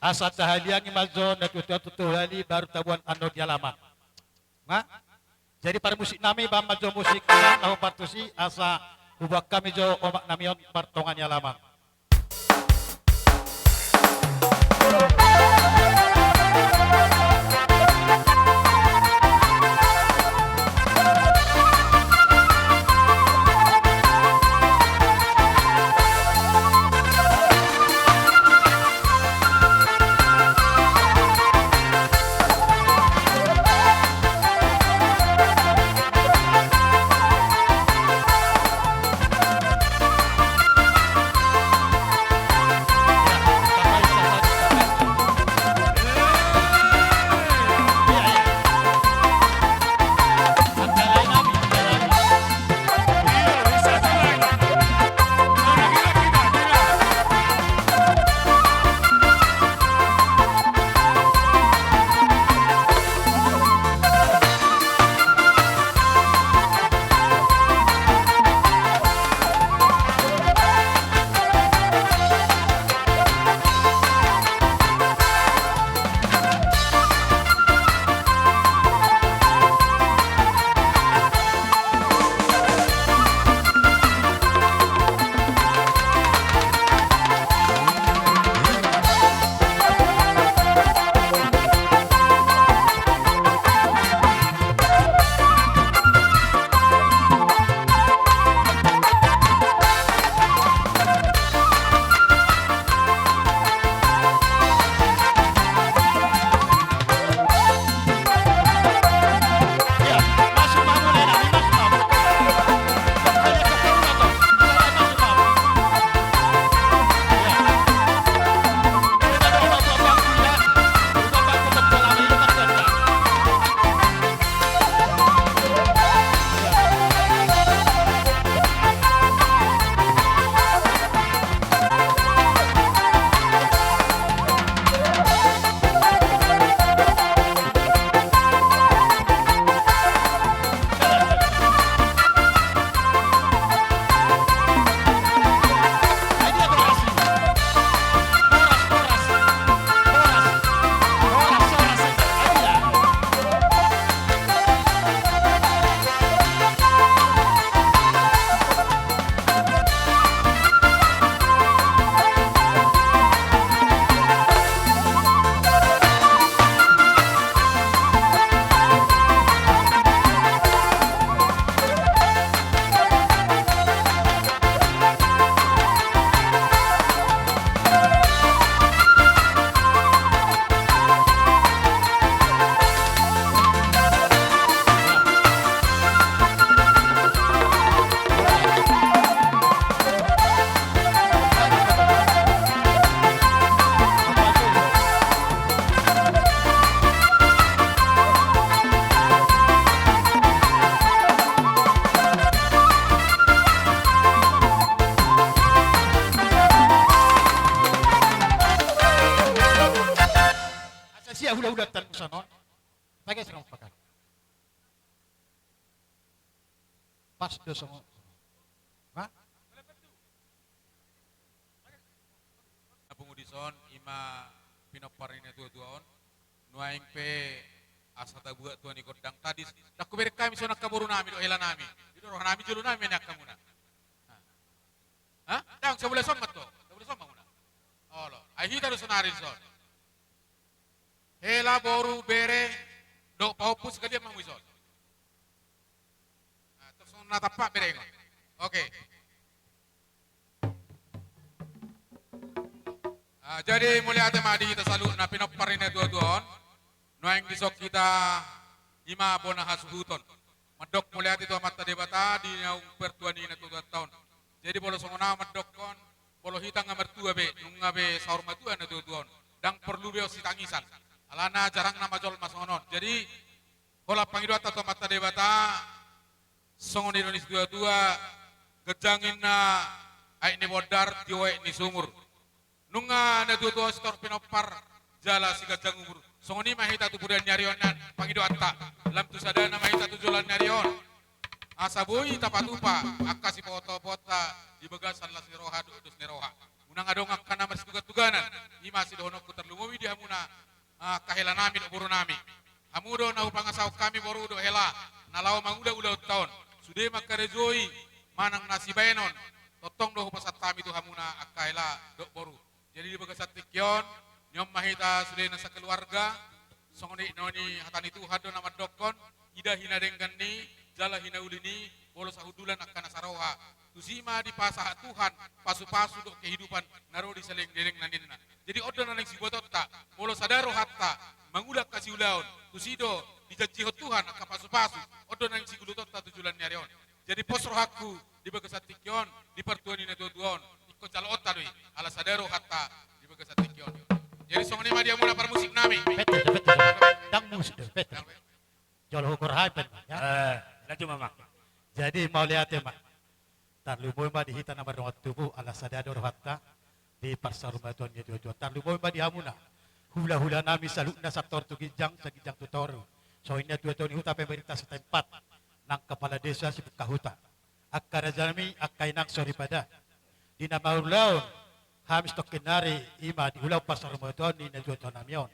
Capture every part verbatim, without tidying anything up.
Asa tahaliangi ma jo na tuatua tu hali baru taboan annon di alaman. Ma? Jadi parmusik nami, bahen ma jo musik na hombar tusi, asa huboan hami jo omak nami on martonga ni alaman. Asa sia hulahula tan musa non. Pakai serang pakai. Pas do songon. Hah? Na pungu dison, ima pinompar ni na tuatua on. Nuaeng pe asa tabuat tua ni gondang tadis. Ndang hubereng hami songon angka boru nami dohot hela nami. Di do roha nami jolo nami ni angka muna. Hah? Ndang, sabulan somba to. Sabulan somba muna. Olo. Ai hita do sonari dison. Hela, boru, bere dohot pahompu, sekalian ma hamu dison. Nah, terus na tampak berengon. Oke. Ah, jadi mauliate ma di hita saluhutna pinompar ni na tuatua on. Nuaeng dison hita ima bona hasuhuton. Mandok mauliate tu Amanta Debata di naung partua ni na tuatuanta on. Jadi molo songon au mandokkon, molo hita nga martua be, nunga be saur matua na tuatua on. Ndang porlu be on sitangisan. Alana jarang nama jolma songon on. Jadi holan pangidoanta tu Amanta Debata, songon nidok ni situatua, ganjang ninna aek ni bondar, tio aek ni sumur. Nunga na tuatua sitorop pinompar, jala siganjang umur. Songon i ma hita tu pudaan ni ari on nian, pangidoanta. Lam tu sadana ma hita tu joloan ni ari on. Asa boi tapatupa angka sipaotootoonta di bagasan las ni roha dohot dos ni roha. nang adong angka na marsitugan-tuganan, i ma sidohononku, tarlumobi di hamuna, ah, angka hela nami dohot boru nami. Hamu do na hupangasahon hami boru dohot hela na laho mangula ulaonta on. Sude mangkarejoi manang na sibaenon, tongtong do hupasahat hami tu hamuna angka hela dohot boru. Jadi di bagasan tingki on, nion ma hita sude na sakeluarga, songon i na nihata ni Tuhan do na mandokkon, ida hinadenggan ni, jala hinauli ni, molo sahundulan angka na saroha. Tusi ma dipasahat Tuhan pasu-pasu dohot kehidupan na ro di saleleng ni lelengna, ninna. Jadi on do na naeng siboatonta, molo sada rohanta mangula angka siulaon, tusi do dijanjihon Tuhan angka pasu-pasu, on do na naeng sigulutonta tu joloan ni ari on. Jadi pos rohangku di bagasan tingki on, di partua ni natua-tua on, ingkon jaloonta do i, ala sada rohanta di bagasan tingki on. Jadi songon i ma di hamuna parmusik nami. Petes, petes. Ndang musik do, petes. Jolo huukur hape ma, ya. Eh, lanjut, Mama. Jadi mauliate ma. Tarlumobi ma di hita na mardongan tubu, ala sada do rohanta di parsarumatuaon ni natua-tua. Tarlumobi ma di hamuna hula-hula nami saluhutna, sator tu ginjang, saginjang tu toru. Songon i natua-tua ni huta, pemerintah setempat, nang kepala desa, sibuk ka huta. Angka raja nami, angka inang soripada. Di na mangulahon hami satongkin nari, i ma di ulaon parsarumatuaon ni natua-tua nami on.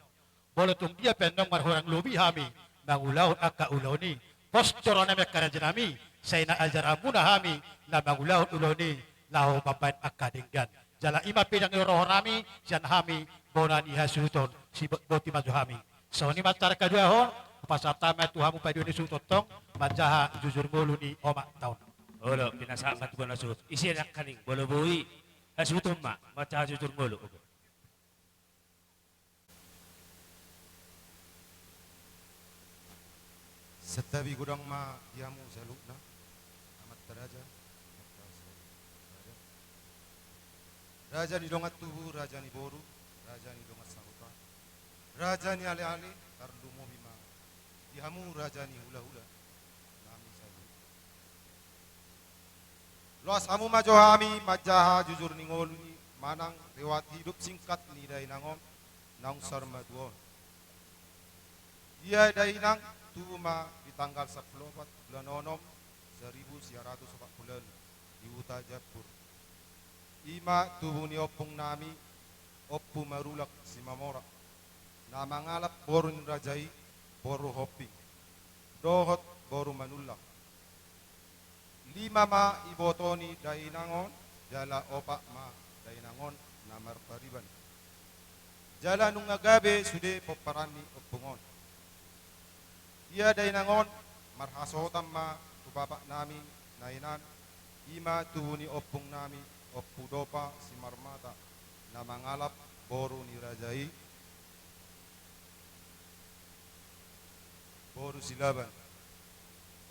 Molo tung dia pe annon marhurang lobi hami mangulahon angka ulaon i, pos do roha nami angka raja nami, sai na ajar hamuna hami na mangulahon ulaon i laho mambahen angka denggan. Jala i ma pidang ni roha nami sian hami bona ni hasuhuton, sibotboti ma jo hami. Songon i ma acara kaduahon, hupasahat hami tu hamu paidua ni suhut tongtong, manjaha jujur ngolu ni omakta on. Olo, pinasahat ma tu bona suhut. Ise nangkaning, molo boi, hasuhuton ma, manjaha jujur ngolu. Oke. Santabi godang ma di hamu saluhutna, amanta raja, amanta raja. Raja ni dongan tubu, raja ni boru, raja ni dongan sahuta, raja ni ale-ale, tarlumobi ma di hamu raja ni hula-hula nami saluhutna. Loas hamu ma jo hami manjaha jujur ni ngolu ni manang riwayat hidup singkat ni dainang on naung saur matua on. Ia dainang tubu ma di tanggal sampulu opat bulan onom, saribu sia ratus opat pulu ualu, di huta Jampur. I ma tubu ni ompung nami, Ompu Marulak Simamora, na mangalap boru ni raja i, boru Homping, dohot boru Manullak. Lima ma iboto ni dainang on, jala opat ma dainang on na marpariban. Jala nunga gabe sude pomparan ni ompung on. Ia dainang on marhasohotan ma tu bapak nami na inan, i ma tubu ni ompung nami, Ompu Dopa Simarmata, na mangalap boru ni raja i, boru Silaban.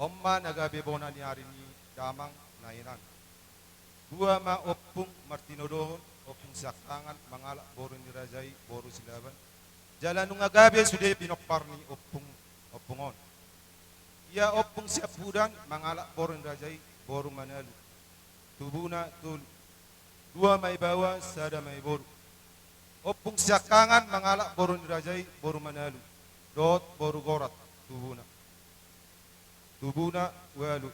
On ma na gabe bona ni ari ni damang na inan. Dua ma ompung martinodohon, ompung siangkangan mangalap boru ni raja i, boru Silaban. Jala nunga gabe sude pinompar ni ompung, ompung on. Ia ompung siampudan mangalap boru ni raja i, boru Manalu. Tubuna tolu. Dua ma ibaoa, sada ma iboru. Ompung siangkangan mangalap boru ni raja i, boru Manalu, dohot boru Gorat, tubuna. Tubuna ualu.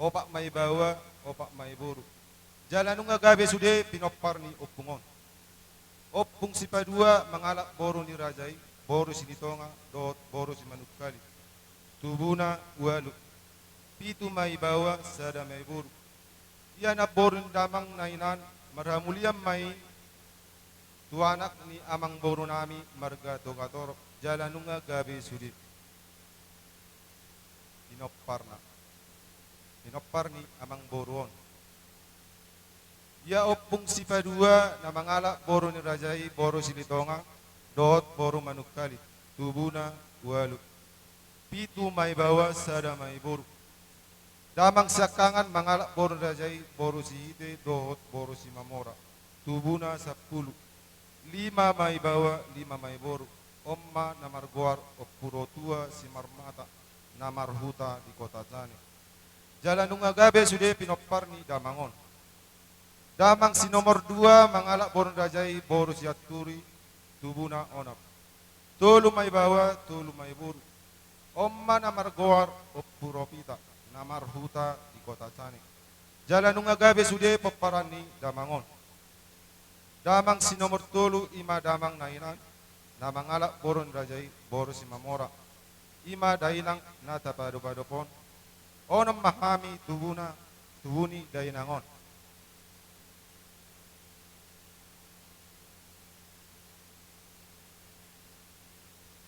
Opat ma ibaoa, opat ma iboru. Jala nunga gabe sude pinompar ni ompung on. Ompung sipadua mangalap boru ni raja i, boru Silitonga, dohot boru Simanungkalit. Tubuna ualu. Pitu ma ibaoa, sada ma iboru. Ia namboru ni damang na inan, marhamulian ma i tu anak ni amangboru nami marga Togatorop, jala nunga gabe sude pinomparna, pinompar ni amangboru on. Ia ompung sipadua na mangalap boru ni raja i, boru Silitonga, dohot boru Manungkalit, tubuna ualu. Pitu ma ibaoa, sada ma iboru. Damang siangkangan mangalap boru ni raja i, boru Sihite dohot boru Simamora, tubuna sampulu. Lima ma ibaoa, lima ma iboru. On ma na margoar Ompu Rotua Simarmata, na marhuta di Kota Cane. Jala nunga gabe sude pinompar ni damang on. Damang si nomor dua mangalap boru ni raja i, boru Sianturi, tubuna onom. Tolu ma ibaoa, tolu ma iboru. On ma na margoar Ompu Ropita, na marhuta di Kota Cane. Jala nunga gabe sude pomparan ni damang on. Damang si nomor tolu i ma damang na inan, na mangalap boru ni raja i, boru Simamora. I ma dainang na tapadopadop on. Onom ma hami tubuna, tubu ni dainang on.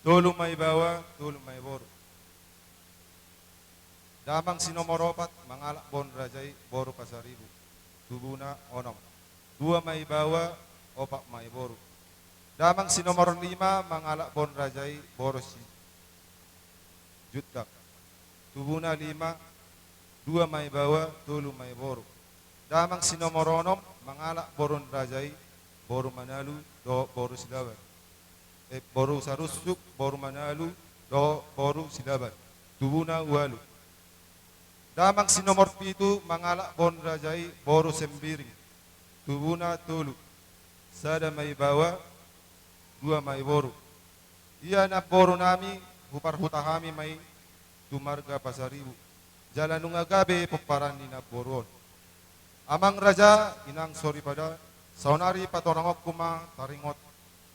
Tolu ma i baoa, tolu ma i boru. Damang si nomor opat mangalap boru ni raja i, boru Pasaribu. Tubuna onom. Dua ma i baoa, opat ma i boru. Damang si nomor lima mangalap boru ni raja i, boru Sijuntak. Tubuna lima, dua ma i baoa, tolu ma i boru. Damang si nomor onom mangalap boru ni raja i, boru Manalu dohot boru Silaban. Eh, boru Sarunsuk, boru Manalu dohot boru Silaban. Tubuna ualu. Damang si nomor pitu mangalap boru ni raja i, boru Sembiring. Tubuna tolu. Sada ma i baoa, dua ma i boru. Ia namboru nami, huparhuta hami ma i tu marga Pasaribu. Jala nunga gabe pomparan ni namboru on. Amang raja, inang soripada, saonari patorangonku ma taringot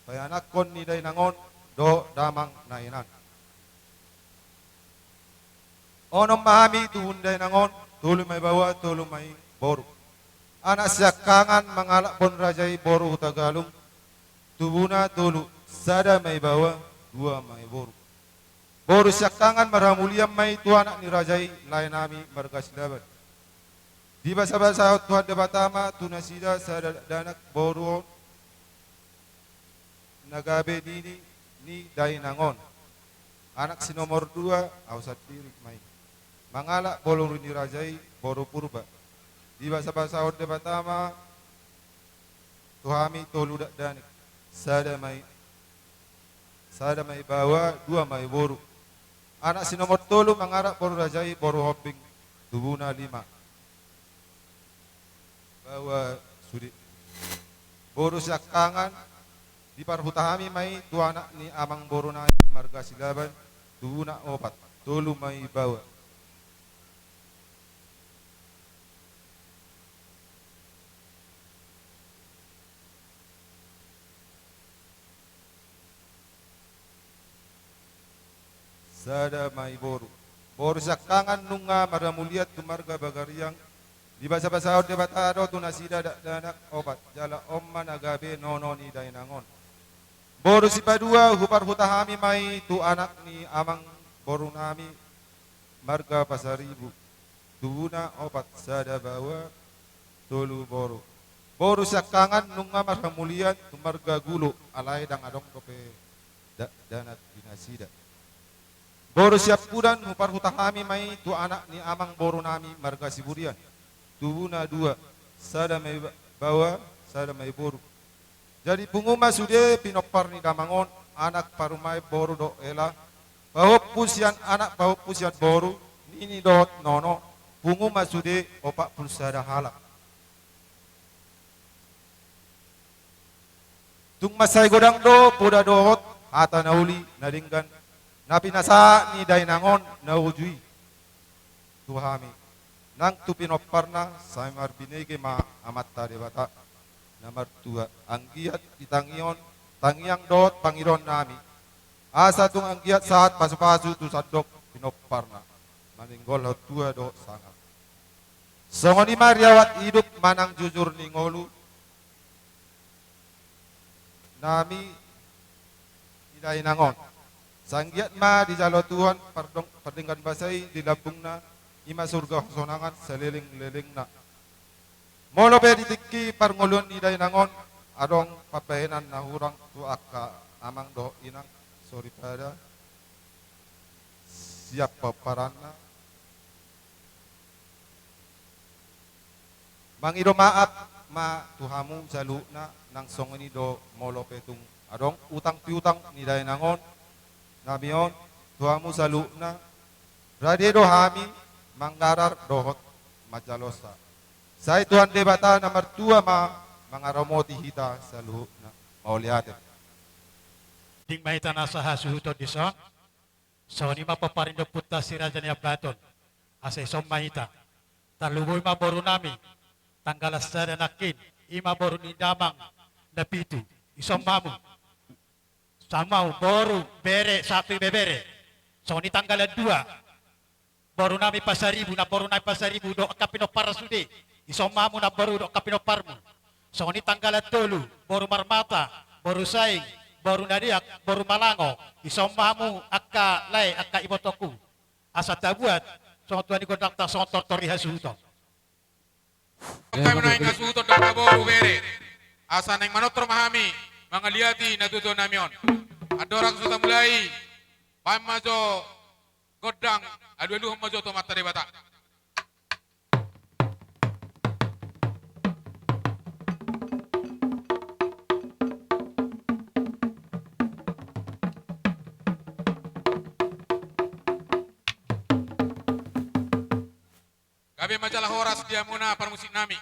paianakhon ni dainang on dohot damang na inan. Onom ma hami tubu ni dainang on, tolu ma i baoa, tolu ma i boru. Anak siangkangan mangalap boru ni raja i, boru Hutagalung. Tubuna tolu, sada ma i baoa, dua ma i boru. Boru siangkangan marhamulian ma i tu anak ni raja i, lae nami marga Silaban. Dibasabasahon Tuhan Debata ma tu nasida sada dakdanak boru on na gabe nini ni dainang on. Anak si nomor dua, au sandiri ma i. Mangalap boru ni raja i, boru Purba. Dibasabasahon Debata ma tu hami tolu dakdanak. Sada ma i, sada ma i baoa, dua ma i boru. Anak si nomor tolu mangalap boru ni raja i, boru Hombing. Tubuna lima. Baoa sude. Boru siangkangan, diparhuta hami ma i tu anak ni amangboru nami marga Silaban, tubuna opat, tolu ma i baoa. Sada ma i boru. Boru siangkangan nunga marhamulian tu marga Bagariang, dibasabasahon Debata do tu nasida dakdanak opat, jala on ma na gabe nono ni dainang on. Boru sipadua, huparhuta hami ma i tu anak ni amangboru nami marga Pasaribu. Tubuna opat, sada baoa, tolu boru. Boru siangkangan nunga marhamulian tu marga Gulo, alai ndang adong dope dakdanak di nasida. Boru siampudan, huparhuta hami ma i tu anak ni amangboru nami marga Siburian. Tubuna dua, sada ma i ba-, baoa, sada ma i boru. Jadi pungu ma sude pinompar ni damang on, anak parumaen boru dohot hela, pahompu sian anak pahompu sian boru, nini dohot nono, pungu ma sude opat pulu sada halak. Tung mansai godang do poda dohot hata na uli na denggan na pinasahat ni dainang on na uju i tu hami. Nang tu pinomparna sai marbinege ma Amanta Debata na martua, anggiat di tangion, tangiang dohot pangidoan nami. Asa tung anggiat sahat pasupasu tu sandok pinomparna, maninggalhon tua dohot sanga. Songon i ma riwayat hidup manang jujur ni ngolu nami di dainang on. Sai anggiat ma dijalo Tuhan pardong-, pardenggan basa i di lambungna, i ma surga hasonangan saleleng-lelengna. Molo pe di tingki parngoluon ni dainang on adong pambahenan na hurang tu angka amang dohot inang soripada sian pomparanna, mangido maaf ma tu hamu saluhutna, nang songon i do molo pe tung adong utang piutang ni dainang on, nami on, tu hamu saluhutna, rade do hami manggarar dohot manjalosa. Sai Tuhan Debata na martua ma mangaramoti hita saluhutna. Mauliate. Ding ma hita nasa hasuhuton dison. Songon i ma pomparan ni ompunta Si Raja Niambaton. Asa dison ma hita. Tarlumobi ma boru nami, tanggalan sada nangkin, i ma boru ni damang na pitu, dison ma hamu. Dison ma hamu boru, bere, sahat tu ibebere. Songon i tanggalan dua, boru nami Pasaribu, namboru nami Pasaribu dohot angka pinomparna sude. Dison ma hamu namboru dohot angka pinomparmu. Songon i tanggalan tolu, boru Marmata, boru Saing, boru Nadeak, boru Malango. Dison ma hamu angka lae, angka ibotongku. Asa tabuat songon tua ni gondangta, songon tortor ni hasuhuton. Hami naeng hasuhuton dohot boru, bere, asa naeng manortor ma hami mangaliati natuatua nami on. Andorang so tamulai, baen ma jo gondang, alualuhon ma jo tu Amanta Debata. Gabe ma jala horas di hamuna parmusik nami.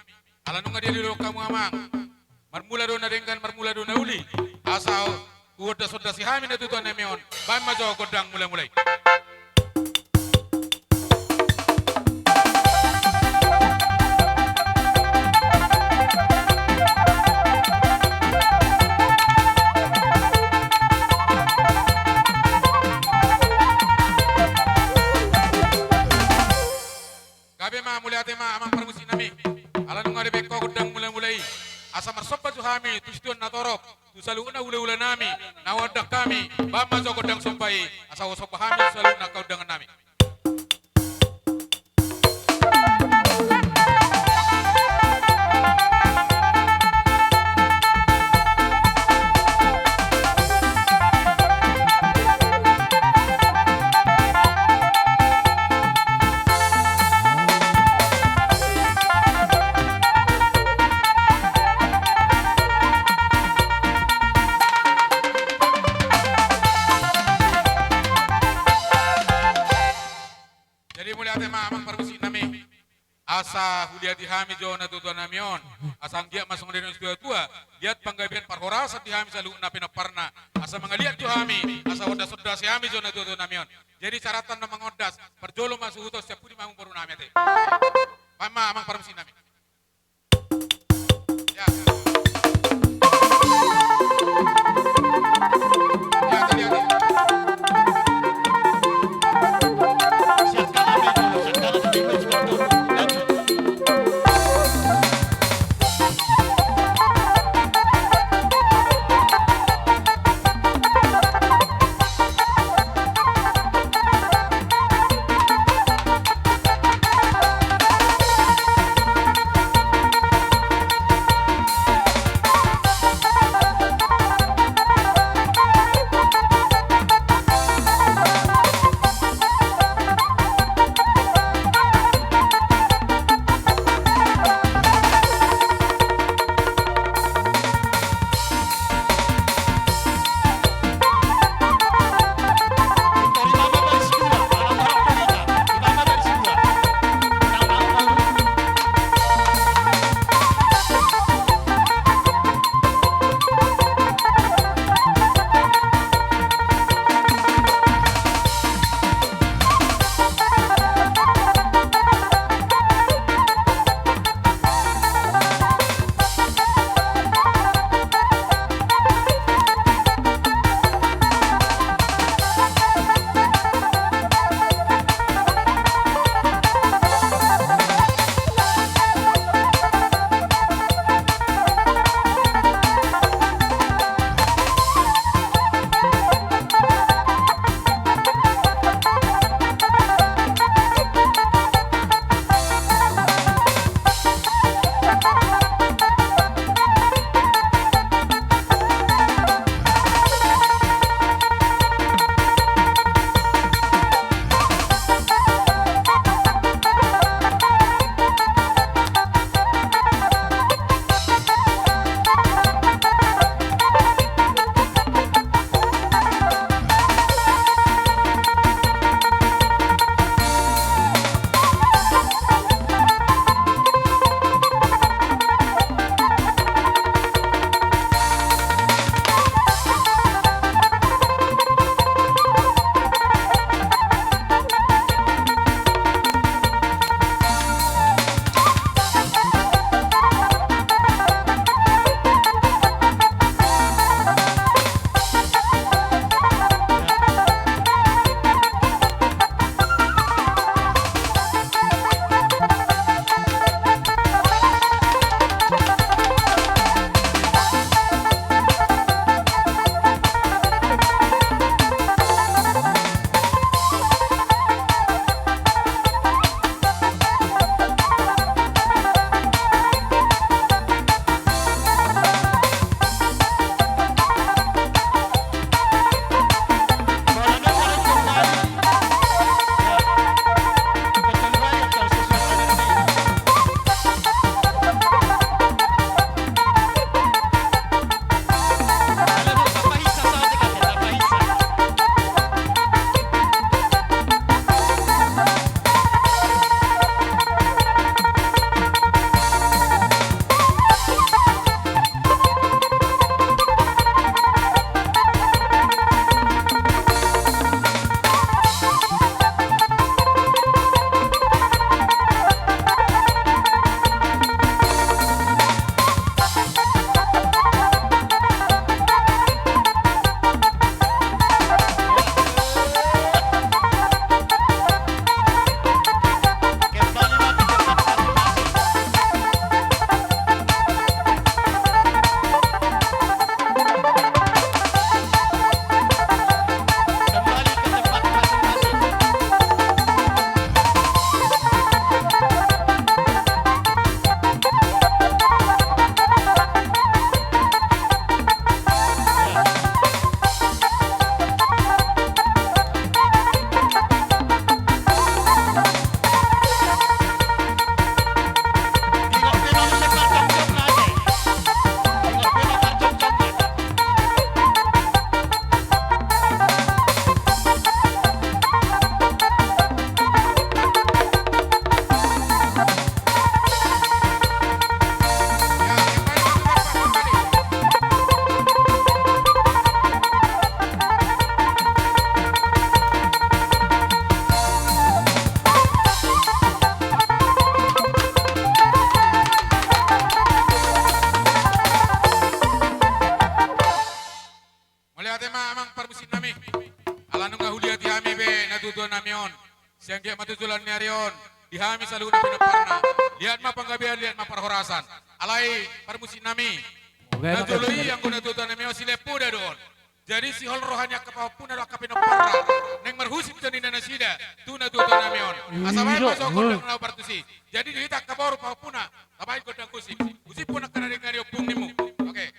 Ala nunga diadili hamu amang, marmula do na denggan, marmula do na uli. Asa huondashondasi hami natuatua nami on. Baen ma jo gondang mulamula i. Gabe ma, mauliate ma amang parmusik nami. Ala nunga dibaen ho gondang mulamula i, asa marsomba jo hami tu situan na torop, tu saluhutna hulahula nami na huondang hami. Baen ma jo gondang somba i, asa husomba hami tu saluhutna angka undangan nami. Jadi mauliate ma amang parmusik nami. Asa huliati hami jo natuatua nami on. Asa anggiat ma songon didok ni situatua, liat panggabean parhorasan di hami saluhutna pinomparna. Asa mangaliat jo hami, asa huondashondasi hami jo natuatua nami on. Jadi caranta na mangondaskan, parjolo ma suhuton, sian pudi ma hamu boru nami, ate. Baen ma amang parmusik nami. Ala nunga huliati hami be natuatua nami on. Sian giat ma tu joloan ni ari on, di hami saluhutna pinomparna. Liat ma panggabean, liat ma parhorasan. Alai parmusik nami, na jolo i anggo natuatua nami on silean poda do on. Jadi sihol roha ni angka pahompuna do angka pinomparna, naeng marhusip do ninna nasida tu natuatua nami on. Asa baen ma jo gondang na hombar tusi. Jadi di hita angka boru pahompuna, tabaen gondang husip. Husiphon angka na denggan ni ompung nimu. Oke.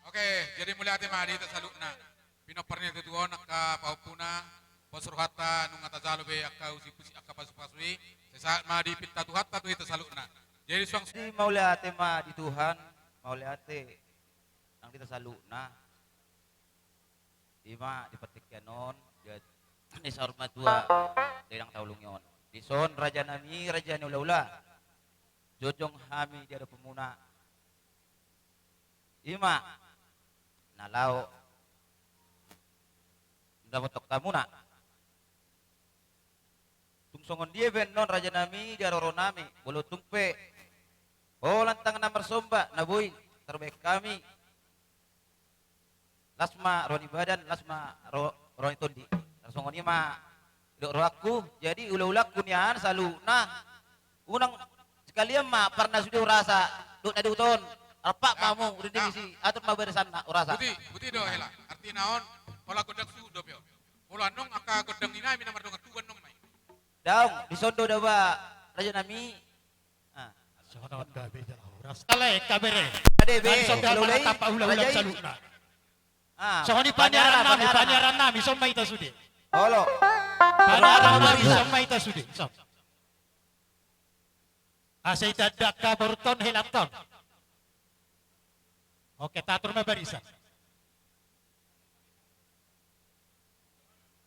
Oke, jadi mauliate ma di hita saluhutna. Pinompar ni natuatua on angka pahompuna, pos rohanta nunga tajalo be angka husip-husip angka pasupasu i, sai sahat ma di pinta Tuhanta tu hita saluhutna. Jadi suang. Jadi mauliate ma di Tuhan, mauliate nang di hita saluhutna. Ima di partingkian on, dia ni saur matua, dainang taulungi on. Dison raja nami, raja ni hulahula. Jongjong hami di adopanmuna. Ima na laho dapothon hamuna. Tung songon dia baenon raja nami di haroro nami, molo tung pe holan tangan na marsomba na boi tarbaen hami. Las ma roha ni badan, las ma ro-, roha ni tondi. Tarsongon i ma didok rohangku, jadi hulahulangku nian saluhutna. Unang sekalian ma parna sude hurasa, dohot na di huta on. Arpak ma hamu, rinding isi, atur ma barisanna hurasa. Buti, buti do hela. Artina on, holan gondang suhut dope on. Molo annon angka gondang ni nami na mardongan tubu annon ma i. Daong, dison do daba raja nami. Ah. Songon on do be jala horas. Alai, kabere. Ade be, songon on do be, tampak hula-hula saluhutna. Ah, songon i paniaran nami, paniaran nami, songon ma hita sude. Olo. Paniaran ma dison ma hita sude. Asa hita dangka borunta on, helanta on. Oke, tatur ma barisan.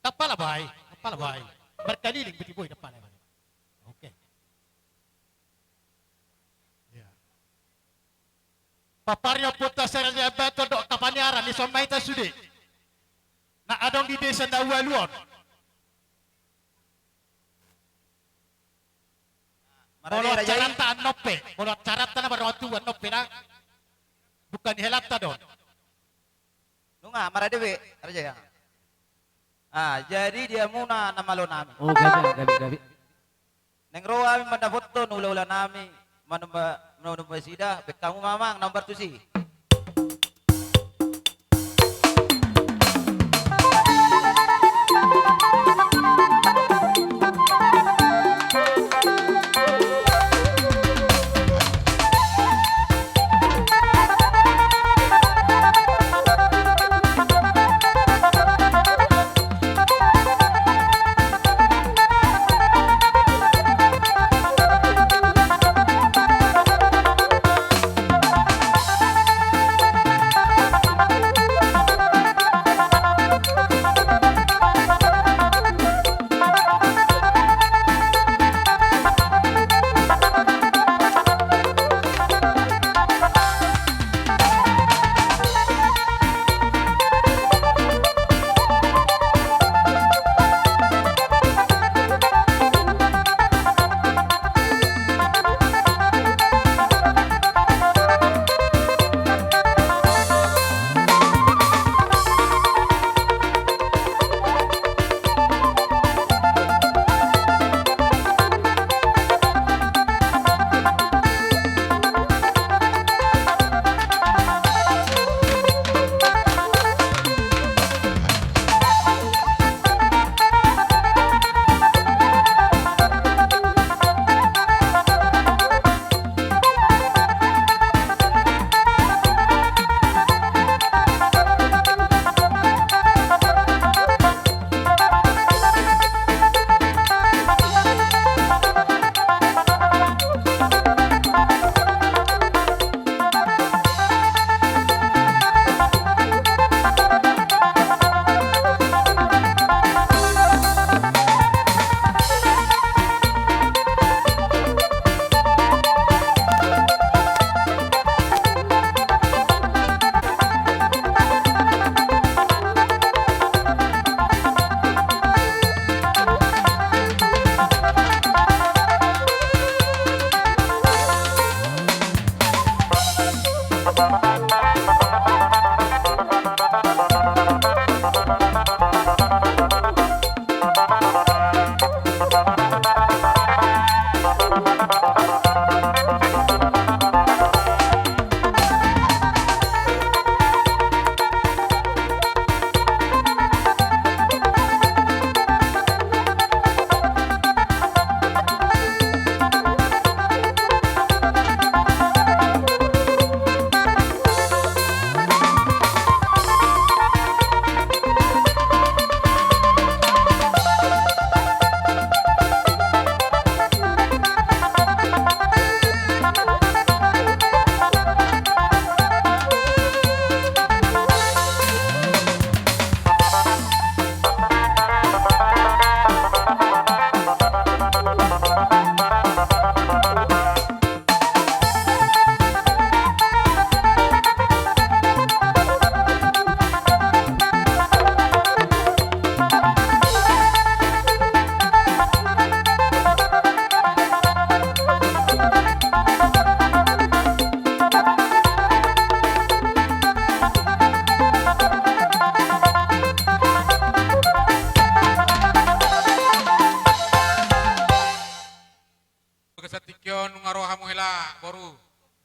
Tampala bae, tampala bae. Markaliling boti boi tampala bae. Oke. Ya. Papario puta serja bato do kapaniaran dison ma hita sude. Na adong di desa na ualu on. Molo acaranta annon pe, molo acaranta na baru tu annon pe na. Bukan helanta don. Nunga marade be, raja ya. Ah, jadi dia muna na malo nami. Oh, gabe, gabe, gabe. Neng ro hami mandapothon ulaula nami, manumba, manumba sida, be hamu mamang nomor tusi. Bagasan tingki on nunga ro hamu hela boru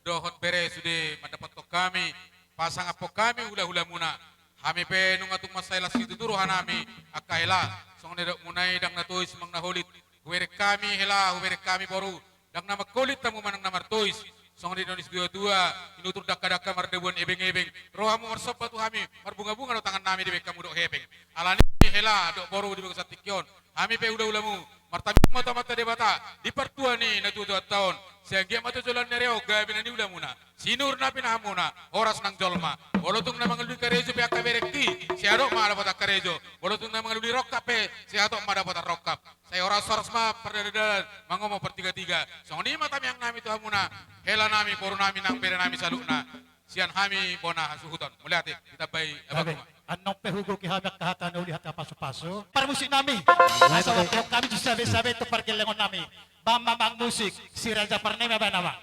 dohot bere sude mandapothon hami, pasangaphon hami hulahulamuna. Hami pe nunga tung mansai las situtu rohanami angka hela. Songon na nidokmuna i, ndang na tois manang na holit hubereng hami hela, hubereng hami boru, ndang na mangholit hamu manang na martois. Songon na nidok ni situatua, inutur dangkadangka mardabuan ebengebeng, ro hamu marsomba tu hami, marbungabunga do tangannami dibahen hamu dohot hepeng. Alani i hela dohot boru, di bagasan tingki on Hami pe hulahulamuna, martangiang ma tu Amanta Debata di partua ni natuatuanta on, sai anggiat ma tu joloan ni ari on gabe na niulamuna, sinur na pinahanmuna, horas nang jolma. Molo tung na mangalului karejo pe angka berengki, sai adong ma dapotan karejo. Molo tung na mangalului rongkap pe, sai adong ma dapotan rongkap. Sai horashoras ma pardalanan, mangomo partigatiga. Songon i ma tangiang nami tu hamuna, hela nami, boru nami nang bere nami saluhutna. Sian hami bona hasuhuton. Mauliate, ditambai. Gabe, abangku ma. Annon pe hugohi hami angka hata na uli, hata pasupasu. Parmusik nami. Asa waktu hami tu sabe-sabe tu pargellengon nami. Bang, bang, bang musik, si Raja Parnai ma bana, bang.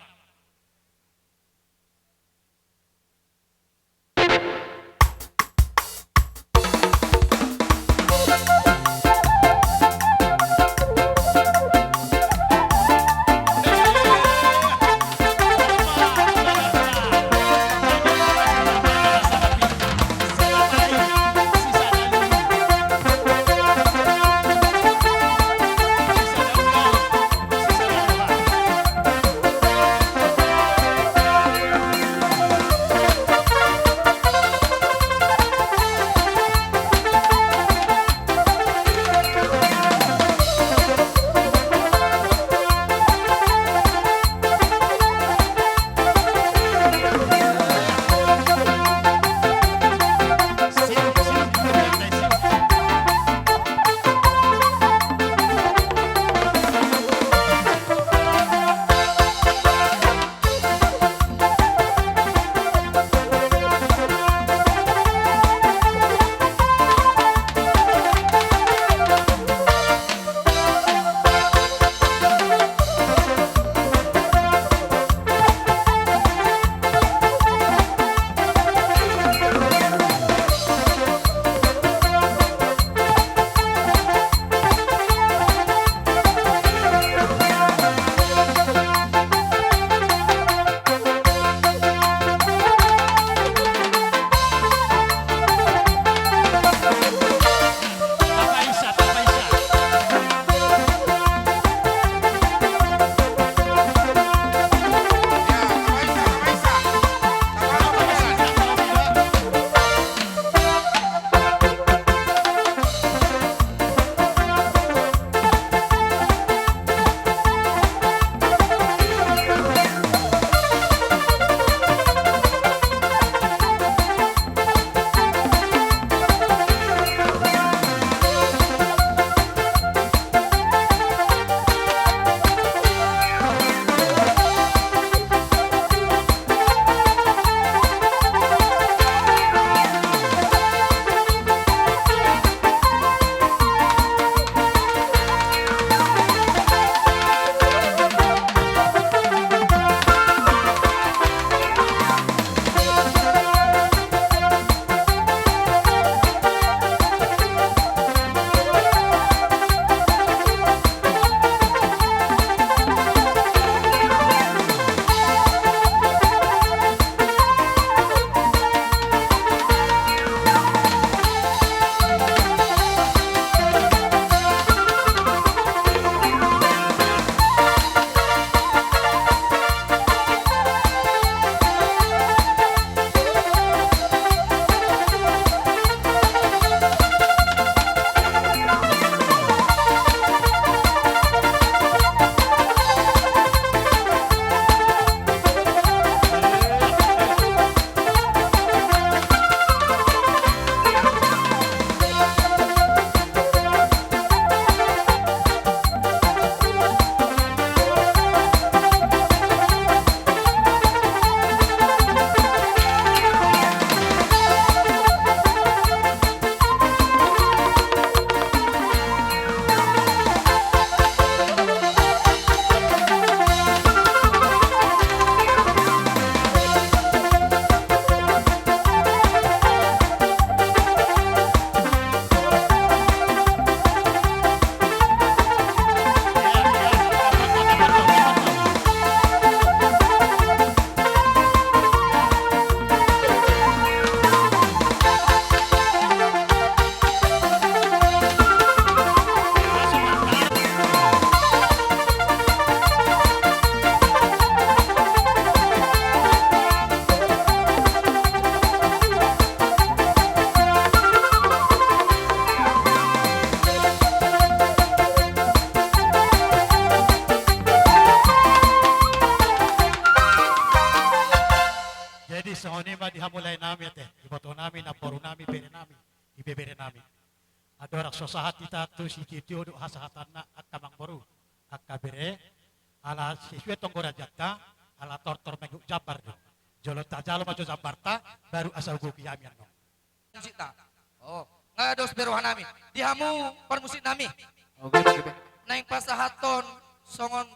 bere nami. Andorang so sahat hita tu sitio-tio dohot hasahatanna angka amangboru, angka bere, ala sesuai tonggo raja ta, ala tortor mangihut jambar do. Jolo tajalo ma jo jambar ta, baru asa ugogi hami annon. Musik ta. Oh, nga dos be roha nami. Di hamu parmusik nami. Oke, oke, oke. Naeng pasahathon songon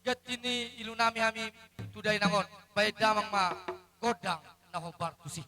ganti ni ilu nami hami tu dainang on. Baen damang ma gondang na hombar tusi.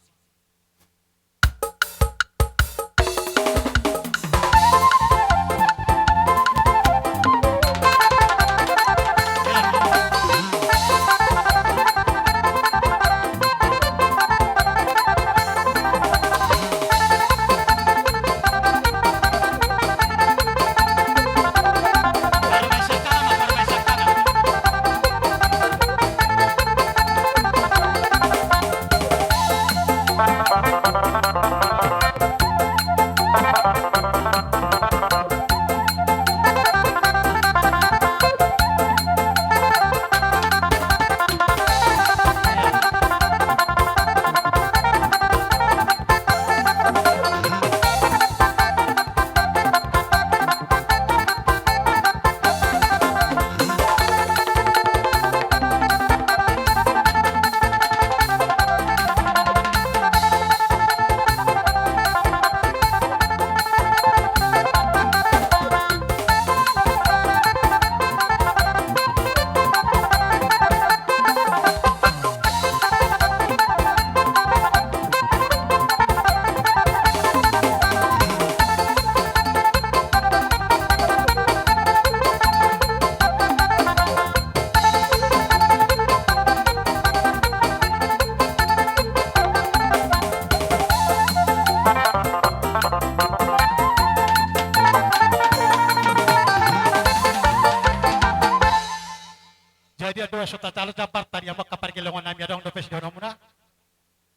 Jadi, andorang so tajalo jambar ta, di hamu angka pargellengon nami, adong dope sidohononmuna?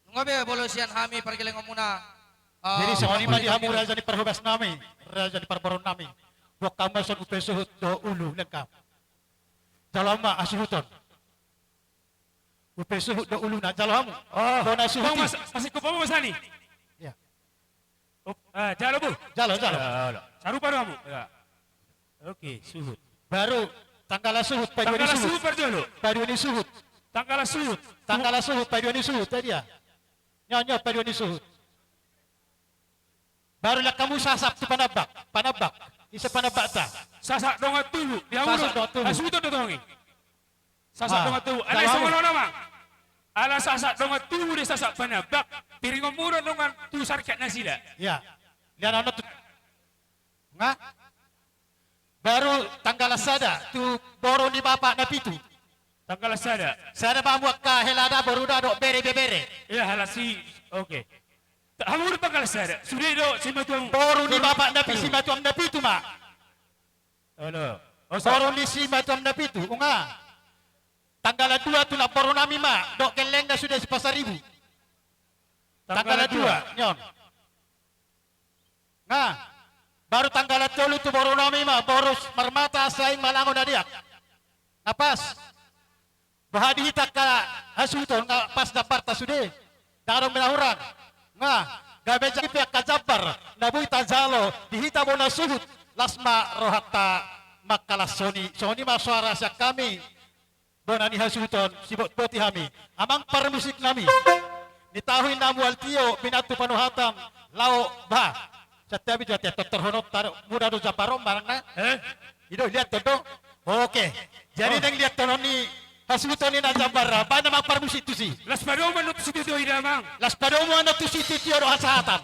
Nunga be, molo sian hami pargellengonmuna. Ah, jadi, songon i ma di hamu raja ni parhobas nami, raja ni parboruon nami. Boan hamu ma son upa suhut dohot ulu, lengkap. Jalo hamu ma hasuhuton. Upa suhut dohot uluna, jalo hamu. Oh, bona suhut i. Mas, masih kupa mas ani. Ya. Oh, ah, jalo, Bu. Jalo, jalo. Jalo. Sarupa do hamu. Ya. Oke, suhut. Baru tanggala suhut, paidua ni suhut. Tanggala suhut, parjolo. Paidua ni suhut. Tanggala suhut. Tanggala suhut, paidua ni suhut, tadi ya. Nyo, nyo, paidua ni suhut. Baru lak hamu sasak tu panambak, panambak. Ise panambakta? Sasak dongan tubu, di hamu do. Sasak dongan tubu. Hasuhuton do tong i. Sasak dongan tubu. Alai songon on, Amang. Ala sasak dongan tubu do i sasak panambak, piringonmu do dongan tu sarikat nasida. Iya. Lian on tu. Nga? Baru tanggala sada tu boru ni bapak na pitu. Tanggala sada. Sada ma hamu angka hela da, boru da dohot bere, bebere. Iya, halasi. Oke. Hamu do tanggala sada. Sude do simatuam. Boru ni bapak na pitu, simatuam na pitu ma. Olo. Boru ni simatuam na pitu, unga. Tanggala dua tu namboru nami ma dohot gellengna sude si Pasaribu. Tanggala dua, nion. Nga, baru tanggala tolu tu boru nami ma, boru Marmata Saing Malango na diak. Na pas. Boha di hita angka hasuhuton, nga pas jambarta sude. Ndang adong be na hurang. Nga, gabe jadi pe angka jambar na boi tajalo di hita bona suhut, las ma rohanta mangkalashon i. Songon i ma soara sian hami. Bona ni hasuhuton, sibotboti hami. Amang parmusik nami. Ni tahu i na mual tio, pinantu panuhatan, lao ba. Santabi jo ate, tortorhononta do, mura do jambar on manang na. Eh? I do, liathon do. Oke. Jadi, oh, naeng liathon on ni hasuhuton i na jambar, baen amang parmusik tusi. Las padomu annon tu sitio-tio i da, Amang. Las padomu annon tu sitio-tio dohot hasahatan.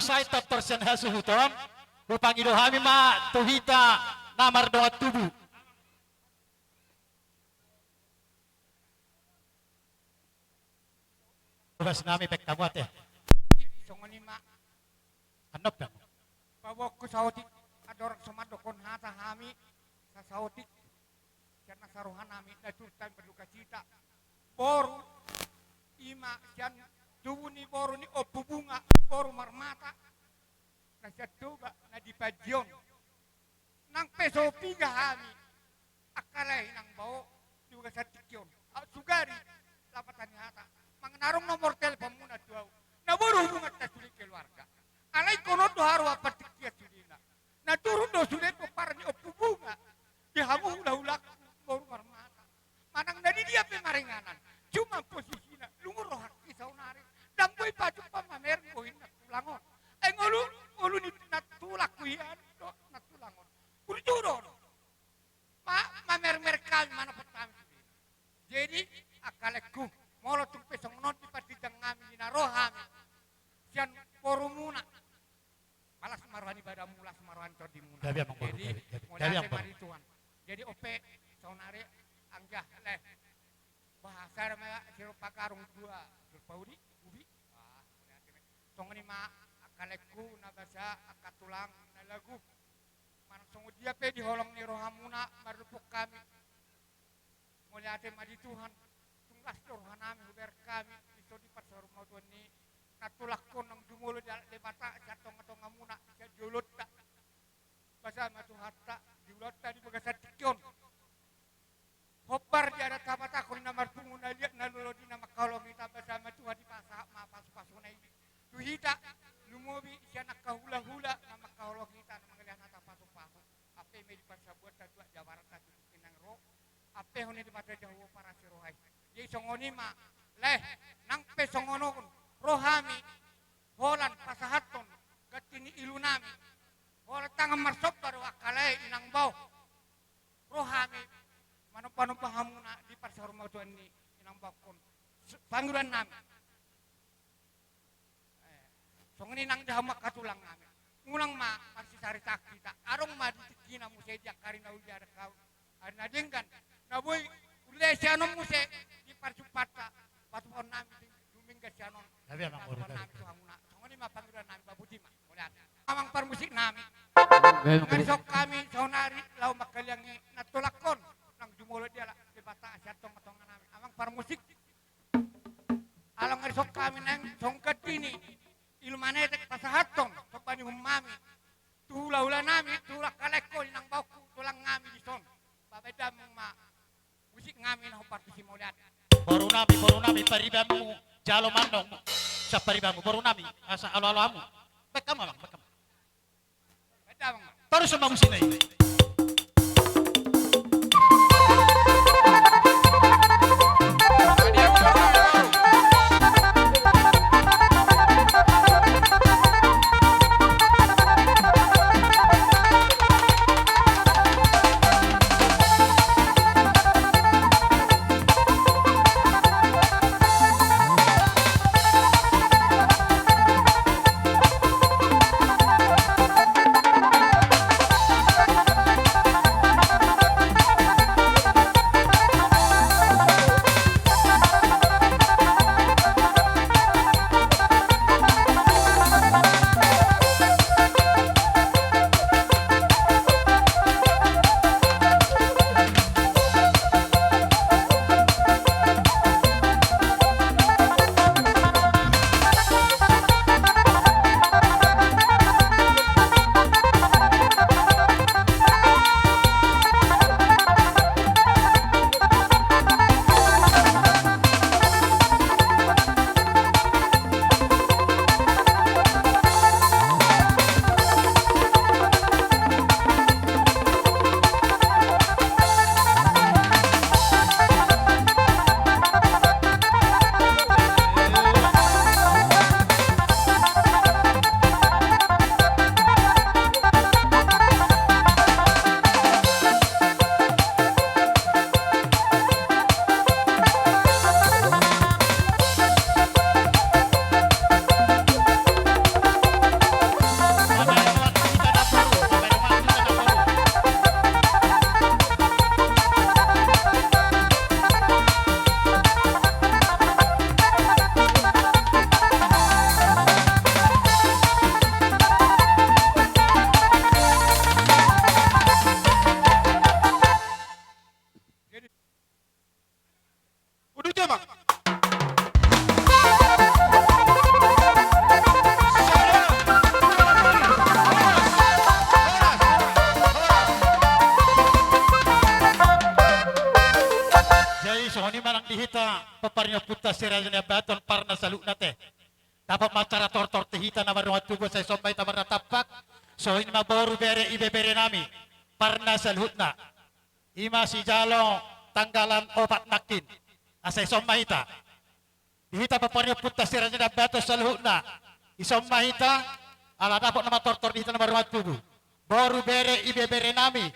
Sai tortor sian hasuhuton, hupangido hami ma tu hita na mardongan tubu. Bebas nami pek kamu ate. Songon i ma. Anop dang. Paboaonku saotik, andorang so mandokkon hata hami, sasaotik. Sian nasa roha nami, na turut hami berdukacita. Boru, i ma sian tubu ni boru ni Ompu Bunga, boru Marmata. Na sian Toba, na di Panji on. Nang pe so piga hami, angka lae inang bao, di bagasan tingki on. Aut sugari, lapatan ni hata. Manang na adong nomor teleponmuna tu au. Na boru hubunganta sude keluarga. Alai ingkon on do haroa partingkian sudena. Na turun do sude pomparan ni Ompu Bunga. Di hamu hulahulangku, boru Marmata. Manang na di dia pe maringanan. Cuma posisina, lungun rohangki saonari. Ndang boi pajumpang mamereng bohina tulang on. Ai ngolu, ngolu ni na tulangku hian do na tulang on. Burju do on. Ma, mamereng-mereng hami, manopot hami sudena. Jadi, angka laengku, molo tung pe songon on diparjinjang hami, di na ro hami sian borumuna. Las ma roha ni badanmu, las ma roha ni tondimuna. Gabe amang boru, jadi, gabe, gabe. Mauliate ma di Tuhan. Jadi, on pe, saonari, anggia, leh. Bah, sada ma, siro pagarung dua, siro paudi, ubi. Wah, mauliate ma. Songon i ma, angka laengku, na basa, angka tulang, na lagu. Manang songon dia pe di holong ni rohamuna, mardophon hami. Mauliate ma di Tuhan, tung las do roha nami hubereng hami, dison di parsaurmatuaon ni na tulangkon naung jumolo dialap Debata, sian tongatongamuna, sian di oloanta. Basa ma Tuhanta, di ulaonta di bagasan tingki on. Hombar di adat Batak, na marpungu na liat na lolo di na mangkaholongi hita, basa ma Tuhan dipasahat ma pasupasuna i. Tu hita, lumobi sian angka hulahula, na mangkaholongi hita, na mangalehon hata pasupasu. Ampe ma i di parsabuanta, tu aek jabaranta, tu tingki na ro. Ampe hon ni Debata jahowa parasi roha i. Jadi songon i ma, leh, nang pe songon on, ro hami, holan pasahathon, ganti ni ilu nami. Holan tangan marsomba do angka lae inang bao. Ro hami, manombanomba hamuna di parsaurmatuaon ni inang baonkon. S-, pangidoan nami. Eh, songon i nang di hamu angka tulang nami. Unang ma marsisaritaon hita. Adong ma di tingkina muse di angka ari na uli, adong ari na denggan. Na boi, uli sian on muse di parjumpangta. Patupaon nami di dumenggan sian on. Gabe amang boru, gabe. Patupaon nami tu hamuna. Songon i ma pangidoan nami, babuti ma. Mauliate. Amang parmusik nami. Gabe amang boru. Ngarison hami saonari laho mangkaliangi na tulangkon. Naung jumolo dialap Debata sian tongatonga nami. Amang parmusik. Ala ngarison hami naeng songon ganti ni ilu manetek pasahathon somba ni uhum nami tu hulahula nami, tu angka laengkon, inang baonkon, tulang nami dison. Baen damang ma musik nami na hombar tusi, mauliate. Boru nami, boru nami, paribanmu jalo ma annon. Sian paribanmu, boru nami, asa aloalo hamu. Baen hamu amang, baen hamu. Torus ma musik na i. si Raja Nai Ambaton, parna saluhutna te. Dapot ma acara tortor di hita na mardongan tubu, sai ison ma hita marnatampak. Songon i ma boru, bere, ibebere nami, parna saluhutna. I ma sijalo tanggalan opat nangkin. Asa ison ma hita. Di hita pomparan ni ompunta si Raja Nai Ambaton saluhutna, ison ma hita, ala dapot nama tortor di hita na mardongan tubu. Boru, bere, ibebere nami,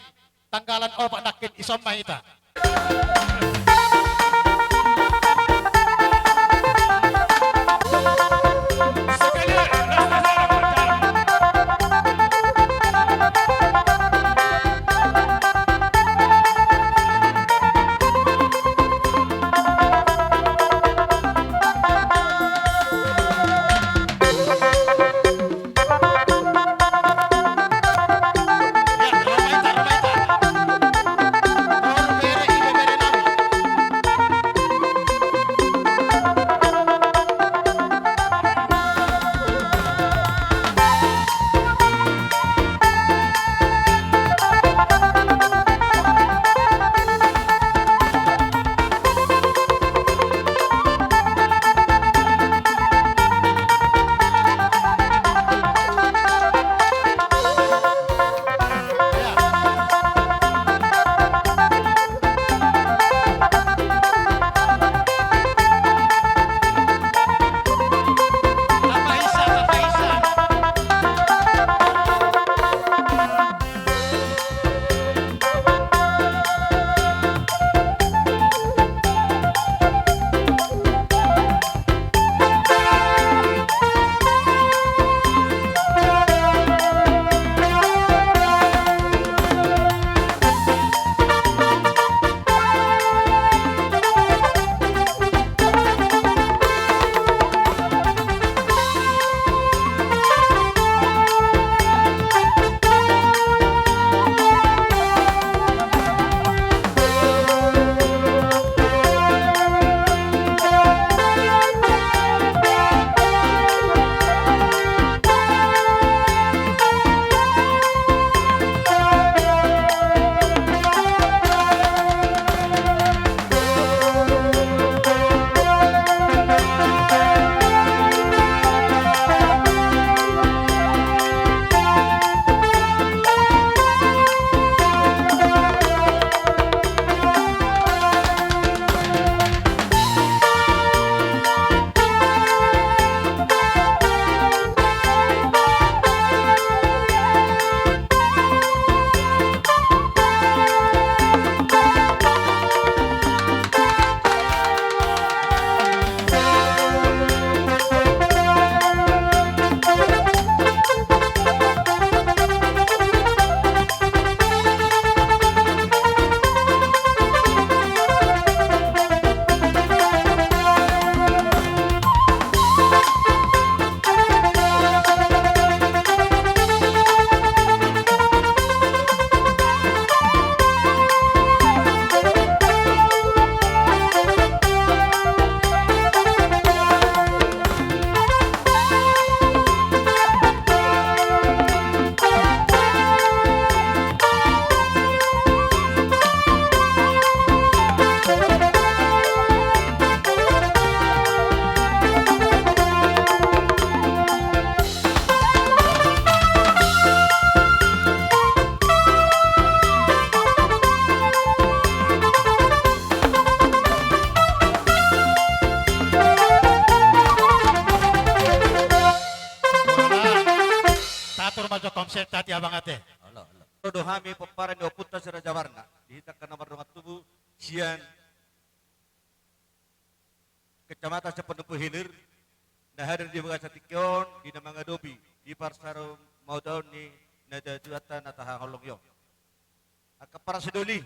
tanggalan opat nangkin, ison ma hita. Tator ma jo konsep tadi, abang ate. Olo, olo. Ro do hami pomparan ni ompunta si Raja Warna di hita angka na mardongan tubu sian Kecamatan Sipanumpuan Hilir, na hadir di bagasan tingki on, di na mangadopi di parsaurmatua ni natuatuanta na tahaholongi on. Angka parsadoli,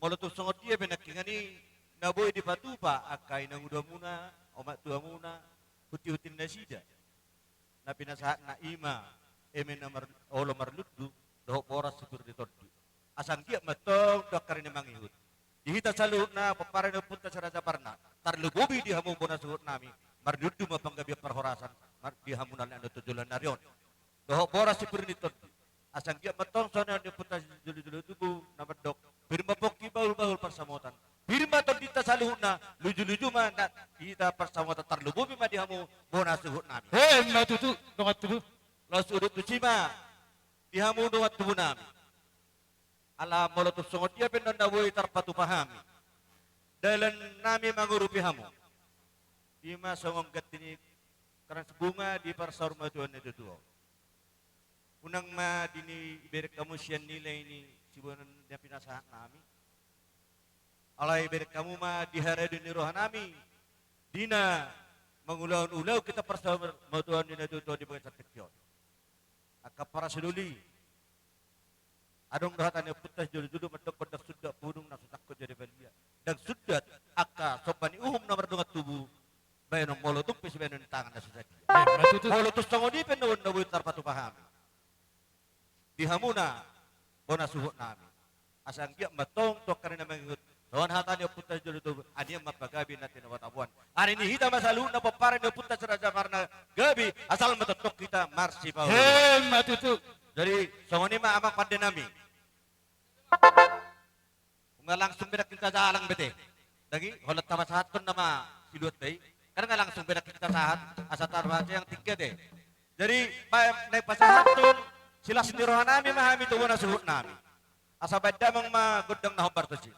molo tung songon dia pe nangkiningan i na boi dipatupa angka inangudomuna, omak tuamuna, hunti-hunti nasida, na pinasahatna i ma eme na mar-, olo marlundu dohot boras si pir ni tondi. Asa anggiat ma antong tu angka ari na mangihut, di hita saluhutna pomparan ni ompunta si Raja Warna, tarlumobi di hamu bona suhut nami, marlundu ma panggabean parhorasan mar-, di hamu na lae na tu joloan ni ari on. Dohot boras si pir ni tondi. Asa anggiat ma antong songon na nidok ni ompunta sijolo-jolo tubu na mandok: Pir ma pongki, bahul-bahul pansamotan, pir ma tondinta saluhut na luju-luju ma na hita parsamotan, tarlumobi ma di hamu bona suhut nami. Emma tutu, dongan tubu. Laos udut tusi ma di hamu dongan tubu nami. Ala molo tung songon dia pe annon na boi tarpatupa hami, dalan nami mangurupi hamu, i ma songon ganti ni krans bunga di parsaurmatuaon na tutu on. Unang ma di na iberek hamu sian nilai ni siboan na pinasahat nami. Alai iberek hamu ma di harade ni roha nami di na mangulahon ulaon hita parsaurmatuaon na tutu on di bagasan tingki on. Angka parasi doli, adong do hata ni ompunta sijolo-jolo mandok, ndang sundat punung na so sangkot jadi balia. Ndang sundat angka somba ni uhum na mardongan tubu baenon molo tung pe sibaenon ni tangan na so sadia. Emma tutu. Molo tung songon i pe annon na boi tarpatupa hami di hamuna bona suhut nami, asa anggiat ma antong tu angka ari na mangihut, songon hata ni ompunta sijolo-jolo, anian ma pagabe na tinopa taboan. Ari ni hita ma saluhutna pomparan ni ompunta si Raja Marga Gabe, asal ma tongtong hita marsipaolo. Emma tutu. Jadi songon i ma amang pande nami. Nga langsung be nangkin tajalang be te. Dagi holan tapasahathon nama siluat be i. Kan nga langsung be nangkin tasahat, asa tarbaca yang tingki te. Jadi baen na pasahathon silas ni roha nami ma hami tu bona suhut nami. Asa baen damang ma gondang na hombar tusi.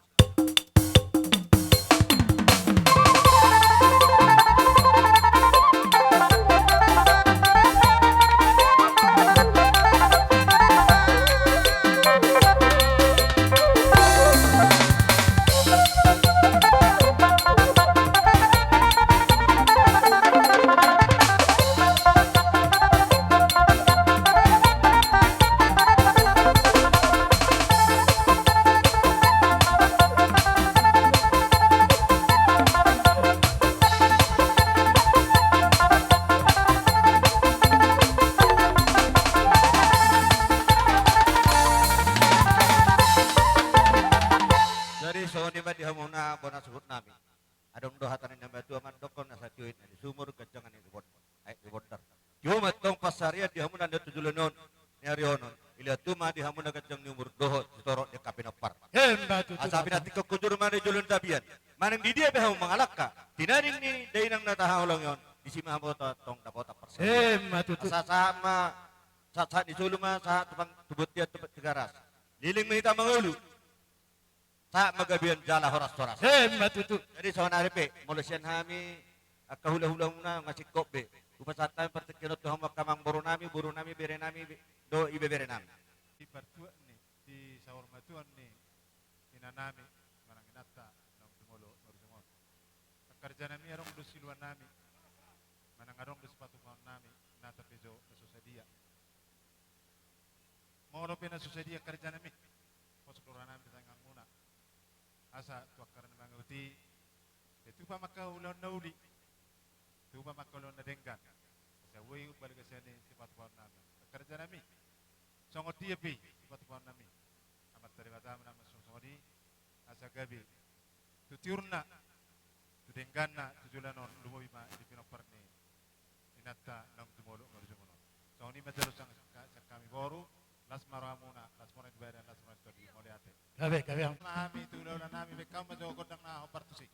Jadi songon i ma di hamuna bona suhut nami. Adong do hata ni na matua mandok, na satio aek ni sumur, ganjang aek ni bondar, aek ni bondar. Tio ma antong pansarian di hamuna na tu joloan on, ni ari on on. Dilehon Tuhan ma di hamuna ganjang ni umur dohot sitorop ni angka pinompar. Emma tutu. Asa pinantikhon hujur ma di joloan tapian. Manang di dia pe hamu mangalangka, tinading ni dainang na tahaholongi on, disi ma hamu antong dapotan parsaulian. Emma tutu. Asa sahat ma, sahat-sahat ni solu ma sahat tu pang-, tu bontean, tu Tigaras. Leleng ma hita mangolu. Sahat ma gabean jala horas-horas. Emma tutu. Jadi saonari pe molo sian hami angka hula-hulamuna nga singkop be, hupasahat hami partingkian on tu hamu angka amangboru nami, boru nami, bere nami, be-, dohot ibebere nami. Di partuat ni, di saurmatuaon ni ina nami manang inanta naung jumolo marujung on. Angka raja nami, adong do siluan nami manang adong do sipatupaon nami, na tapejo na so sadia. Molo pe na so sadia angka raja nami, pos do roha nami di tanganmuna. Asa tu angka ari na mangihut i, tupa ma angka ulaon na uli, tupa ma angka ulaon na denggan. Asa boi umbalga sian i sipatupaon nami. Angka raja nami, songon dia pe i sipatupaon nami, Amanta Debata ma na mansongon i, asa gabe tu tiurna, tu dengganna tu joloan on, lumobi ma di pinompar ni inanta naung jumolo marujung on. Songon i ma jalo sian, sian hami boru, las ma rohamuna, las ma roha ni badan, las ma roha ni tondi, mauliate. Gabe, gabe. Hami tu ulaula nami, baen hamu ma jo gondang na hombar tusi.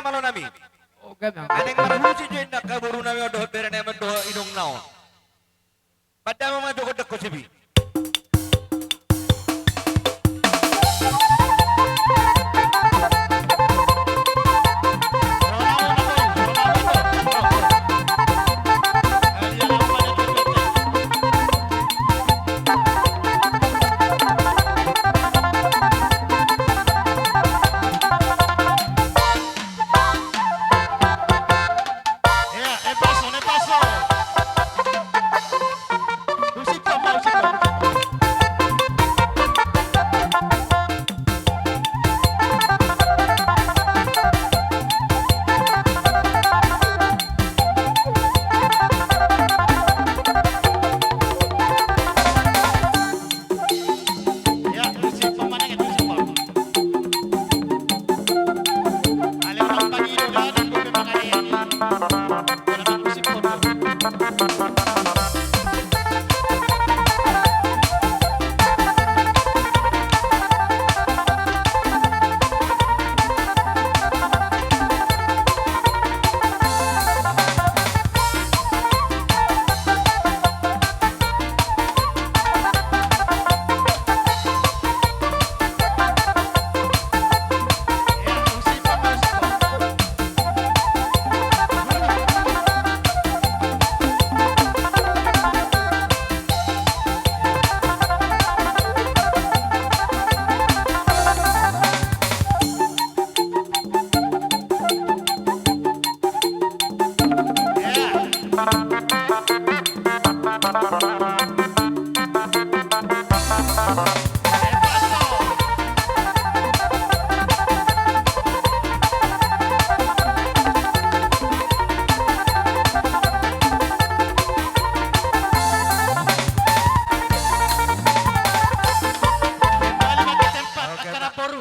Malo nami. Oke, Bang. Adong marhusi jo inna angka boru nami on dohot bere nami on dohot inong na on. Pandama ma jo gondang kosip i. Oke, Pak.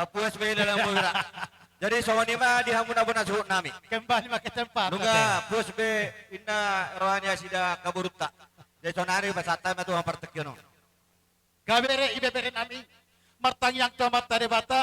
Puas be dalam bola. Jadi songon i ma di hamu na bona suhut nami. Kembali ma ke tempat. Nunga puas be inna roha ni nasida angka borunta. Jadi sonari pasahat hami ma tu hamu partingkian on. Gabe bere ibebere nami, martangiang tu Amanta Debata,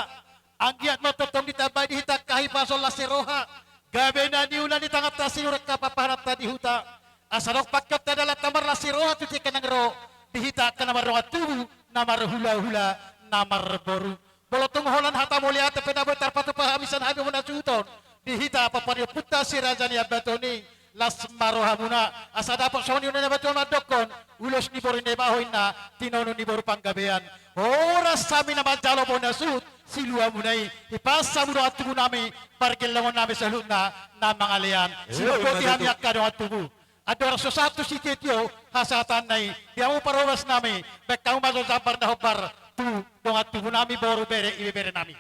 anggiat ma tongtong ditambai di hita angka hipason las ni roha, gabe na niula ni tanganta sinurat hapapahananta di huta, asa dok pangkeonta dalanta marlas ni roha tu tingki na naeng ro, di hita angka na mardongan tubu, na marhulahula, na marboru. Molo tung holan hata mauliate pe na boi tarpatupa hami sian hami bona suhut on, di hita papario puta si raja ni ambaton i, las ma rohamuna, asa dapot songon i na niula ni ambaton mandokkon, ulos ni boru na ibaho inna, tinonun ni boru panggabean. Horas hami na manjalo bona suhut, siluamuna i, hipas hamu dongan tubu nami, pargellongon nami saluhutna, na mangalean. Eh, sibohoti hami angka dongan tubu. Andorang so sahat tu sitio-tio, hasahatan na i, di hamu parhoras nami, baen hamu ma jo jambar na hombar, tu dongan tubu nami boru bere ibebere nami.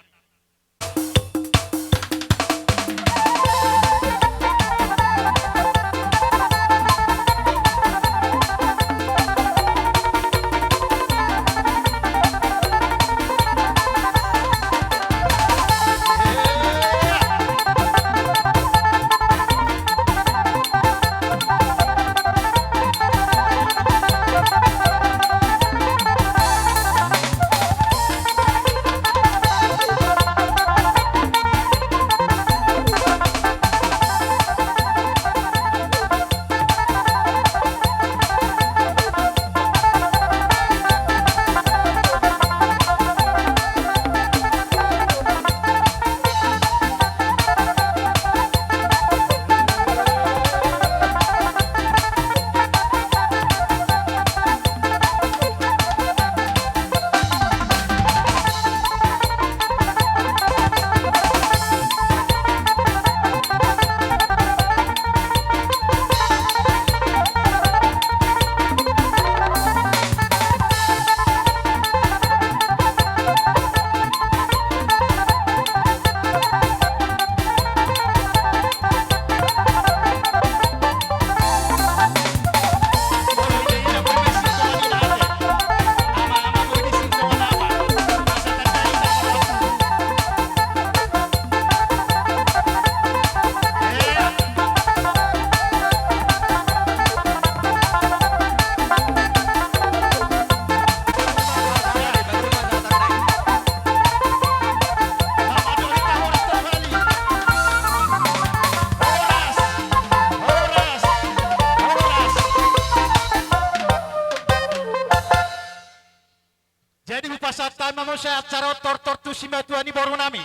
Sai acara on tortor tu simatua ni boru nami.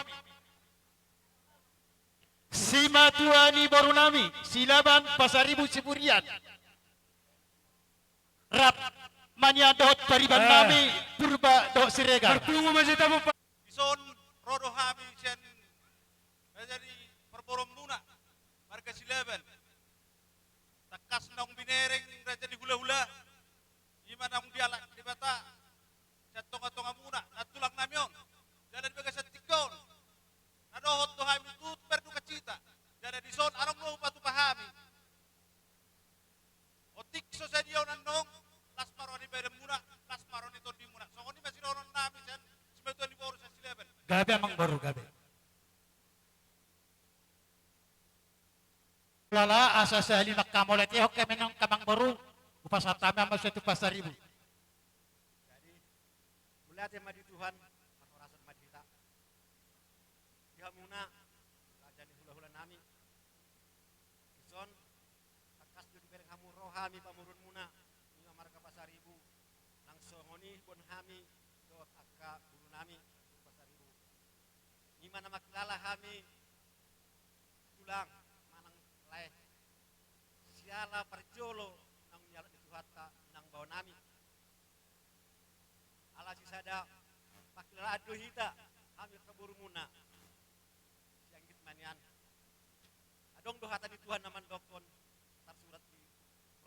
Simatua ni boru nami, Silaban, Pasaribu, Siburian. Rap ma nian dohot pariban nami, Purba dohot Siregar. Marpungu ma jita, Bapak. Dison ro do hami sian raja ni parboruonmuna, marga Silaban. Tangkas naung binereng raja ni hulahula, i ma naung dialap Debata sian tongatongamuna, nantulang nami on. Jala di bagasan tingki on, na dohot do hami tu, tu berdukacita. Jala dison adong do hupatupa hami. Otik so sadia on annon, las ma roha ni badanmuna, las ma roha ni tondimuna. Songon i ma sidohonon nami sian simatua ni boru sian Silaban. Gabe, amang boru, gabe. Lala, asa sahali manghamauliatehon hami annon, amang boru, hupasahat hami ma tu Pasaribu. Jadi, mauliate ma di Tuhan, parhorasan ma di hita. Di hamuna, raja ni hulahula nami. Dison, tangkas do dibereng hamu roha hami pamoruonmuna, i ma marga Pasaribu, nang songon i boan hami dohot angka boru nami, boru Pasaribu. I ma na mangkilala hami tulang manang lae, siala parjolo naung nialap ni Tuhanta inang bao nami. Ala sisada pangkilalaan do hita, hami angka borumuna. Sai anggit ma nian. Adong do hata ni Tuhan na mandokkon, tarsurat di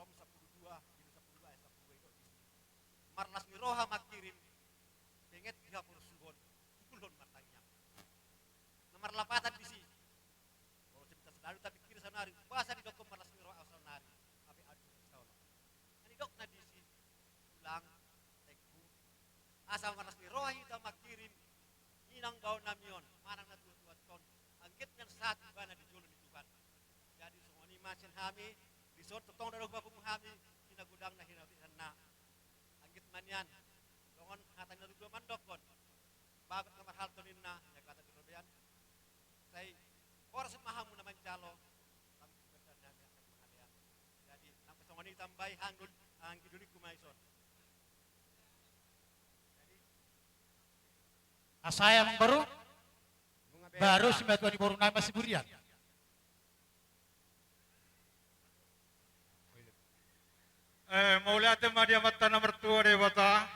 Rom sampulu dua, bindu sampulu dua ayat sampulu dua, didok disi: Marlas ni roha mangkirim, benget di haporsuhon, tukulhon martangiang. Na marlapatan disi, molo so hita selalu tapingkiri saonari, boasa didokkon marlas ni roha ahu saonari, hape ahu diboto saola. Na nidokna disi, tulang, tengku, asa marlas ni roha hita mangkirim inang bao nami on manang natuatuanta on, anggit nian sahat ibana di jolo ni Tuhan. Jadi songon i ma sian hami, dison tongtong do hupapungu hami hinagodangna, hinaotikna. Anggit ma nian, songon hata ni natuatua mandokkon: Bagot na marhalto ninna, niagatan di robean. Sai horas ma hamu na manjalo, lam di baritan nami angka di pangalean. Jadi nang pe songon i tambai, anggi doli-, anggi dolingku ma dison. Jadi, asa i, amang boru, baru simatua ni boru nami ma Siburian. Eh, mauliate ma di Amanta na martua Debata,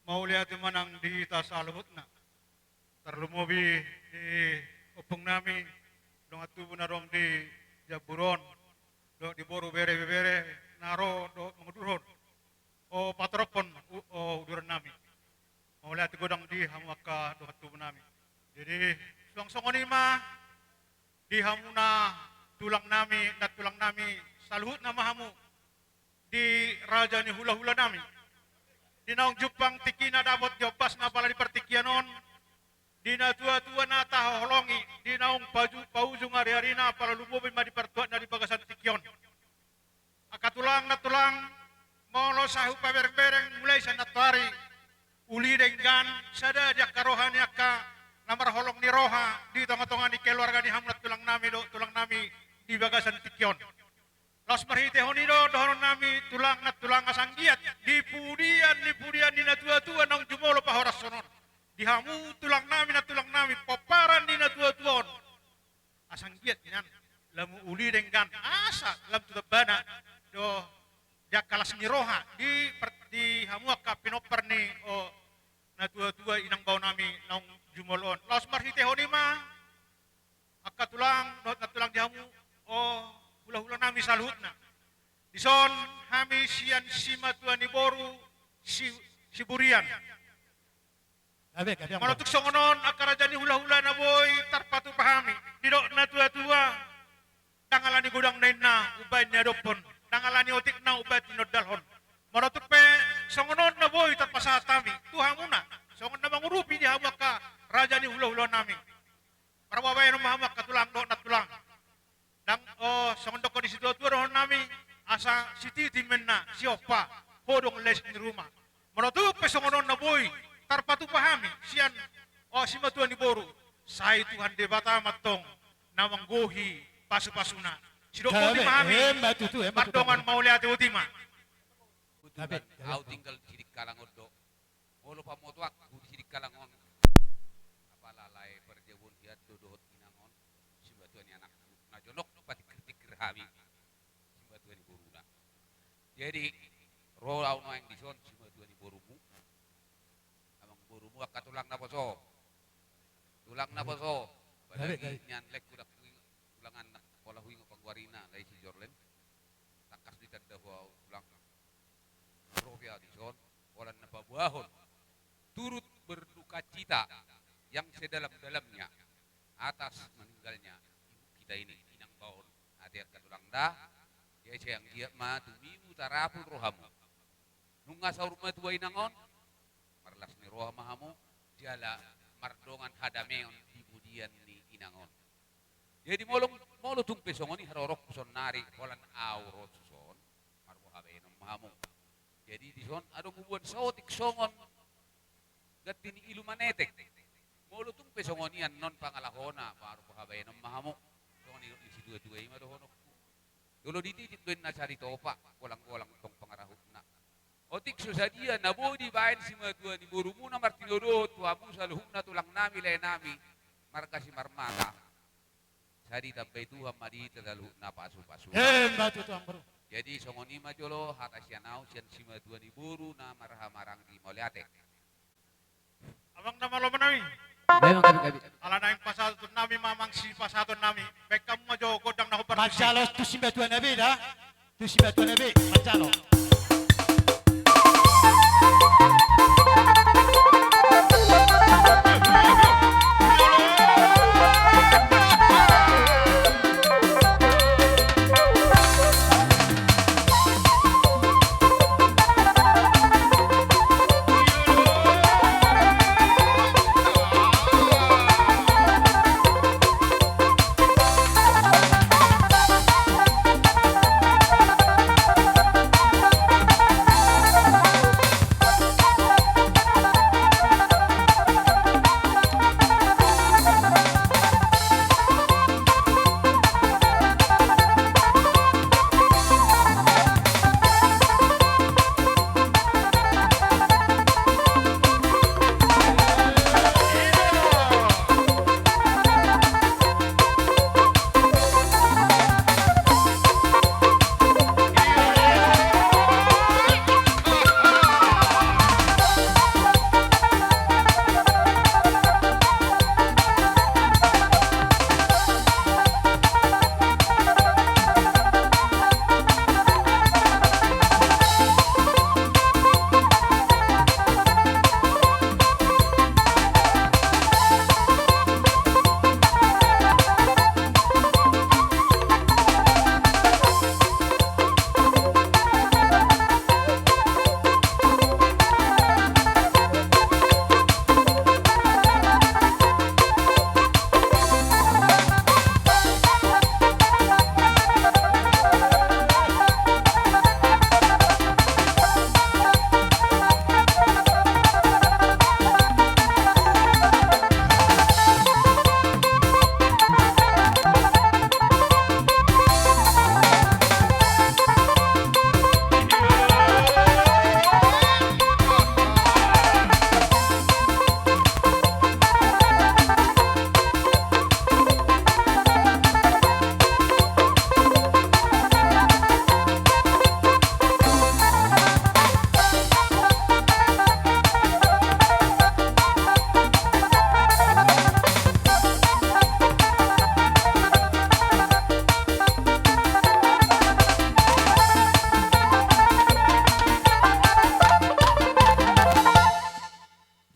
mauliate ma nang di hita saluhutna. Tarlumobi di ompung nami, dongan tubu na adong di Jamburon, dohot di boru, bere, ibebere na ro dohot mangudurhon, o, patorophon, u-, o, uduran nami. Mauliate godang di hamu angka dongan tubu nami. Jadi, suang songon i ma di hamuna tulang nami, nantulang nami, saluhutna ma hamu, di raja ni hulahula nami, di naung jumpang tingkina dapot di ombasna apala di partingkian on, di natuatua na tahaholongi, di naung paju-, paujung ariarina apala lumobi ma di partuatna di bagasan tingki on. Angka tulang, nantulang, molo sai hupaberengbereng mulai sian antuari, uli denggan sada di angka roha ni angka na marholong ni roha di tongatonga ni keluarga ni hamu nantulang nami dohot tulang nami di bagasan tingki on. Laos marhitehon i do dohonon nami, tulang, nantulang, asa anggiat di pudian ni pudian ni natuatua naung jumolo pahorashon on, di hamu tulang nami, nantulang nami, pomparan ni natuatua on, asa anggiat nian lam uli denggan, asa lam tu tambana do di angka las ni roha di per-, di hamu angka pinompar ni, o, natuatua inang bao nami naung jumolo on. Laos marhitehon i ma, angka tulang dohot nantulang, di hamu, o, hulahula nami saluhutna. Dison hami sian simatua ni boru Si-, Siburian. Gabe, gabe, amang boru. Molo tung songon on angka raja ni hulahula na boi tarpatupa hami, didok natuatua: Ndang ala ni godangna inna umbahen niadophon, ndang ala ni otikna umbahen tinondalhon. Molo tung pe songon on na boi tarpasahat hami tu hamuna, songon na mangurupi di hamu angka raja ni hulahula nami, marbabaenon ma hamu angka tulang dohot nantulang. Ndang, o, songon dokkon ni situatua dohonon nami, asa sititi ma inna, siompa, hodong les ni ruma. Molo tung pe songon on na boi tarpatupa hami sian, o, simatua ni boru, sai Tuhan Debata ma antong na manggohi pasupasuna. Sidok boti ma hami. Gabe, emma tutu, emma tutu. Mardongan mauliate, boti ma. Gabe, gabe. Ahu tinggal di Sidikalang on do. Molo pamotoanku di Kalangon, apala lae parjabuon hian do dohot inang on, simatua ni anakku, na jonok patikir-tikir hami, simatua ni boruna. Jadi, ro au nuaeng dison, simatua ni borumu, amang borumu, angka tulang naposo. Tulang naposo. Gabe, gabe. Apalagi nian lek hudang tulang anak, pola huingot panggoarina, lae si Jorlen. Tangkas ditanda hu au tulang. Ro pe au dison, holan na paboahon. Turut berdukacita yang sedalam-dalamnya atas meninggalnya ibu kita ini, inang baon. Ate angka tulang da, jadi sai anggiat ma tumibu tarapul rohamu. Nunga saur matua inang on, marlas ni roha ma hamu, jala mardongan hadameon di pudian ni inang on. Jadi molo, molo tung pe songon i haroroku saonnari, holan au ro tuson, marboha baenon ma hamu. Jadi dison adong huboan saotik songon ganti ni ilu manetek. Molo tung pe songon i annon pangalahona, marboha baenon ma hamu. Songon i, ni situatua i ma dohononku. Jolo dititip do inna sari topa, golang-golang tong pangarahutna. Otik so sadia na boi dibaen simatua ni borumuna martinodohon tu hamu saluhutna tulang nami, lae nami, marga Simarmata. Sai ditambai Tuhan ma di hita saluhutna pasu-pasu. Emma tutu, amang boru. Jadi songon i ma jolo hata sian au sian simatua ni boru na marhahamaranggi, mauliate. Amang na malo nami. Baen ma gabe, gabe. Ala naeng pasahaton nami ma, amang, sipasahaton nami. Baen hamu ma jo gondang na hombar tusi. Manjalo tu simatua na be da. Tu simatua na be, manjalo.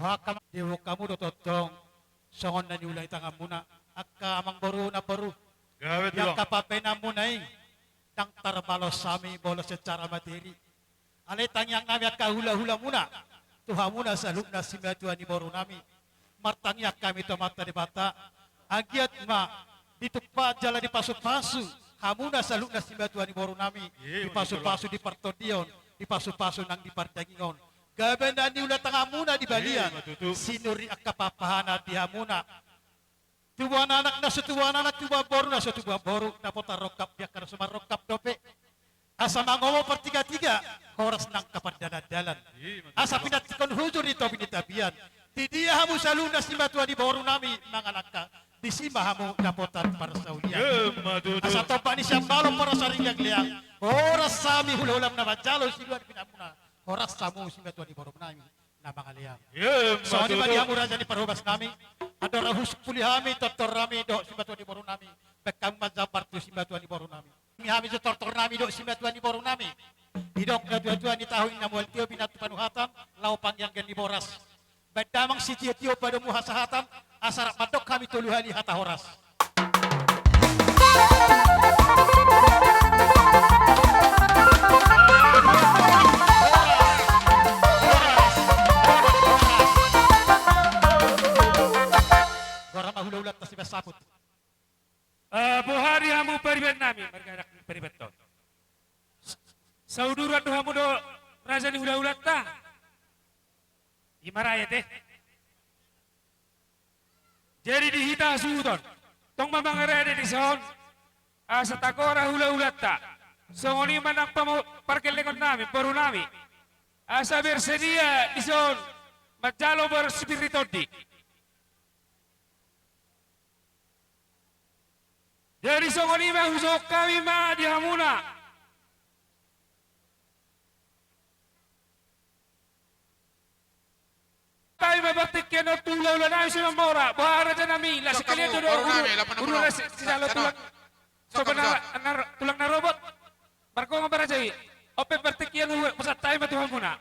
Boha hamu, diboan hamu do tongtong songon na niula ni tanganmuna, angka amang boru, namboru. Gabe, di tulang. Angka pambahenanmuna i, ndang tarbalos hami molo secara materi. Alai tangiang nami angka hulahulamuna, tu hamuna saluhutna simatua ni boru nami. Martangiang hami tu Amanta Debata, anggiat ma ditumpak jala dipasupasu hamuna saluhutna simatua ni boru nami, iya, dipasupasu di partondion, dipasupasu nang di pardagingon. Gabe na niula tanganmuna di balian, iya, ima tutu, sinurit angka pahanpahanan di hamuna. Tubuan anak na so tubuan anak, tubuan boru na so tubuan boru, dapotan rongkap di angka na so marrongkap dope. Asa mangomo partigatiga, horas nang angka pardalandalan. Iya, ima tutu. Asa pinantikhon hujur di topi ni tapian, Di dia hamu saluhutna simatua ni boru nami mangalangka, disi ma hamu dapotan parsaulian. Emma tutu. Asa tompa ni sian balok parasarian leang, horas hami hulahulam na manjalo siluan pinamuna, horas hamu simatua ni boru nami na mangalean. Emma tutu. Songon i ma di hamu raja ni parhobas nami, andor hasuhuton hami, tortor nami dohot simatua ni boru nami, baen hamu manjambar tu simatua ni boru nami. Hami jo tortor nami dohot simatua ni boru nami. Didok natuatua, ni tahu inna mual tio, binatu panuhatan, laho pangianggian ni boras. Baen damang sitiotio padomu hasahatan, asa rap mandok hami tolu hali hata horas. Goar ma hulahulanta sibahen saput. Eh, boha di hamu pariban nami, marganak pariban to. Sauduran do hamu do raja ni hulahulanta. Ima raja te. Jadi di hita hasuhuton, tong ma mangarade dison, asa tagora hulahulanta. Songon i ma nang pamo-, pargellengon nami, boru nami. Asa bersedia dison manjalo boras sipir ni tondi. Jadi songon i ma hujou hami ma di hamuna. Hami ma partingkian on tu hulahula nami Simanjorang. Boha raja nami, las sekalian do do guru, guru las sijalo tulang. Soba na, tulang na robot. Margongo ma raja i. Ope partingkian, pasahat hami ma tu hamuna.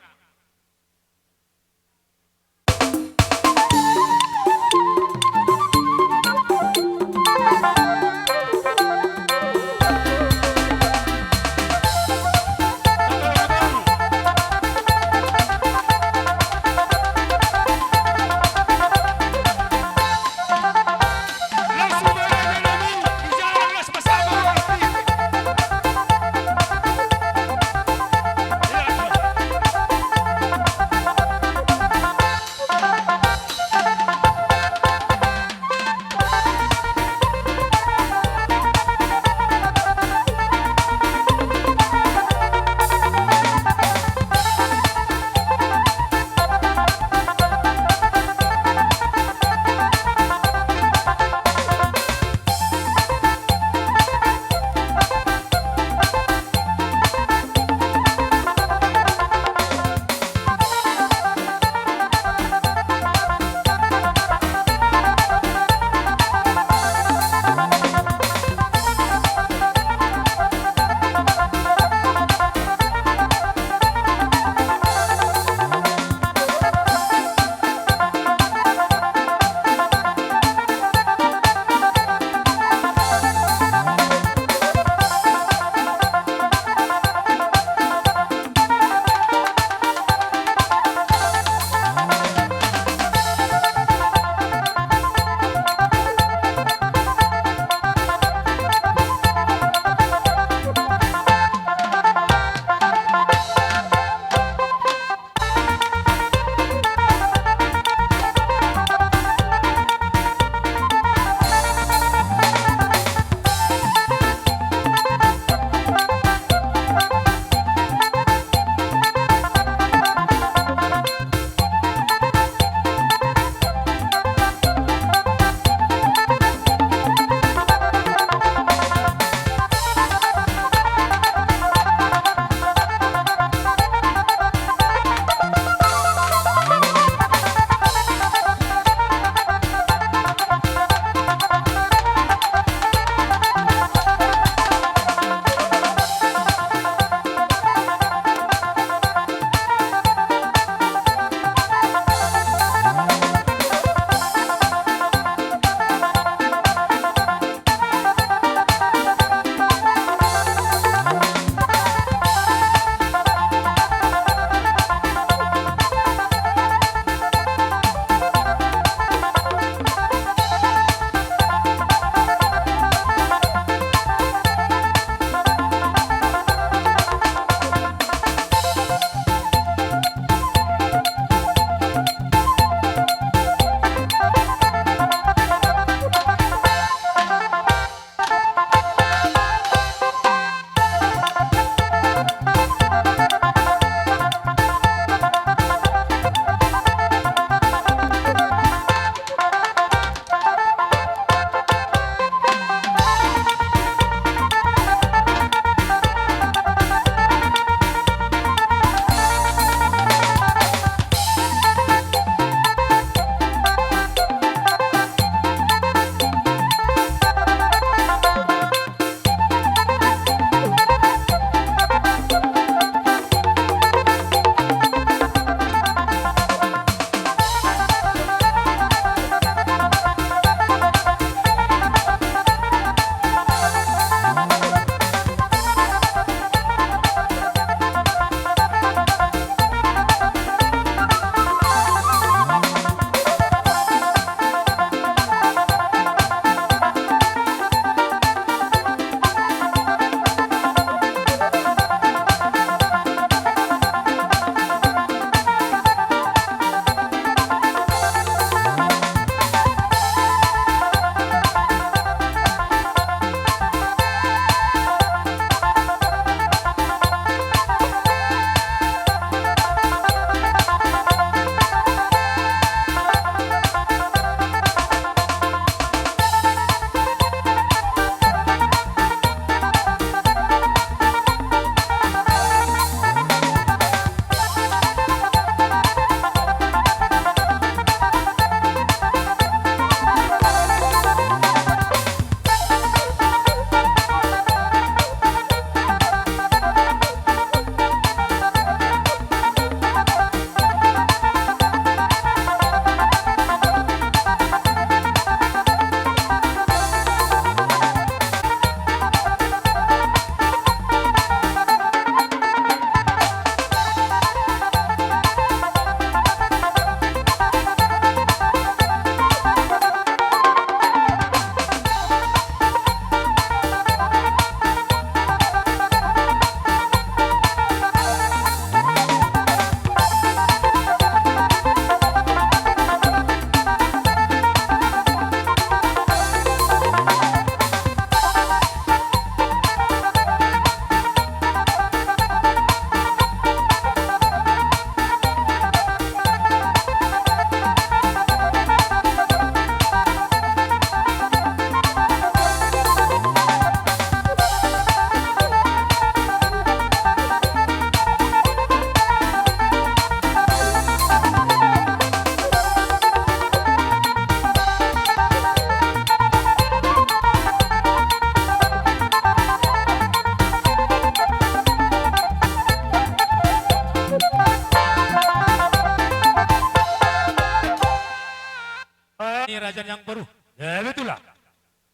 Gabe tulang.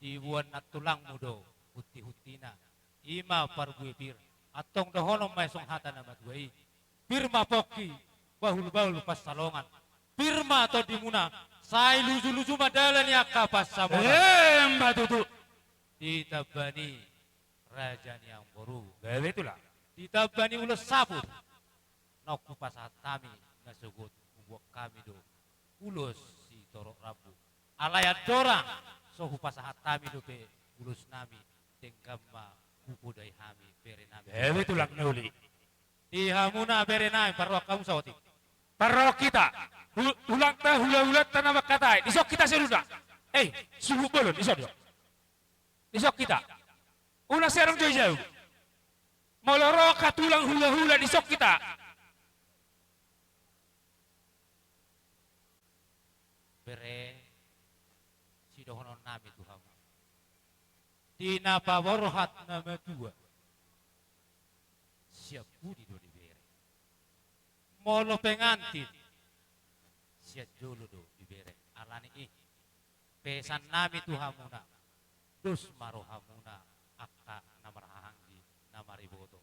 Diboan nantulangmu do huntihuntina. I ma parbue pir. Antong dohonon ma i songon hata na matua i. Pir ma pongki, bahulbahul pansalongan. Pir ma tondimuna, sai lujuluju ma dalan ni angka pansamotan. Emma tutu. Ditamba ni raja ni amangboru. Gabe tulang. Ditamba ni ulos saput. Naung hupasahat hami nasogot, huboan hami do ulos sitorop rambu. Alai andorang so hupasahat hami dope ulosnami, denggan ma hupodai hami berenami. Gabe tulang na uli. Di hamuna berenami, parrohahon hamu saotik. Parrohahon hita. Hu-, hulangta, hulahulanta na mangkatai. Dison hita saluhutna. Eh, suhut bolon, dison, dison. Dison hita. Unang sai adong jaujau. Molo ro angka tulang hulahula, dison hita. Bere, sidohononnami tu hamu. Di na paborhat na matua, sian pudi do dibere. Molo pengantin, sian jolo do dibere. Alani i, pesannami tu hamuna, dos ma rohamuna angka na marhahaanggi, na mariboto.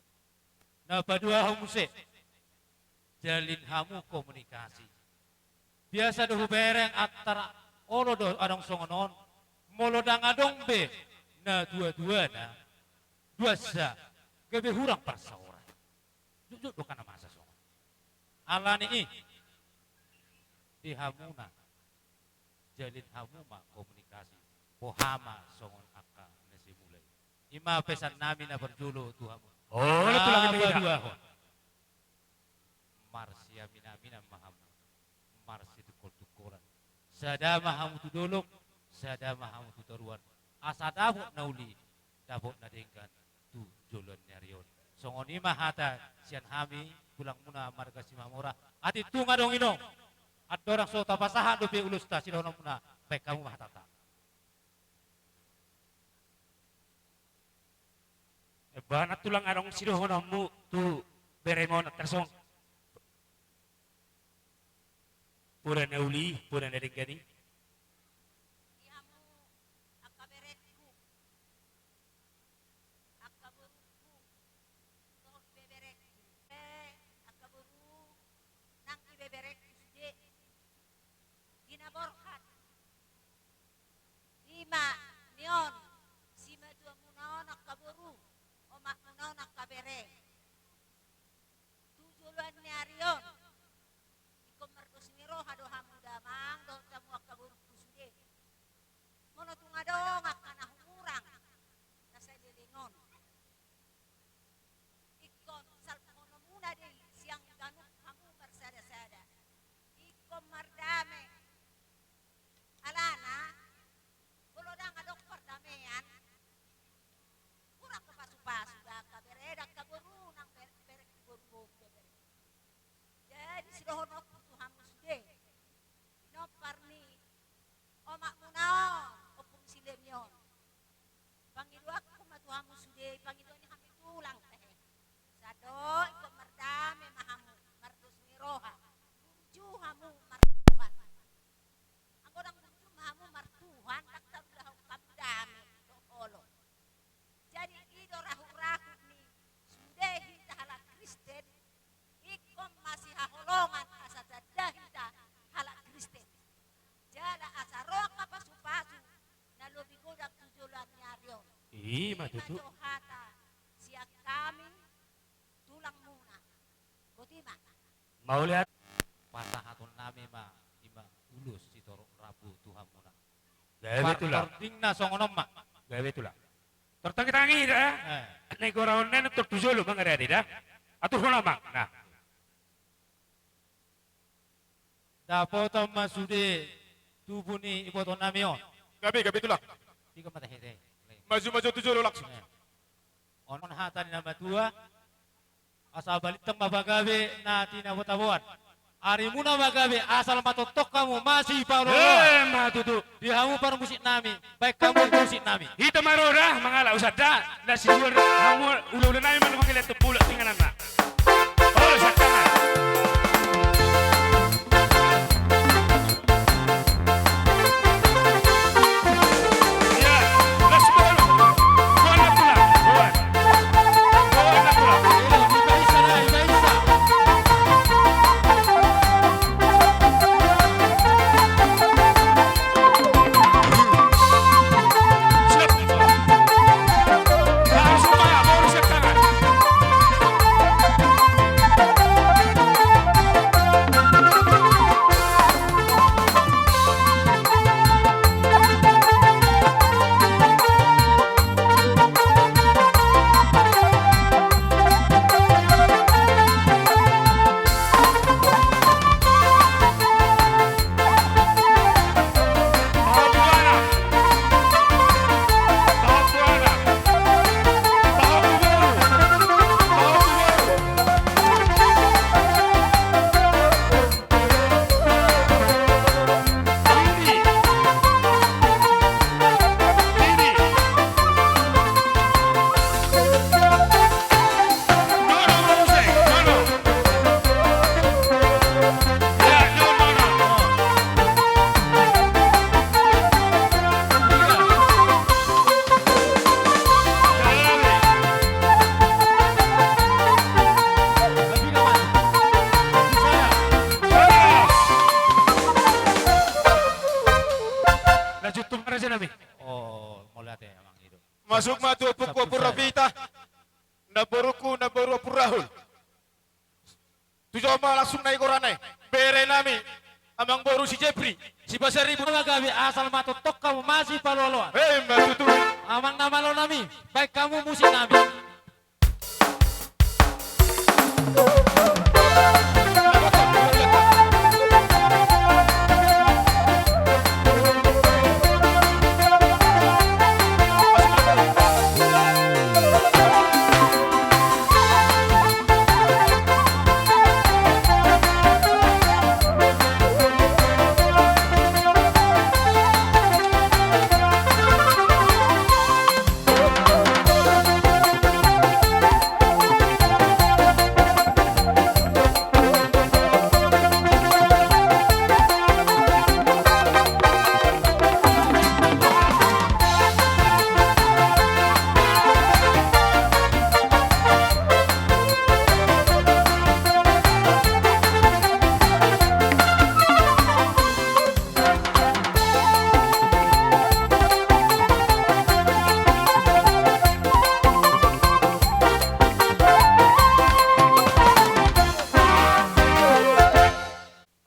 Na paduahon muse, jalin hamu komunikasi. Biasa do hubereng antara olo do adong songon on, molo ndang adong be na duaduana, duansa gabe hurang parsaoran. Jotjot do angka na masa songon. Alani i, di hamuna, jalin hamu ma komunikasi. Boha ma songon angka na semula i. I ma pesannami na parjolo tu hamu. Olo, tulang. Na paduahon, marsiaminaminan ma hamu. Marsitungkoltungkolan. Sada ma hamu tu dolok, sada ma hamu tu toruan. Asa dapot na uli, dapot na denggan tu joloan ni ari on. Songon i ma hata sian hami, tulangmuna marga Simamora. Atik tung adong inong. Andorang so tapasahat dope ulosta sidohononmuna, baen hamu ma hatanta. Baen ma tulang adong sidohononmu tu beremon, tarsong. Poda na uli, poda na denggan i. Di hamu angka berengku, angka borungku, dohot ibeberengku. Eh, angka boru nang ibeberengku sude. Di na borhat. I ma nion, simatuamuna on angka boru, omakmuna on angka bere. Tu joloan ni ari on, ingkon mardos ni roha do hamu damang, dohot hamu angka borungku sude. Molo tung adong angka na humurang, na saleleng on, ingkon salpuhononmuna do i sian ganup hamu marsadasada. Ingkon mardame. Alana, molo ndang adong pardamean, hurang do pasupasu, da angka bere, da angka boru, nang bere, bere, boru, boru, bere. Jadi sidohononku tu hamu sude, pinompar ni omakmuna on, Ompung Silemi on. Pangidoanku ma tu hamu sude, pangidoan ni hami tulang, hehe. Sado, ingkon mardame ma hamu, mardos ni roha, burju hamu martuhan. Anggo ndang burju ma hamu martuhan, ndang tarulahon hamu dame dohot holong. Jadi i do rahut-rahut ni sude hita halak Kristen, ingkon masihaholongan asa tanda hita halak Kristen. Jala asa ro angka pasupasu na lobi godang tu joloan ni ari on. I ma tutu. I ma jo hata sian hami tulangmuna. Boti ma. Mauliate. Pasahatonnami ma, i ma ulos sitorop rambu tu hamuna. Gabe tulang. Partordingna songon on ma. Gabe tulang. Tortangitangi da. Eh. Naeng goraon na tor tu jolo mangarade da. Aturhon ma. Nah. Dapotan ma sude tubu ni ibotonnami on. Gabe, gabe tulang. Tiga mata hete. Maju, maju tu jolo langsung. Eh. On, on hata ni na matua. Asa balintang ma pagabe na tinabotaboan. Arimuna ma gabe, asal ma tongtong hamu masipaolooloan. Eh, ma tutu. Di hamu parmusiknami, baen hamu musiknami. Hita ma ro da mangalap husanda, na siduan hamu ulaula nami ma na mangelean tu pulo tingananna. Olo, siangkangan. Masuk ma tu ompungku Ompung Rafita. Namborungku, namboru Ompung Rahul. Tu jolo ma langsung na i gorana i. Bere nami, amangboru si Jepri, si Pasaribu. Ala gabe asal ma tongtong hamu masipaoloan. Emma tutu. Amang na malo nami, baen hamu musik nami.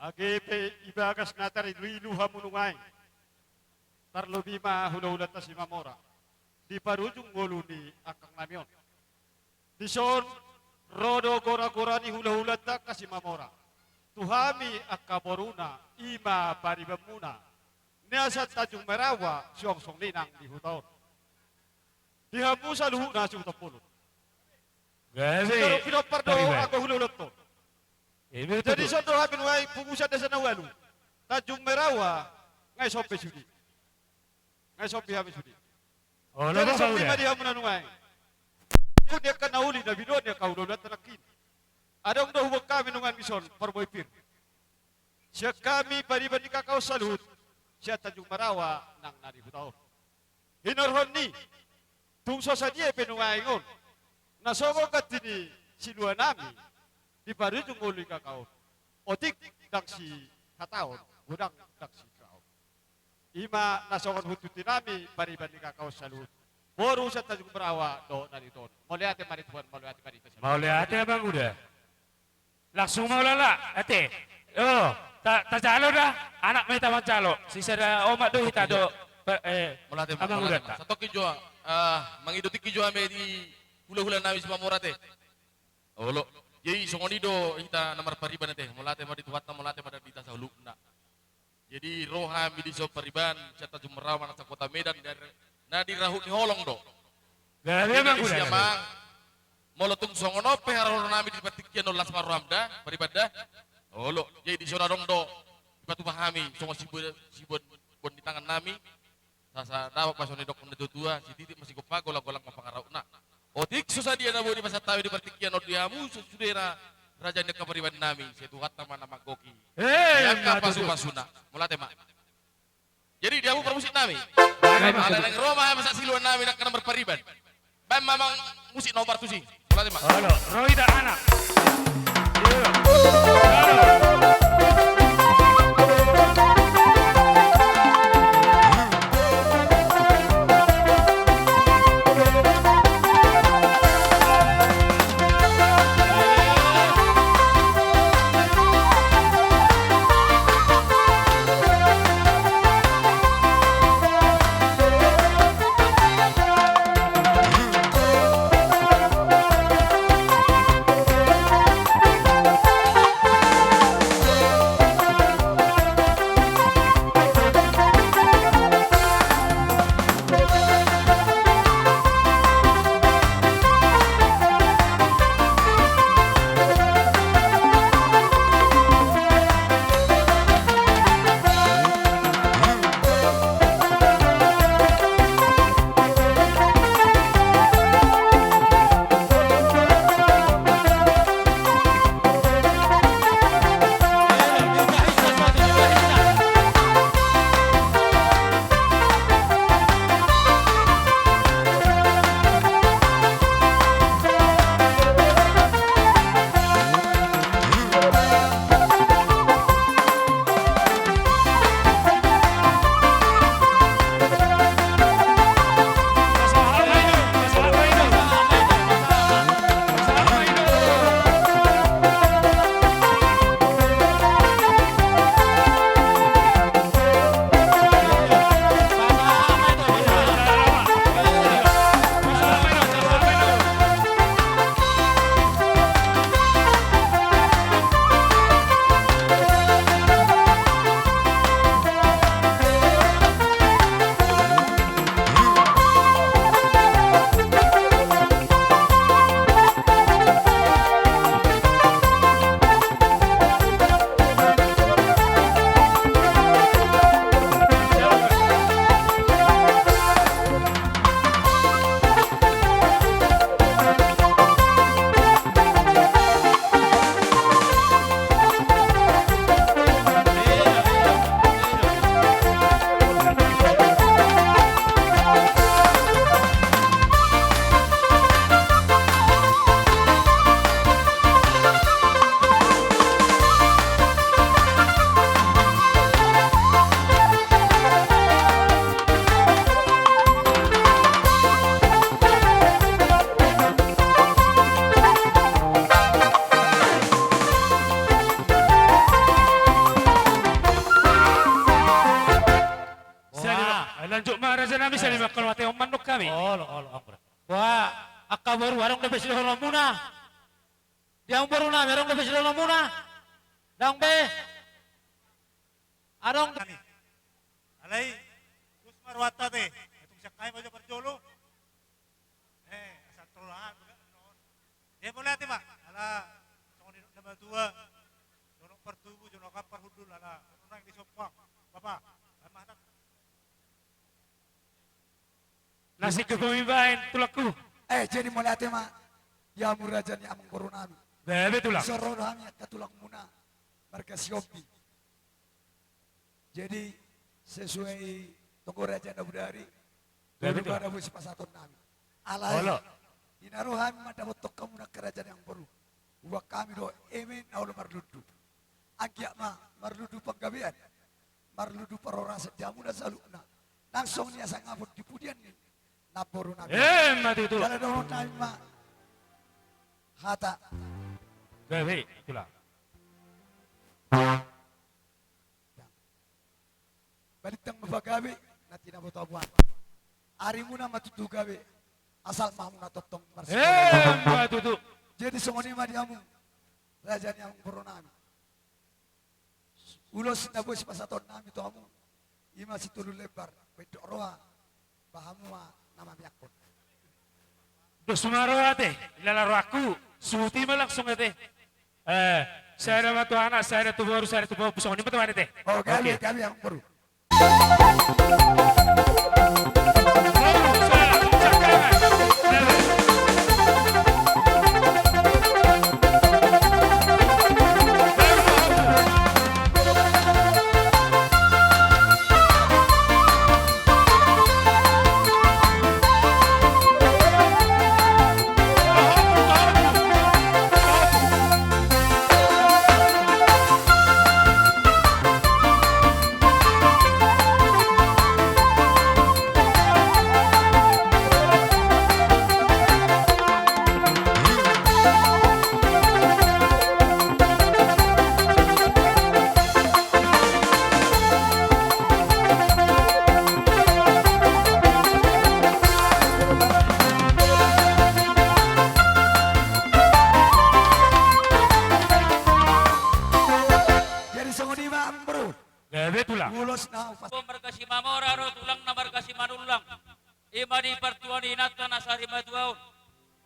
Age pe di bagas na tariluilu hamu nuaeng, tarlobi ma hulahulanta Simamora di parujung ngolu ni angkang nami on. Dison ro do goragora ni hulahulanta angka Simamora tu hami angka boruna, i ma paribanmuna, na sian Tanjung Marawa, suang songon i nang di huta on. Di hamu saluhutna Sibuton Bolon. Gabe. Sidorong pinompar do angka hulahulanta on. Jadi songon i do hami nuaeng punguan desa na ualu, Tanjung Marawa, nga dison pe sude. Nga dison pe hami sude. Jadi songon i ma di hamu na nuaeng. Ingkon di angka na uli na binoan ni angka hulahulanta nangkin, adong do huboan hami nuaeng dison parbue pir sian hami pariban ni K K on saluhut, sian Tanjung Marawa nang na di huta on. Hinorhon ni, tung so sadia pe nuaeng on na songon ganti ni silua nami di parujung ngolu ni K K on, otik ndang sihataon, godang ndang sihiraon. I ma na songon huthuthu nami pariban ni K K on saluhut, boru sian Tanjung Marawa dohot na di huta on. Mauliate ma di Tuhan, mauliate ma di hita saluhut. Mauliate, Amang Uda. Langsung ma, Ula, ate. O, ta, tajalo da, anak ma hita manjalo. Sisada omak do hita do, pe, e, Mauliate ma, Amang Uda, mauliate ma. Satongkin jo, e, mangido tingki jo hami di hulahula nami Simamora, ate. Olo. Jadi songon i do hita na marpariban, ate. Mauliate ma di Tuhanta, mauliate ma di hita saluhutna. Jadi ro hami dison pariban sian Tanjung Marawa, na sa-Kota Medan, dari, na di rahut ni holong do. Gabe, jadi Amang Uda, isi, Amang. Molo tung songon on pe haroro nami di partingkian on, las ma roham da, pariban da. Olo, jadi dison adong do dipatupa hami songon sibo-, siboan, boan ni tangan nami. Sasa dapot ma songon didokkon natuatua, sititi ma sigompa, golanggolang ma pangarahutna. Otik so sadia na boi dipasahat hami di partingkian on di hamu sudena, raja ni angka pariban nami, sai Tuhanta ma na manggohi, e, di angka, emma tutu, pasupasuna. Mauliate ma. Jadi di hamu parmusik nami. Gabe, Amang Uda. Ala naeng ro ma hami sahat siluan nami angka na marpariban. Baen ma, Amang, musik na hombar tusi. Mauliate ma. Olo, ro hita, anak. Olo. Ba, angka boru, adong dope sidohononmuna? Di hamu boru nami, adong dope sidohononmuna? Adong be? Adong. Alai, gus ma rohanta te. Tung sian hami ma jo parjolo. Eh, asal tolongan, bukan non. Dia boleh ate ma. Ala, songon nidok na matua. Jonok partubu, jonok parhundul, ala. Nang di sompang. Bapa, ala ma hatat. Na singkop ma i baen, tulangku. Eh, jadi mauliate ma di hamu raja ni amangboru nami. Gabe, tulang. Dison ro do hami angka tulangmuna, marga Sihombing. Jadi, sesuai tonggo raja na bodari, gabe, tulang, tolu ma na boi sipasahaton nami. Alai, olo, di na ro hami mandapothon hamuna angka raja ni amangboru, huboan hami do eme na olo marlundu. Anggiat ma marlundu panggabean, marlundu parhorasan di hamuna saluhutna. Nang songon i asa ngapon di pudian ni namboru nami. Emma tutu. Jala dohonon nami ma hata. Gabe, tulang. Balintang ma pagabe, na tinabotaboan. Arimuna ma tutu gabe, asal ma hamuna tongtong marsikologi. Emma tutu. Jadi songon i ma di hamu, raja ni amangboru nami. Ulos na boi sipasahaton nami tu hamu, i ma sitolu lembar, baen dohot roha, ba hamu ma na mamiangkon. Dos ma roha ate, ilala rohangku, suhut i ma langsung ate. Eh, sada ma tu anak, sada tu boru, sada tu pahompu, songon i ma tu anak ate. Oh, gabe, oke, gabe amangboru. Jadi songon i ma, amangboru. Gabe, tulang. Ulos na upas. Marga Simamora do tulangna marga Simanullang. I ma di partua ni inanta na sarimatua on.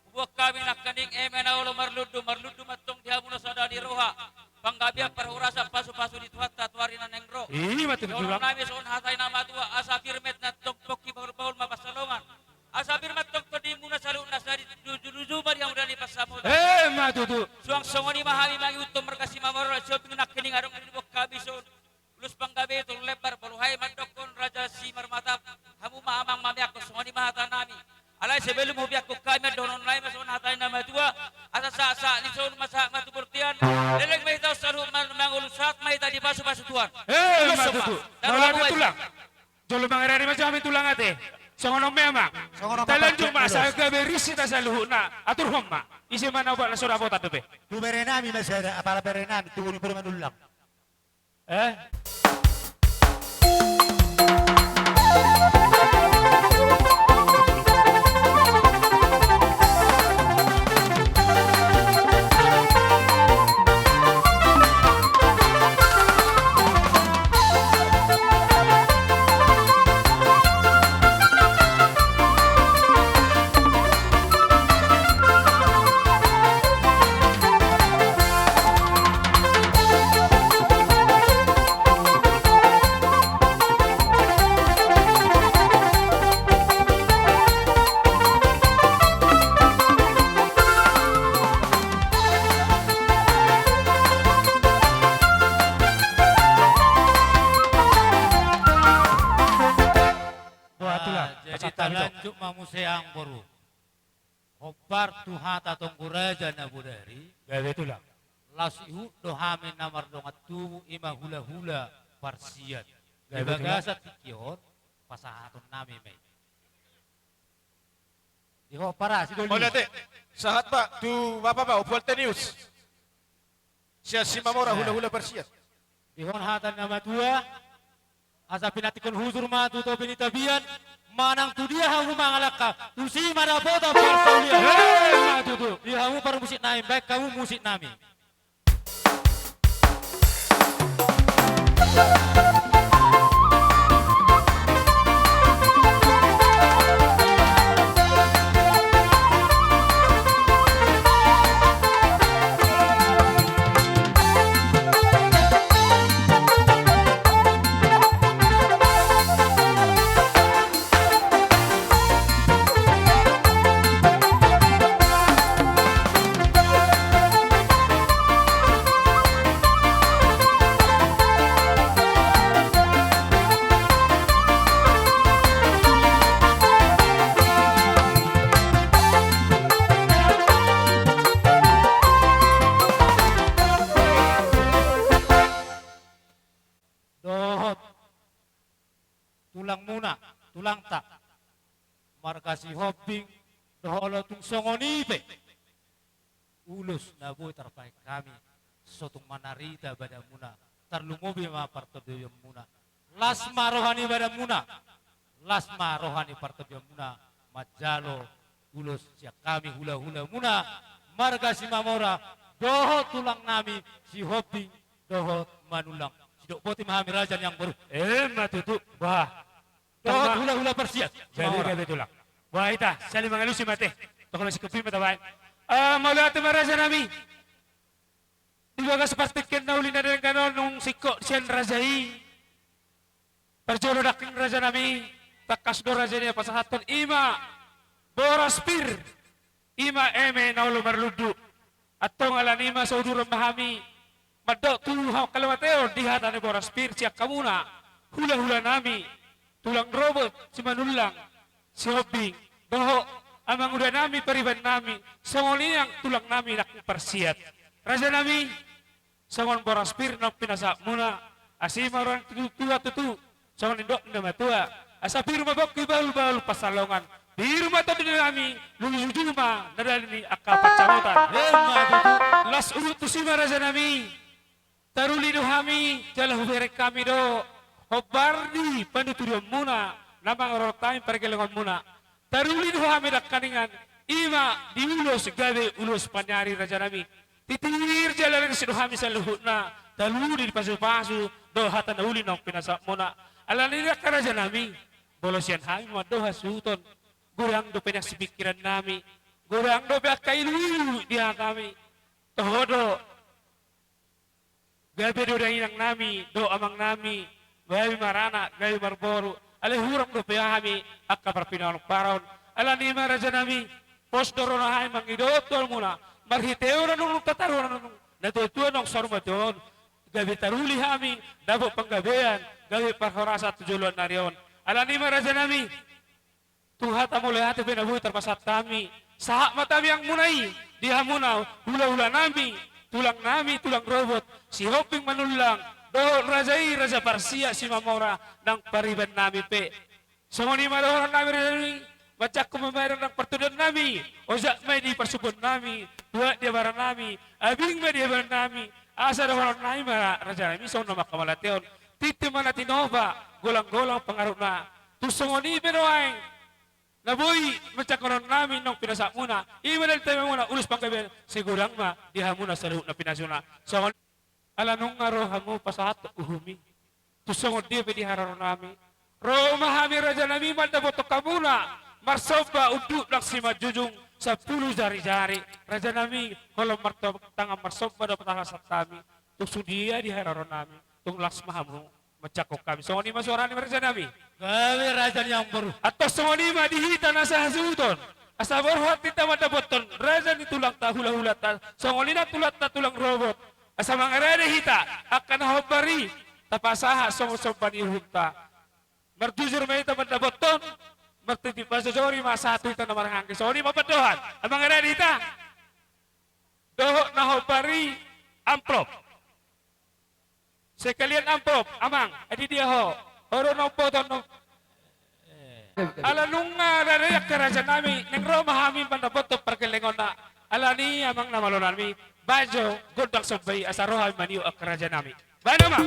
Huboan hami nangkining eme na olo marlundu, marlundu ma antong di hamu na sada ni roha, panggabean, parhorasan, pasupasu ni Tuhanta tu ari na naeng ro. I ma tutu, tulang. Dohonon nami songon hata ni na matua, asa pir ma antong pongki, bahulbahul ma pansalongan. Asa pir ma antong tondimuna saluhutna, asa dijujur ma di hamu dali pansamotan. Emma tutu. Suang songon i ma hami mangihuthon marga Simamora Sihombing nangkining adong na niboan hami son. Ulos panggabe tolu lembar, molo hami mandokkon Raja Simarmata, hamu ma amang mamiangkon, songon i ma hata nami. Alai sebelum hubiangkon hami, dohonon nami ma songon hata ni na matua, asa sahat-sahat ni son ma sahat ma tu bortian, leleng ma hita on saluhut ma-, mangolu, sahat ma hita dipasupasu Tuhan. Eh, ulos ma tutu. Mauliate, tulang. Jolo mangarade ma jo hami, tulang, ate. Songon on ma, amang. Songon on ma, talanjut ma, tulang, asa gabe ris hita saluhutna. Aturhon ma. Ise ma na opat na so dapotan dope? Tu bere nami ma sada, apala bere nami, tu Guru Permanullang. Eh? Jadi talanjut ma muse, amangboru. Hombar tu hata tonggo raja na bodari. Gabe, tulang. Laos ihut do hami na mardongan tubu, i ma hulahula parsian. Gabe, tulang. Di bagasan tingki on, pasahaton nami ma i. Di ho, para, sidoli. Mauliate. Sahat, Pak, tu Bapak, Pak, Ompu Altenius. Sian Simamora, hulahula parsian. Dihon hata ni na matua. Asa pinantikhon hujur ma tu topi ni tapian, manang tu dia hamu mangalangka, tusi ma dapotan parsaulian. Emma tutu. Di hamu parmusik nami, baen hamu musik nami. Dohot tulangmuna, tulangta, marga Sihombing, dohot tung songon i pe ulos na boi tarbahen hami, so tung manarita badanmuna, tarlumobi ma partondionmuna. Las ma roha ni badanmuna, las ma roha ni partondionmuna, manjalo ulos sian hami hulahulamuna, marga Simamora, dohot tulang nami Sihombing dohot Manullang. Sidok boti ma hami, raja ni amangboru. Emma tutu. Bah. Dohot hulahula parsiat Simamora. Jadi gabe tulang. Bah, hita saling mangalusi ma ate. Tokol sikopi ma tabaen. Eh, mauliate ma, raja nami. Di bagas partingkian na uli na denggan on, nunga singkop sian raja i. Parjolo nangkin, raja nami, tangkas do raja i pasahathon, i ma boras pir, i ma eme na olo marlundu. Antong alani i ma sauduran ma hami mandok tu hau kalimateon di hata ni boras pir sian hamuna hulahula nami, tulang rorobot Simanullang, Sihombing, dohot amanguda nami, pariban nami, songon i nang tulang nami nangkin parsiat. Raja nami, songon boras pir naung pinasahatmuna, asi ma roha ni natuatua tutu, songon nidok ni na matua, asa pir ma pongki, bahulbahul pansalongan, pir ma tondi nami, lujuluju ma na dali ni angka pansamotan. Emma tutu. Las uhum tusi ma, raja nami. Taruli do hami, jala hubereng hami do hombar ni panuturianmuna na mangoruhon hami pargellengonmuna. Taruli do hami nangkiningan, i ma di ulos gabe ulos paniari, raja nami. Titir jala ringgit do hami saluhutna, taruli di pasupasu dohot hata na uli naung pinasahatmuna. Alani i, angka raja nami, molo sian hami mandok hasuhuton, godang dope nian sipingkiran nami, godang dope angka iluilu di hata nami. Toho do, gabe do dainang nami dohot amang nami, gabe maranak, gabe marboru, alai hurang dope hami angka parpinaon-pinaon. Alani i ma, raja nami, pos do roha nami mangido tu hamuna, marhitehon annon tataruhon annon natuatua naung saur matua on, gabe taruli hami, dapot panggabean, gabe parhorasan tu joloan ni ari on. Alani i ma, raja nami, tu hata mauliate pe na boi tarpasahat hami, sahat ma tangiangmuna i di hamuna hulahula nami, tulang nami, tulang rorobot Sihombing Manullang, dohot raja i, raja parsiat Simamora nang pariban nami pe. Songon i ma dohonon nami, raja nami, manjangkon ma i nang partondion nami, ojak ma i di parsombaon nami, tuat di abara nami, abing ma di abara nami, asa dohonon nami ma, raja nami, songon na manghamauliateon, tintin ma na tinopa, golanggolang pangarahutna. Tung songon i pe nuaeng na boi manjangkonon nami naung pinasahatmuna, i ma dali tangiangmuna, ulos panggabean sai godang ma di hamuna saluhut na pinasuna. Songon i, ala nunga ro hamu pasahat uhum i, tung songon dia pe di haroro nami, ro ma hami, raja nami, mandapothon hamuna marsomba unduk nang simanjujung, sampulu jarijari, raja nami, holan martopuk tangan marsomba do pasahat hami, tung sude di haroro nami, tung las ma hamu manjangkon hami. Songon i ma suara ni raja nami. Gabe, raja ni amangboru. Antong songon i ma di hita na sahasuhuton. Asa borhat hita mandapothon raja ni tulangta, hulahulanta, songon i nang tulangta tulang rorobot. Asa mangarade hita angka na hombar i, tapasahat songon somba ni uhumta. Marjujur ma hita mandapothon, martintin pasojori ma sahat tu hita na marhahaanggi. Songon i ma pandohan. Mangarade hita dohot na hombar i, amplop. Sekalian amplop, amang, adi dia ho? Ho do na umboto na. Ala nunga rade, angka raja nami, naeng ro ma hami mandapothon pargellengonna. Alani i, amang na malo nami, baen jo gondang somba i asa ro hami maniop, angka raja nami. Baen, amang.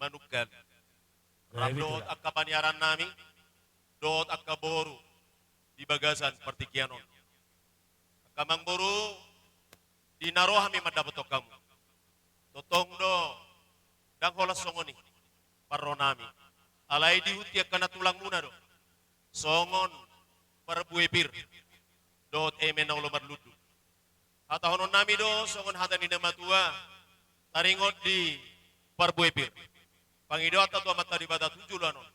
manungkal. Ram dohot angka paniaran nami dohot angka boru di bagasan partingkian on. Angka amang boru, di na ro hami mandapothon hamu. Tongtong do, ndang holan songon i parro nami. Alai dihuti angka na tulangmuna do, songon parbue pir dohot eme na olo marlundu. Hatahonon nami do songon hata ni na matua, taringot di parbue pir. Pangidoanta tu Amanta Debata tu joloan on: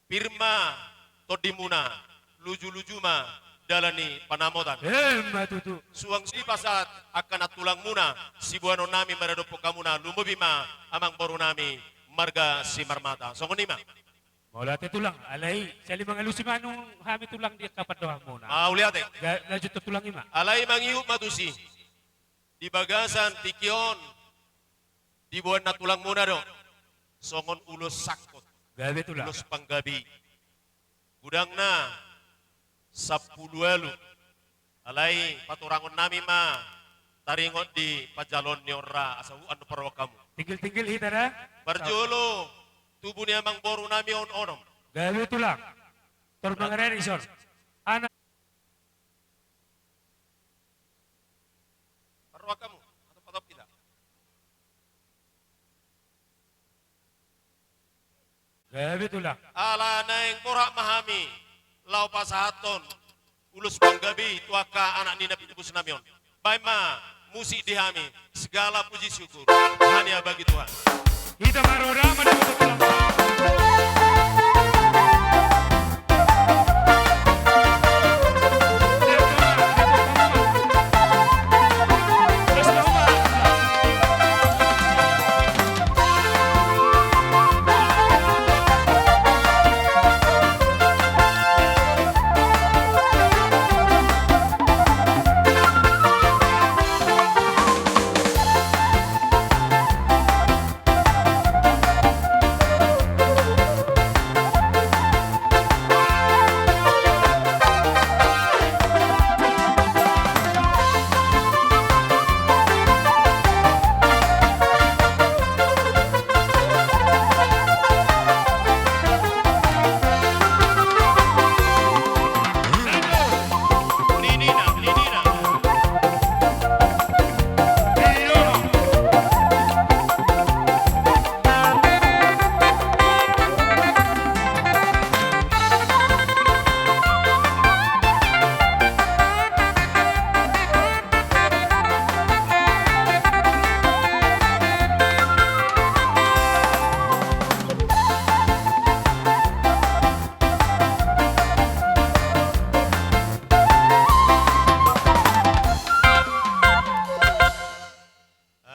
Pir ma tondimuna, luju-luju ma dalan ni panamotan. Emma tutu. Suang sipasahat angka na tulangmuna, siboanon nami maradophon hamuna, lumobi ma amang boru nami marga Simarmata. Songon i ma. Mauliate tulang, alai sali mangalusi ma nang hami tulang di angka pandohanmuna. Mauliate. Ga-, lanjut tu tulang i ma. Alai mangihut ma tusi. Di bagasan tingki on, diboan na tulangmuna do songon ulos sangkot. Gabe tulang. Ulos panggabe. Godangna sampulu ualu. Alai paturangon nami ma taringot di panjaloon ni on ra asa huan do parrohahon hamu. Tinggil-tinggil hita da. Parjolo, tubu ni amang boru nami on onom. Gabe tulang. Tor mangarani son. Anak. Parrohahon hamu, atau patop kita. Gabe tulang. Ala naeng borhat ma hami laho pasahathon ulos panggabe tu angka anak ni na pinobus nami on. Baen ma musik di hami, segala puji syukur hanya bagi Tuhan. Hita ma roda, mendapatkan tulang.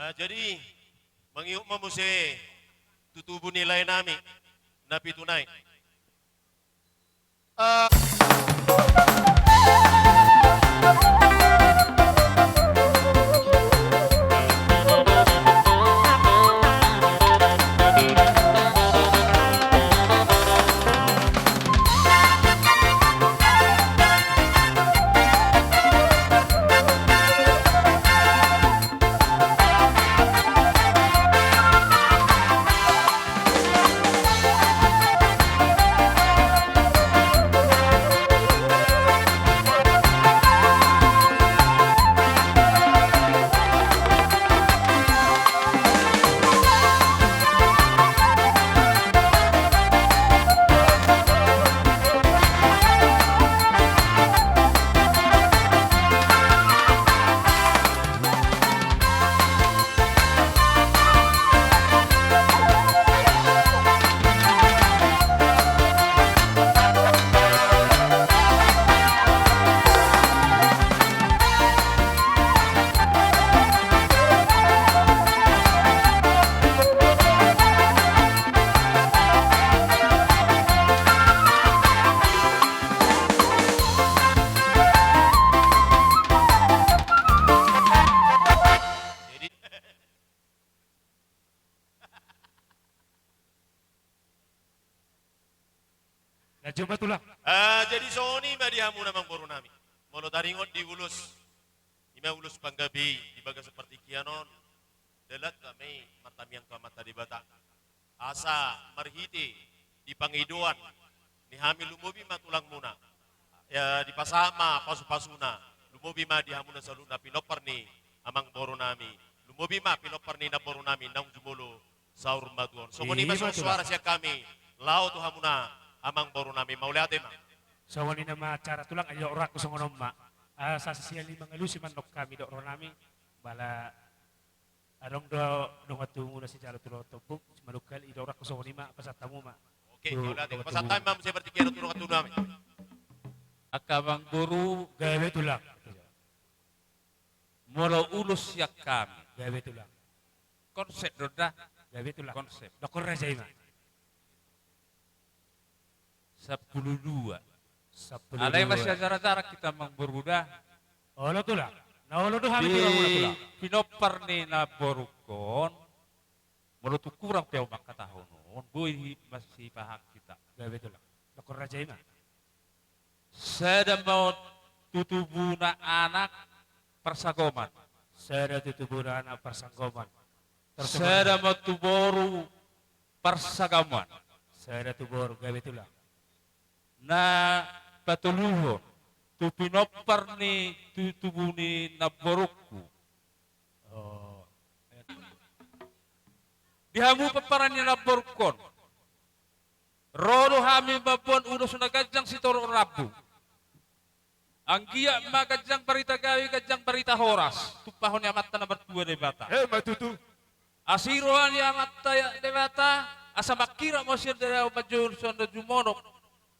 Ah, jadi, mangihut ma muse tu tubu ni lae nami na pitu nai. Ah. Lanjut ma tulang. Ah, jadi songon i ma di hamu na amang boru nami. Molo taringot di ulos, ima ulos panggabe di bagasan partingkian on, dalan hami martamiang tu Amanta Debata. Asa marhite di pangidoan ni hami, lumobi ma tulangmuna. Ya, dipasahat ma pasupasuna. Lumobi ma di hamuna saluhutna pinompar ni amangboru nami. Lumobi ma pinompar ni namboru nami naung jumolo saur matua on. Songon i ma, ima tulang, suara sian hami laho tu hamuna amangboru nami. Mauliate ma. Songon i nama acara tulang, ai dok rohangku songon on ma. Asa sisial i mangalusi mandok hami dok roha nami. Bala adong do dongan tubu na sijalo tu Raja Tompuk, manungkun i dok rohangku songon i ma, pasahat hamu ma. Oke, tu, mauliate, dongan tubu. Pasahat hami ma muse partingkian tu dongan tubu nami. Angka amangboru. Gabe tulang. Molo ulos sian hami. Gabe tulang. Konsep do da. Gabe tulang. Konsep. Dok raja i ma. Sampulu dua. Sampulu dua. Alai masiajar-ajaran hita amangboru da. Olo tulang. Na olo do hami di, di rumah tulang. Pinompar ni namborungkon. Molo tung hurang pe ahu mangkatahon on, boi masipahan hita. Gabe tulang. Dok raja i ma. Sada ma on tu tubuna anak parsanggoman. Sada tu tubuna anak parsanggoman. Parsanggoman. Sada ma on tu boru parsanggoman. Sada tu boru, gabe tulang. Na patoluhon tu pinompar ni tu tubu ni namborungku. Oh. Di hamu pomparan ni namborungkon. Ro do hami mamboan ulos na ganjang sitorop rambu. Anggiat ma ganjang barita gabe, ganjang barita horas. Tumpahon ni Amanta na martua Debata. Ima tutu. Asi roha ni Amanta Debata, asa mangkirap ma sian dalan on, manjou sian na jumonok.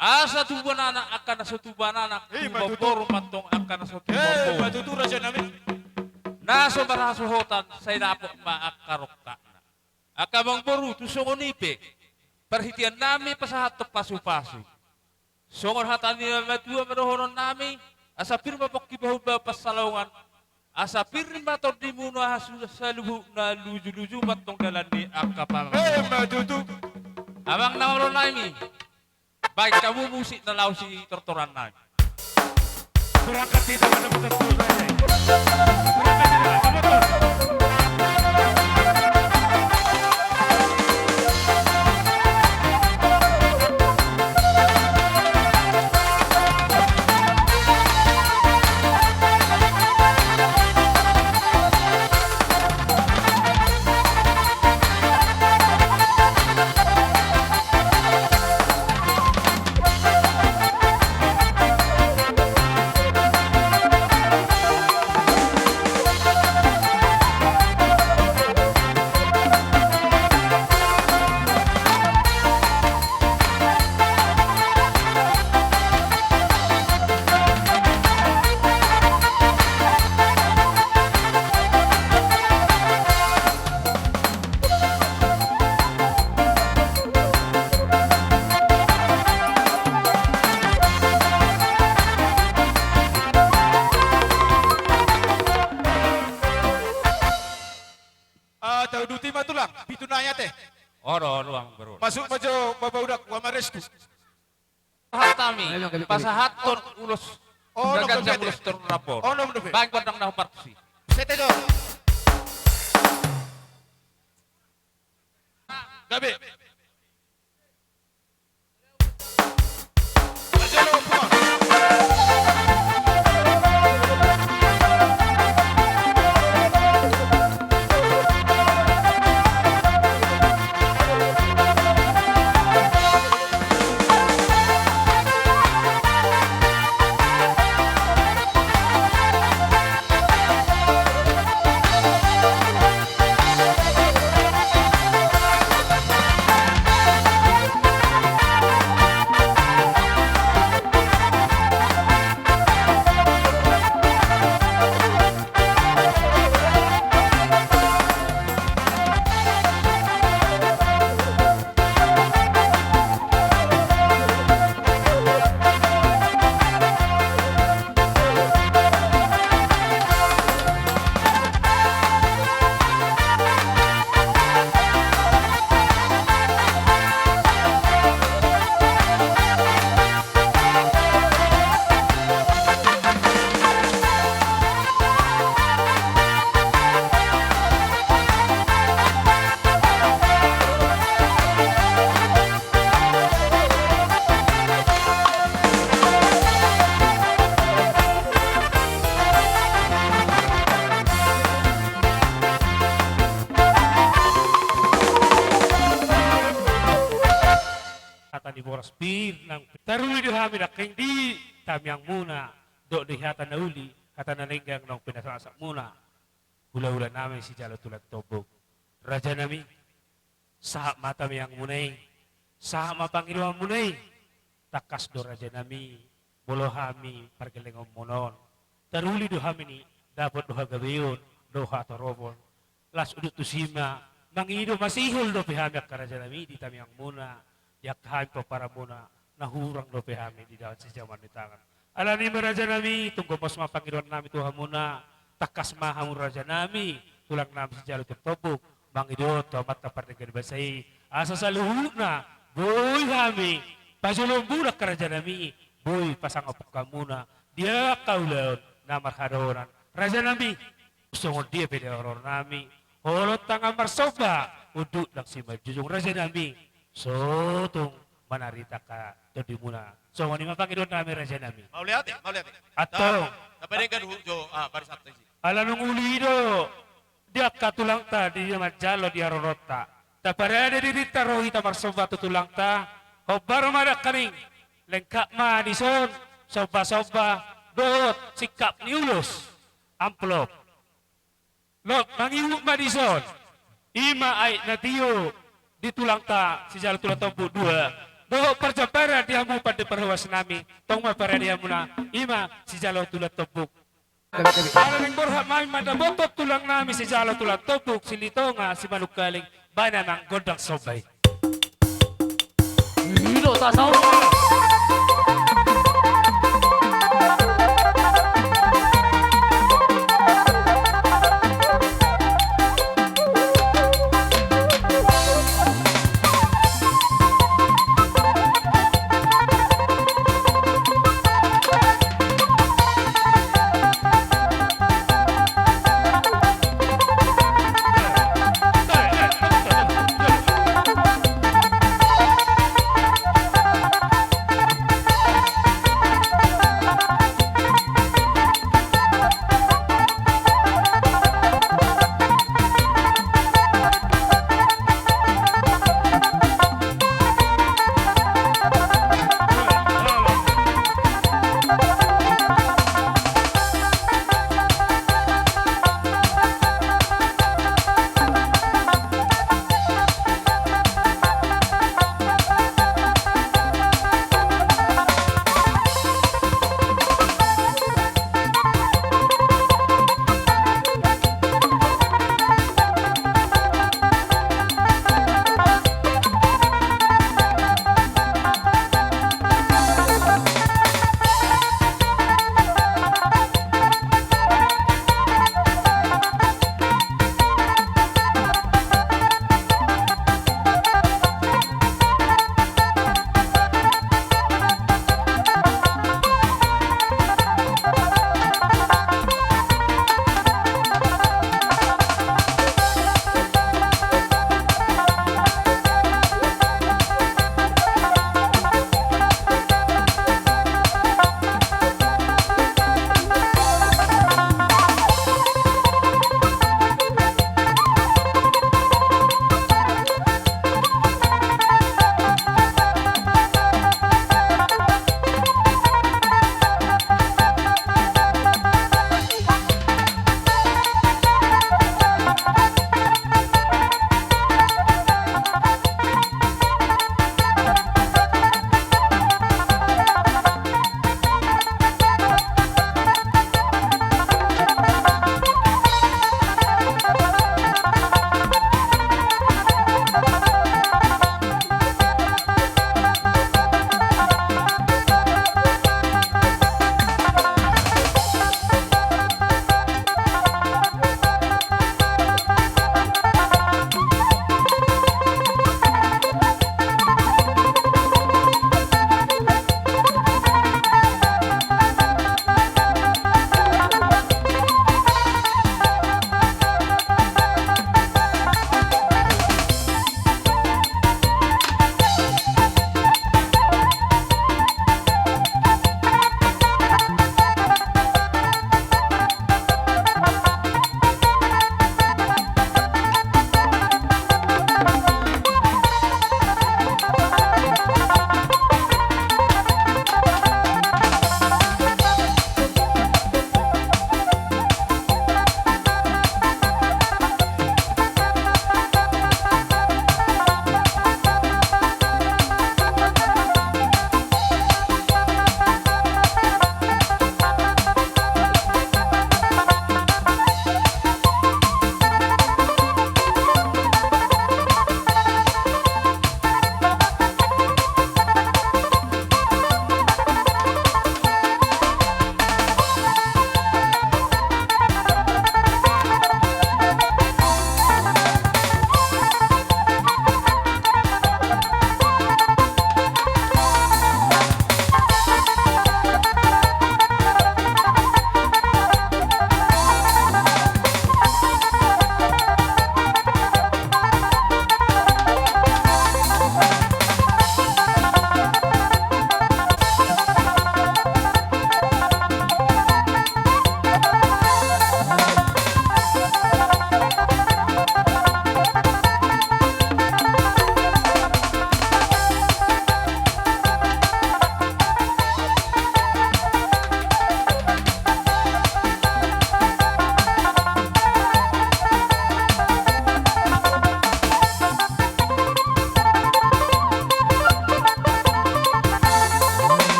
Asa tubuan anak angka na so tubuan anak, ima tutu, tubuan boru ma antong angka na so tubuan boru. Ima tutu, raja nami. Na so marhasohotan, sai dapot ma angka rongkapna. Angka amangboru, tung songon i pe, parhitean nami pasahathon pasupasu. Songon hata ni na matua ma dohonon nami, asa pir ma pongki, bahulbahul pansalongan, asa pir ma tondimuna, asa saluhutna lujuluju ma antong dalan ni angka pamoruon. Ima tutu. Amang na olo nami. Baen hamu musik na laho sitortoran nami. Berangkat hita, mendapatkan sepuluh saja. Berangkat hita, apa tuh? Ah, tauduti ma tulang, pitu nai ate. Olo, olo, amangboru. Masuk ma jo, Bapak Udak, wa marestu. Pasahat hami, ayo, gabe, gabe, pasahathon ulos. Oh, na ganjang, gabe, ulos sitorop rambu. Oh, no, gabe. Baen gondang na hombar tusi. Sete jo. Gabe. ni boras pir nang. Taruli do hami nangkin di tamiangmuna, dohot di hata na uli, hata na denggan naung pinasahatmuna. Hulahula nami sijalo tulang Tombuk. Raja nami, sahat ma tamiangmuna i, sahat ma pangidoanmuna i. Tangkas do raja nami, molo hami pargellengonmuna on, taruli do hami ni dapot do hagabeon, do hatoropon. Laos udut tusi ma, mangido masihol dope hami angka raja nami di tamiangmuna, di angka hami pomparanmuna, na hurang dope hami di dalan sijaman ni tangan. Alani i ma raja nami, tung gomos ma pangidoan nami tu hamuna, tangkas ma hamu raja nami, tulang nami sijalo tulang Tombuk, mangido tu Amanta Pardenggan Basa i, asa saluhutna, boi hami, pajolomuna angka raja nami, boi pasangaphon hamuna, di angka ulaon, na marhadohonon, raja nami, songon dia pe di horor nami, holong tangan marsomba, unduk nang simanjujung raja nami, so tung manarita angka tondimuna. Songon i ma pangidoan nami raja nami. Mauliate, mauliate. Antong. Tapadenggan hu jo, ah, barisan ta isi. Ala nunga uli do, di angka tulangta di na manjalo di haroronta. Taparade dirinta ro hita marsomba tu tulangta, hombar ma nangkaning, lengkap ma dison, somba-somba, dohot singkap ni ulos, amplop. Lot, mangihut ma dison. I ma aek na tio di tulangta sijalo tulang Tombuk dua. Dohot parjambaran di hamu pande parhohas nami. Tong ma parade hamuna. I ma sijalo tulang Tombuk. Ala naeng borhat ma hami mandapothon tulang nami sijalo tulang Tombuk, Silitonga, Simanungkaling. Baen amang gondang somba i. I do ta saut.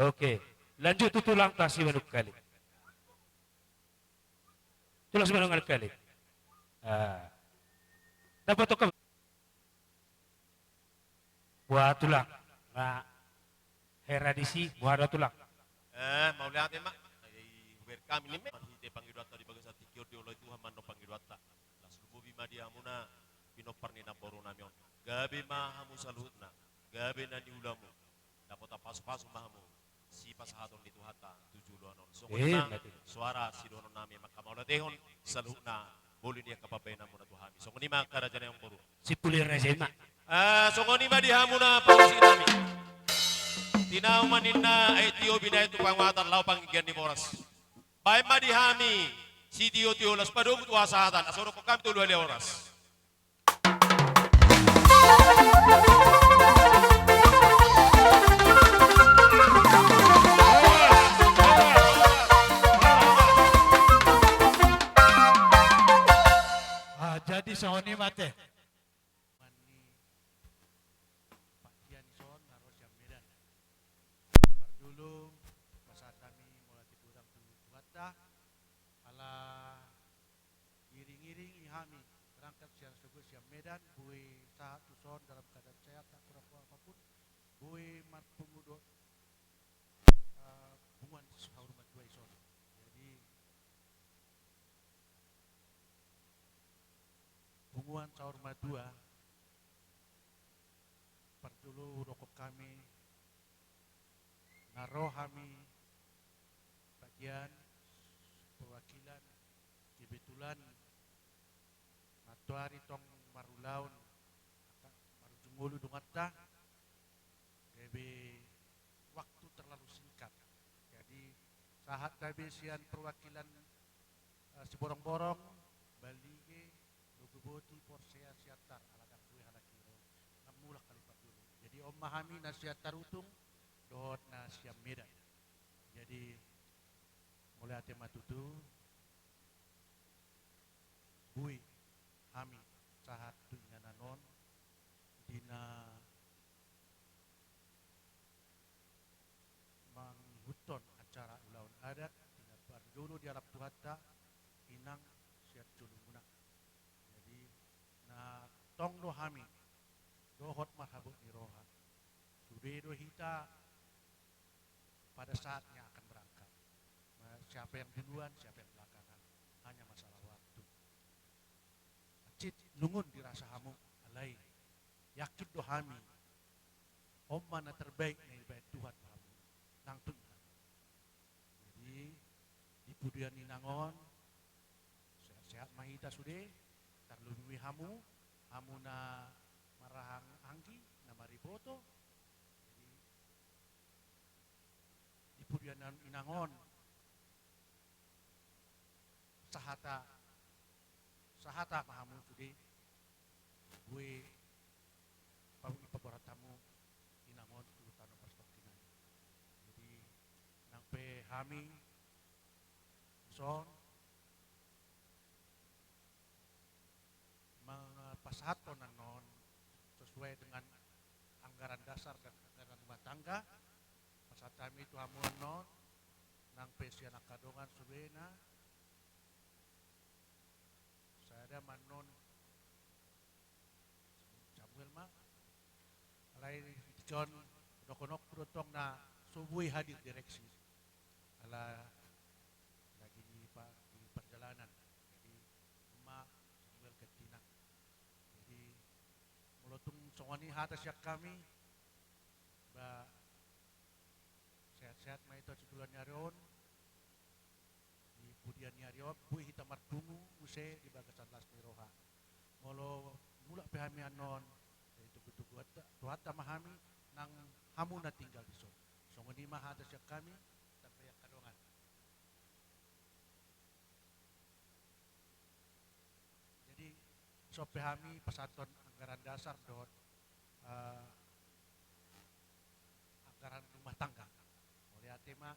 Oke. Lanjut tu tulang, Simanungkalit. Tulang Simanungkalit. Ah. Dapothon hamu. Boha tulang. Nga hera disi, boha do tulang. Eh, mauliate ma. Ai, hubereng hami nima. Marhite pangidoanta di bagasan tingki on, dioloi Tuhan ma annon pangidoanta. Las lumobi ma di hamuna pinompar ni namboru nami on. Gabe ma hamu saluhutna. Gabe na niula hamu. Dapotan pasupasu ma hamu sipasahaton ni Tuhanta tu joloan on. Songon i ma, eh, mate, suara sidohonon nami, manghamauliatehon saluhutna boli ni angka pambahenanmuna tu hami. Songon i ma angka raja nami, amangboru. Sipuli raja i ma. Ah, songon i ma di hamuna pargonsi nami. Tinahu ma ninna aek tio, binahen tu panguhatan laho panginggian ni boras. Bahen ma di hami sitiotio, laos padomu tu hasahatan, asa hudokkon hami tolu hali horas. Ah, jadi songon i ma ate. Mani Pak Dian ison na ro sian Medan. Parjolo pasahat hami mauliate godang tu Tuhanta, ala diiring-iringi hami berangkat sian Sogo, sian Medan, boi sahat tuson dalam keadaan sehat, tak kurang apa pun, boi marpungu dohot, eh, punguan saur matua ison. Jadi, punguan saur matua, parjolo hudokkon hami, na ro hami bagian perwakilan, kebetulan nantoari tong marulaon, angka marujung ngolu donganta, gabe waktu terlalu singkat. Jadi, sahat hami sian perwakilan, eh, Siborongborong, Ballige, Logoboti, Porsea, Siantar, ala ndang boi halak i ro, nga mulak hali parjolo. Jadi, on ma hami na sian Tarutung dohot na sian Medan. Jadi, mauliate ma tutu, boi hami sahat tu inganan on, di na mangihuthon acara ulaon adat, di na parjolo dialap Tuhanta, inang sian jolomuna. Jadi, na tong do hami dohot marhabot ni roha. Sude do hita pada saatnya akan berangkat. Ma-, siapa yang duluan, siapa yang belakangan, hanya masalah waktu. Hansit nungun dirasa hamu, alai yakin do hami, on ma na terbaik na dibahen Tuhan tu hamu, nang tu inganan. Jadi, di pudian inang on, sehat-sehat ma hita sude, tarlumobi hamu, hamu na marhaha anggi, na mariboto. Jadi, di pudian inang on, sahata, sahata ma hamu sude, boi pa-, paborat hamu inang on tu tano parsatongkinan i. Jadi, nang pe hami dison, ma-, pasahathon annon sesuai dengan anggaran dasar dan anggaran rumah tangga. Pasahat hami tu hamu annon, nang pe sian angka dongan sude na sada ma annon, Samuel ma. Alai dison, dohononku do tong na so boi hadir direksi. Ala lagi di pa-, di perjalanan. Jadi, on ma Samuel gantina. Jadi, molo tung songon i hata sian hami, ba, sehat-sehat ma hita tu joloan ni ari on. Di pudian ni ari on, boi hita marpungu muse di bagasan las ni roha. Molo mulak pe hami annon, jadi togu-togu Tuhanta, Tuhanta ma hami, nang hamu na tinggal dison. Songon i ma hata sian hami, tamba i angka dongan. Jadi, dison pe hami pasahathon anggaran dasar dohot, eh, anggaran rumah tangga. Mauliate ma.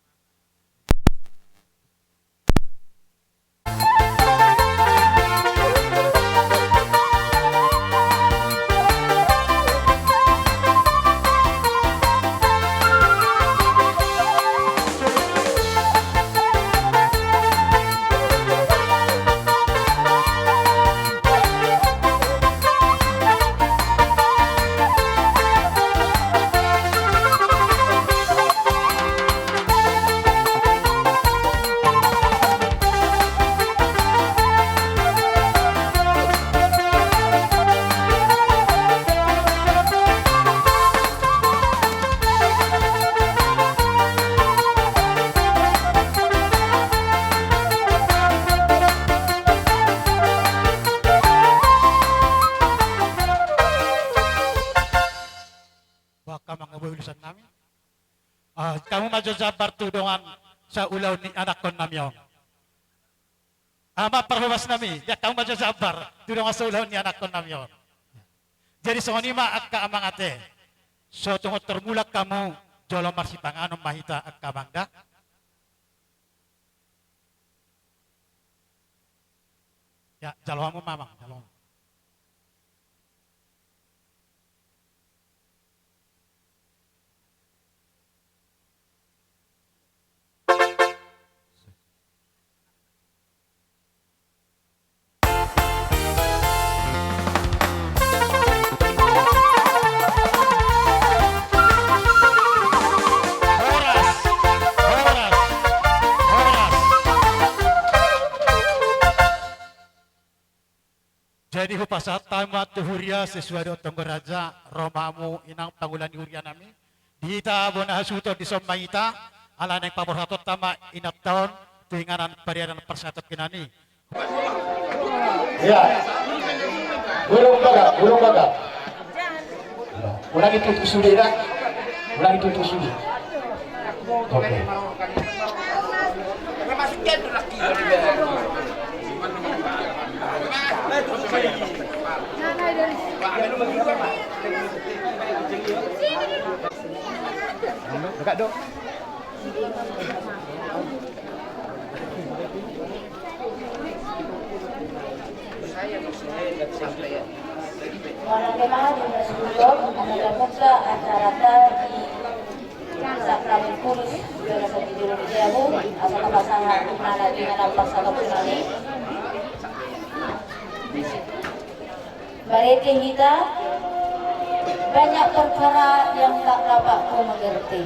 jo jambar tu dongan saulaon ni anakkon nami on. Amang parhobas nami, diangkat hamu ma jo jambar tu dongan saulaon ni anakkon nami on. Jadi songon i ma angka amang ate. So tung tarmulak hamu, jolo marsipanganon ma hita angka amang da. Ya, jalo hamu ma amang, jalo hamu. Horas, horas, horas. Jadi hupasahat hami ma tu huria sesuai dohot tonggo raja, ro ma hamu inang pangula ni huria nami. Di hita bona hasuhuton dison ma hita, ala naeng paborhatonta ma inanta on tu inganan parianan parsatongkinan i. Iya. Bulung baga, bulung baga. Ulang itu tusu dia, ulang itu tusu dia. Oke. Dekat dong. Mual ma di na suhut on, asa tapungka acaranta di Sakramen Kudus, jolo sandiri di jabu, asa pasahat tu inganan parsatongkinan i. Marende hita, banyak perkara yang tak dapat ku mengerti.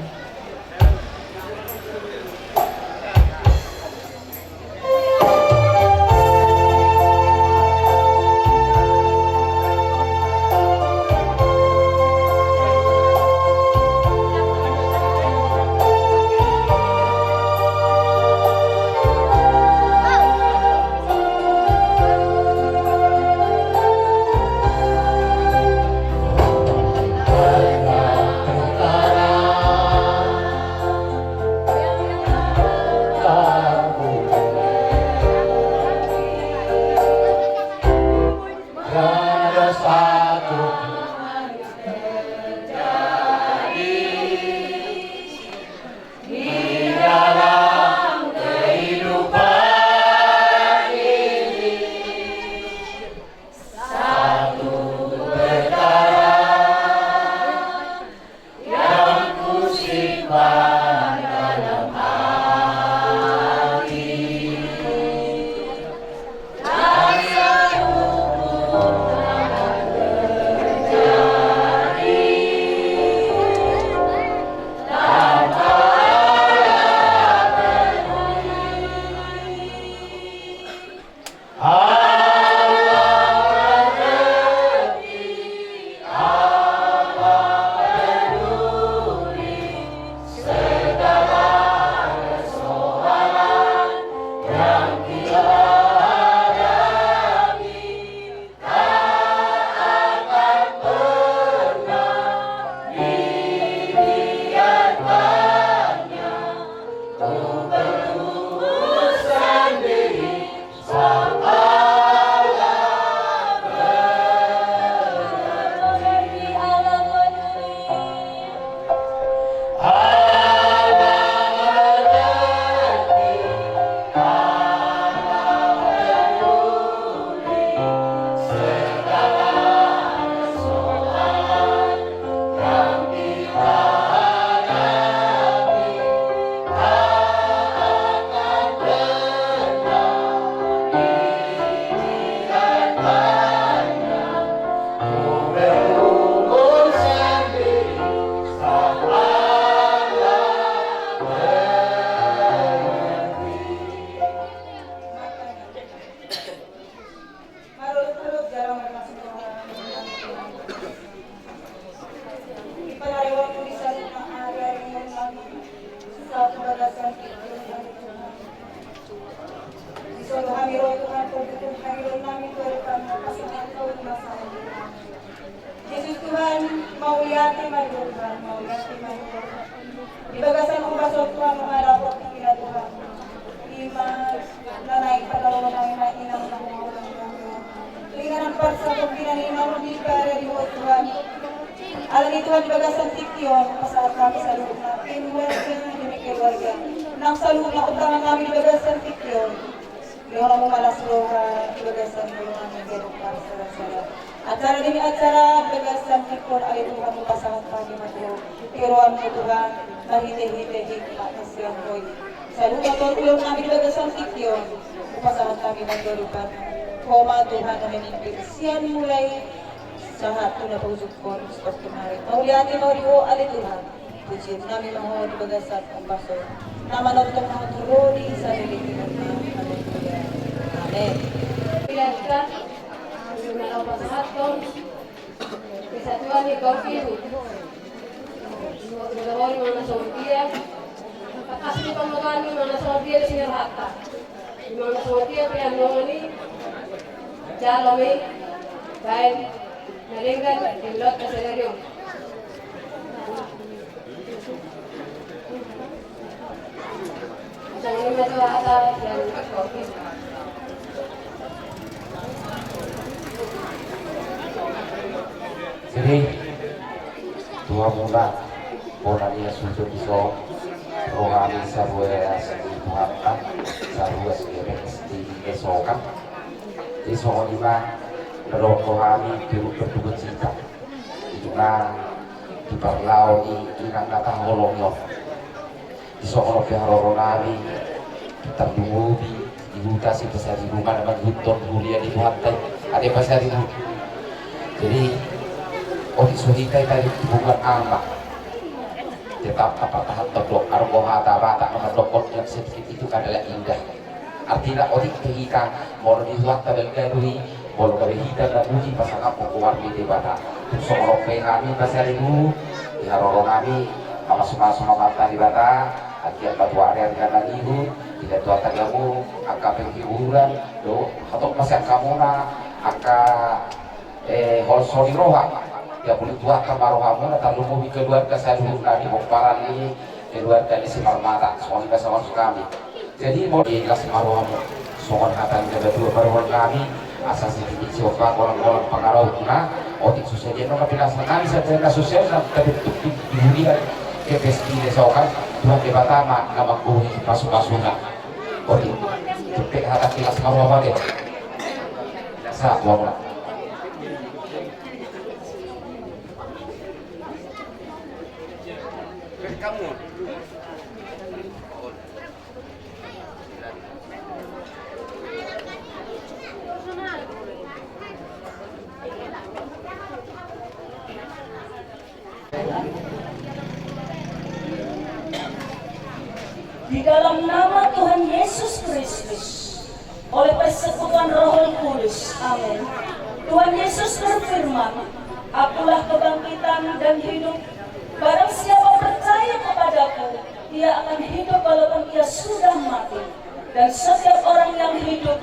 Marolop-olop jala marmasuk roha. Di panarihon di saluhut ari-ari ni ngolu nami, sahat tu bagasan tingki ni ngolu nami. Di son do hami ro Tuhan, pambutuhon hami do nami tu ari tanggal pasangan kau di masa ini. Jesus Tuhan, mauliate ma di Ho Tuhan, mauliate ma di Ho Tuhan. Di Di bagasan umpasa on Tuhan, mangaraphon tingki na Tuhan. Ima na naeng parlolo nami ma inang na mangulon. Ringanan parsatonkinan i ma di pada di Ho Tuhan. Alani Tuhan di bagasan tingki on, pasahat hami saluhutna keluarga demi keluarga. Nang saluhutna utang nami di bagasan tingki on. Lehononmu ma las roha di bagasan ngolunami ganup parsalasala. Acara demi acara di bagasan tingki on ale Tuhan, hupasahat hami ma tu Ho. Di rohamu Tuhan, marhitehite hikmat na sian Ho i. Saluhut na ulaon nami di bagasan tingki on, hupasahat hami ma tu Ho. Ho ma Tuhan na memimpin sian mulai sahat tu na paujunghon sahat tu nuaeng. Mauliate ma di Ho ale Tuhan. Pujion nami ma Ho di bagasan umpasa on. Na manongtong ma Ho tu ro di saleleng ni roha. Haleluya. Amen. Kita, kita pasahathon kesatuan di Bangkiru. Sudah boli mana songon dia. Kasih di pembukaan di mana songon dia di sini rata. Di mana songon dia pilihan dongani. Jalo me. Baik. Na denggan di lot keseharian. Jadi, tu hamuna bona ni hasuhuton dison, rohami saruas ni Tuhanta, saruas ni P S D Lesokan. Jadi songon i ma na dohonon hami, turut berduka cita. Ima di parlao ni inang na taholongi on. Di songon on pe haroro nami, tarlumobi di huta Sipasaribu, na mangihuthon huria ni Tuhanta i, ate Pasaribu. Jadi otik so hita i tadi di hubungan ama. Tetap tapartahanhon do, argo hata Batak na mandokkon yang sedikit itu adalah indah. Artina otik pe hita, molo di Tuhanta balga do i, molo gabe hita na muji pasangaphon goar ni Debata. Tung songon on pe hami Pasaribu, di haroro nami, mamasumasu ma Amanta Debata, anggiat ma tu ari-ari na mangihut, di Tuhanta gabe angka penghiburan, do, hatop ma sian hamuna, angka, eh, holso ni roha. Diapuli Tuhanta ma rohamuna, tarlumobi keluarga saluhutna di pomparan ni keluarga ni Simarmata, songon i ma songon hami. Jadi molo las ma rohamu, songon hata ni na batua paruhon nami, asa sititi siompa golang-golang pangarahutna, otik so sadia nunga pinasna nami sadia na so sadia na tabentuk di, di huria P S D Lesokan, Tuhan Debata ma na manggohi pasu-pasuna. Otik, cepe hata las ma rohamu ate. Sa, rohamuna. Di dalam nama Tuhan Yesus Kristus, oleh persekutuan Roh Kudus. Amin. Tuhan Yesus berfirman, "Akulah kebangkitan dan hidup. Barang siapa percaya kepadaku, ia akan hidup walaupun ia sudah mati. Dan setiap orang yang hidup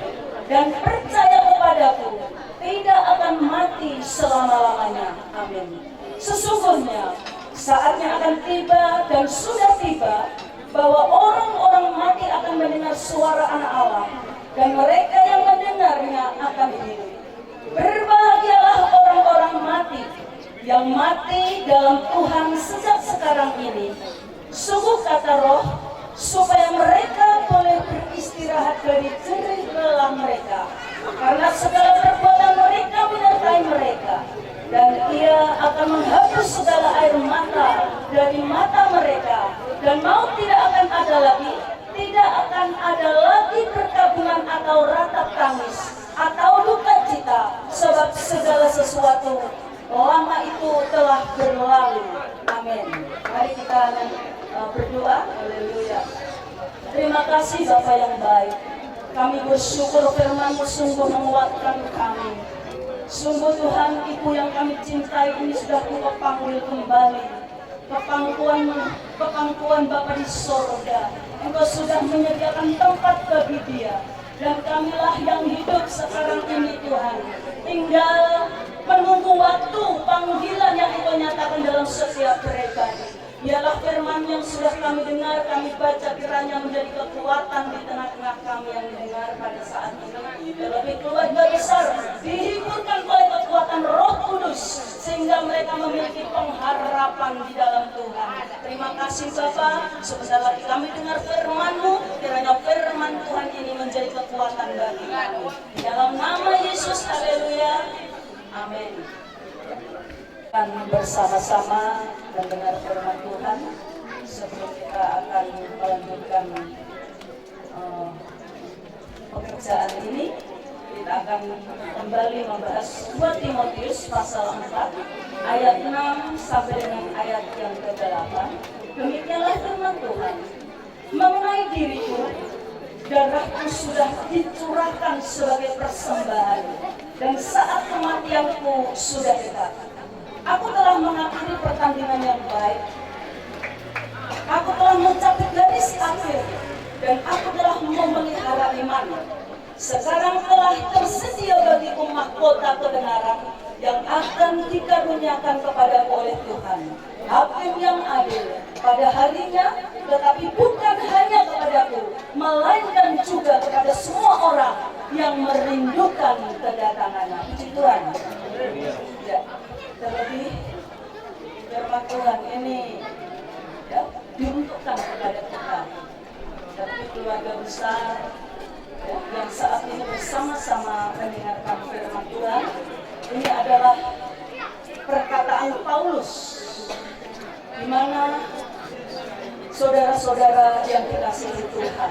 dan percaya kepadaku tidak akan mati selama-lamanya." Amin. Sesungguhnya, saatnya akan tiba dan sudah tiba bahwa orang-orang mati akan mendengar suara Anak Allah, dan mereka yang mendengarnya akan hidup. Berbahagialah orang-orang mati yang mati dalam Tuhan sejak sekarang ini. Sungguh kata Roh, supaya mereka boleh beristirahat dari jerih lelah mereka. Karena segala perbuatan mereka menyertai mereka. Dan Ia akan menghapus segala air mata dari mata mereka. Dan maut tidak akan ada lagi, tidak akan ada lagi perkabungan atau ratap tangis atau duka cita, sebab segala sesuatu lama itu telah berlalu. Amin. Mari kita, eh, berdoa. Haleluya. Terima kasih Bapa yang baik. Kami bersyukur firman-Mu sungguh menguatkan kami. Sungguh Tuhan, Ibu yang kami cintai ini sudah Engkau panggil kembali ke pangkuan, ke pangkuan Bapa di sorga. Engkau sudah menyediakan tempat bagi dia. Dan kamilah yang hidup sekarang ini, Tuhan, tinggal menunggu waktu panggilan yang Engkau nyatakan dalam setiap pribadi. Biarlah firman yang sudah kami dengar, kami baca, kiranya menjadi kekuatan di tengah-tengah kami yang mendengar pada saat ini. Terlebih keluarga besar dihiburkan oleh kekuatan Roh Kudus, sehingga mereka memiliki pengharapan di dalam Tuhan. Terima kasih Bapa, sebentar lagi kami dengar firman-Mu, kiranya firman Tuhan ini menjadi kekuatan bagi kami. Di dalam nama Yesus, haleluya. Amin. Akan bersama-sama mendengar firman Tuhan sebelum kita akan melanjutkan eh, pekerjaan ini. Kita akan kembali membahas dua Timotius pasal empat ayat enam sampai dengan ayat yang kedelapan. Demikianlah firman Tuhan. Mengenai diriku, darahku sudah dicurahkan sebagai persembahan, dan saat kematianku sudah dekat. Aku telah mengakhiri pertandingan yang baik. Aku telah mencapai garis akhir, dan aku telah memelihara iman. Sekarang telah tersedia bagiku mahkota kebenaran yang akan dikaruniakan kepadaku oleh Tuhan, Hakim yang adil, pada harinya, tetapi bukan hanya kepadaku, melainkan juga kepada semua orang yang merindukan kedatangannya. Puji Tuhan. Ya, terlebih firman Tuhan ini, ya, diuntukkan kepada kita. Tapi keluarga besar, ya, yang saat ini bersama-sama mendengarkan firman Tuhan, ini adalah perkataan Paulus, di mana saudara-saudara yang dikasihi Tuhan,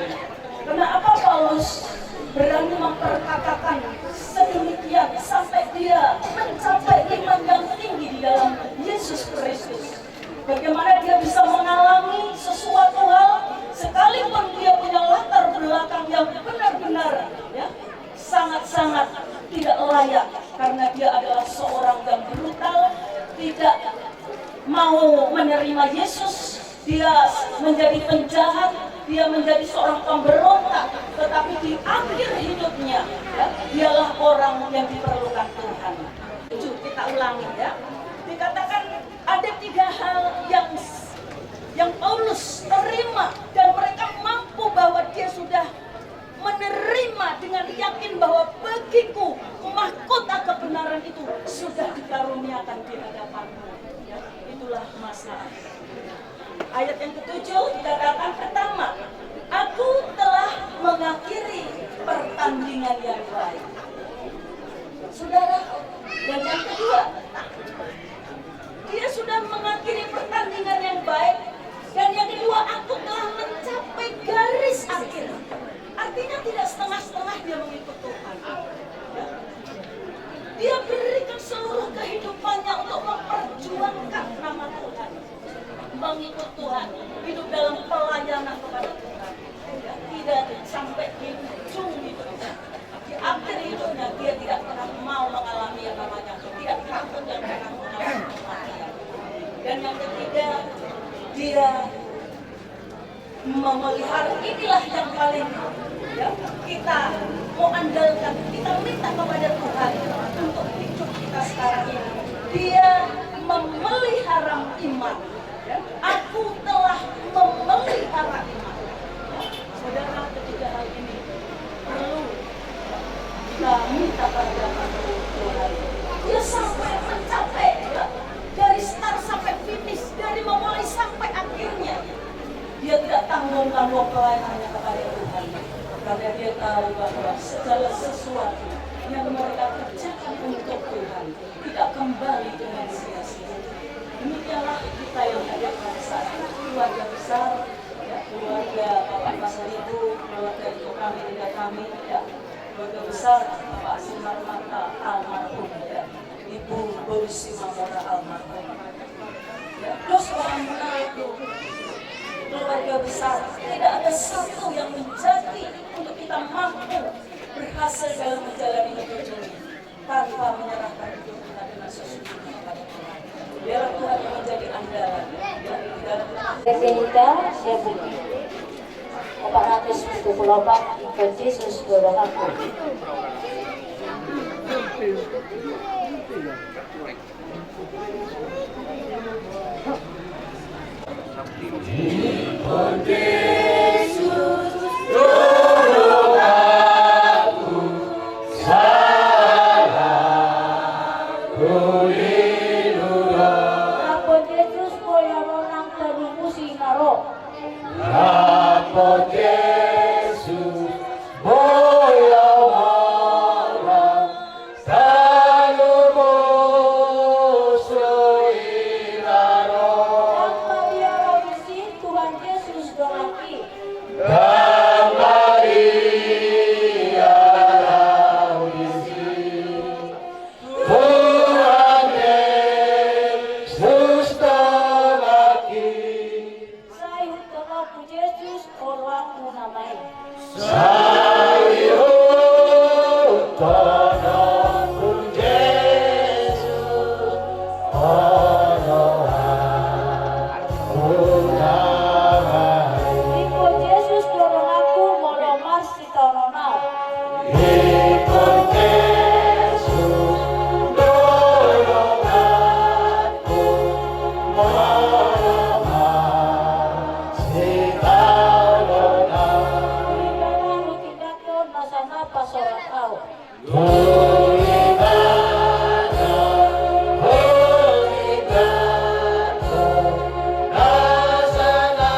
kenapa Paulus berani memperkatakan sedemikian sampai dia mencapai iman yang tinggi di dalam Yesus Kristus? Bagaimana dia bisa mengalami sesuatu hal, sekalipun dia punya latar belakang yang benar-benar, ya, sangat-sangat tidak layak, karena dia adalah seorang yang brutal, tidak mau menerima Yesus, dia menjadi penjahat, dia menjadi seorang pemberontak, tetapi di akhir hidupnya, ya, dialah orang yang diperlukan Tuhan. Tujuh, kita ulangi, ya. Dikatakan ada tiga hal yang yang Paulus terima, dan mereka mampu bahwa dia sudah menerima dengan yakin bahwa bagiku mahkota kebenaran itu sudah dikaruniakan di hadapanmu. Ya, itulah masa. Ayat yang ketujuh dikatakan, pertama, aku telah mengakhiri pertandingan yang baik. Saudara, dan yang kedua, dia sudah mengakhiri pertandingan yang baik. Dan yang kedua, aku telah mencapai garis akhir. Artinya tidak setengah-setengah dia mengikut Tuhan. Ya. Dia berikan seluruh kehidupannya untuk memperjuangkan nama Tuhan. Mengikut Tuhan, hidup dalam pelayanan kepada Tuhan. Ya, tidak sampai di ujung hidupnya. Di akhir hidupnya, dia tidak pernah mau mengalami yang namanya, tidak takut yang pernah mengalami kematian. Dan yang ketiga, dia memelihara, inilah yang paling, ya, kita mau andalkan, kita minta kepada Tuhan untuk hidup kita sekarang ini. Dia memelihara iman. Ya, aku telah memelihara iman. Saudara, ketiga hal ini perlu kita minta pada Tuhan. Dia sampai mencapai, ya, dari start sampai finish, dari memulai sampai akhirnya. Dia tidak tanggung-tanggung pelayanannya kepada Tuhan. Karena dia tahu bahwa segala sesuatu yang mereka kerjakan untuk Tuhan tidak kembali dengan sia-sia. Demikianlah kita yang hadir pada saat ini, keluarga besar, ya, keluarga Bapak Pasaribu, keluarga itu kami, tidak kami, ya, keluarga besar Bapak Simarmata almarhum, ya, Ibu Boris Simamora almarhum. Ya, terus orang mengaku keluarga besar, tidak ada satu yang menjadi untuk kita mampu berhasil dalam menjalani hidup ini tanpa menyerahkan hidup kita dengan sesungguhnya kepada Tuhan. Biarlah Tuhan yang menjadi andalan, ya, di dalam P P H, siap. Empat ratus tujuh puluh empat, ikut Yesus berbakti. Ingkon Jesus, dolonganku, salahku lilu do. Ingkon Jesus, boi au nang tarumusi na ro. Ingkon Jesus, boi au nang tarumusi na ro. Damang Maria laudisi, Tuhan Jesus donganki. Damang Maria laudisi, Tuhan Jesus donganki. Sai hutonongku Jesus, oloanku na maen. Sai hutonongku Jesus, oloanku na maen. Ingkon Jesus dolonganku, molo marsitaonon au. Ingkon Jesus dolonganku, molo marsitaonon au. Ibana hutindanghon nasa na pasorat au. Tu Ibana hutindanghon nasa na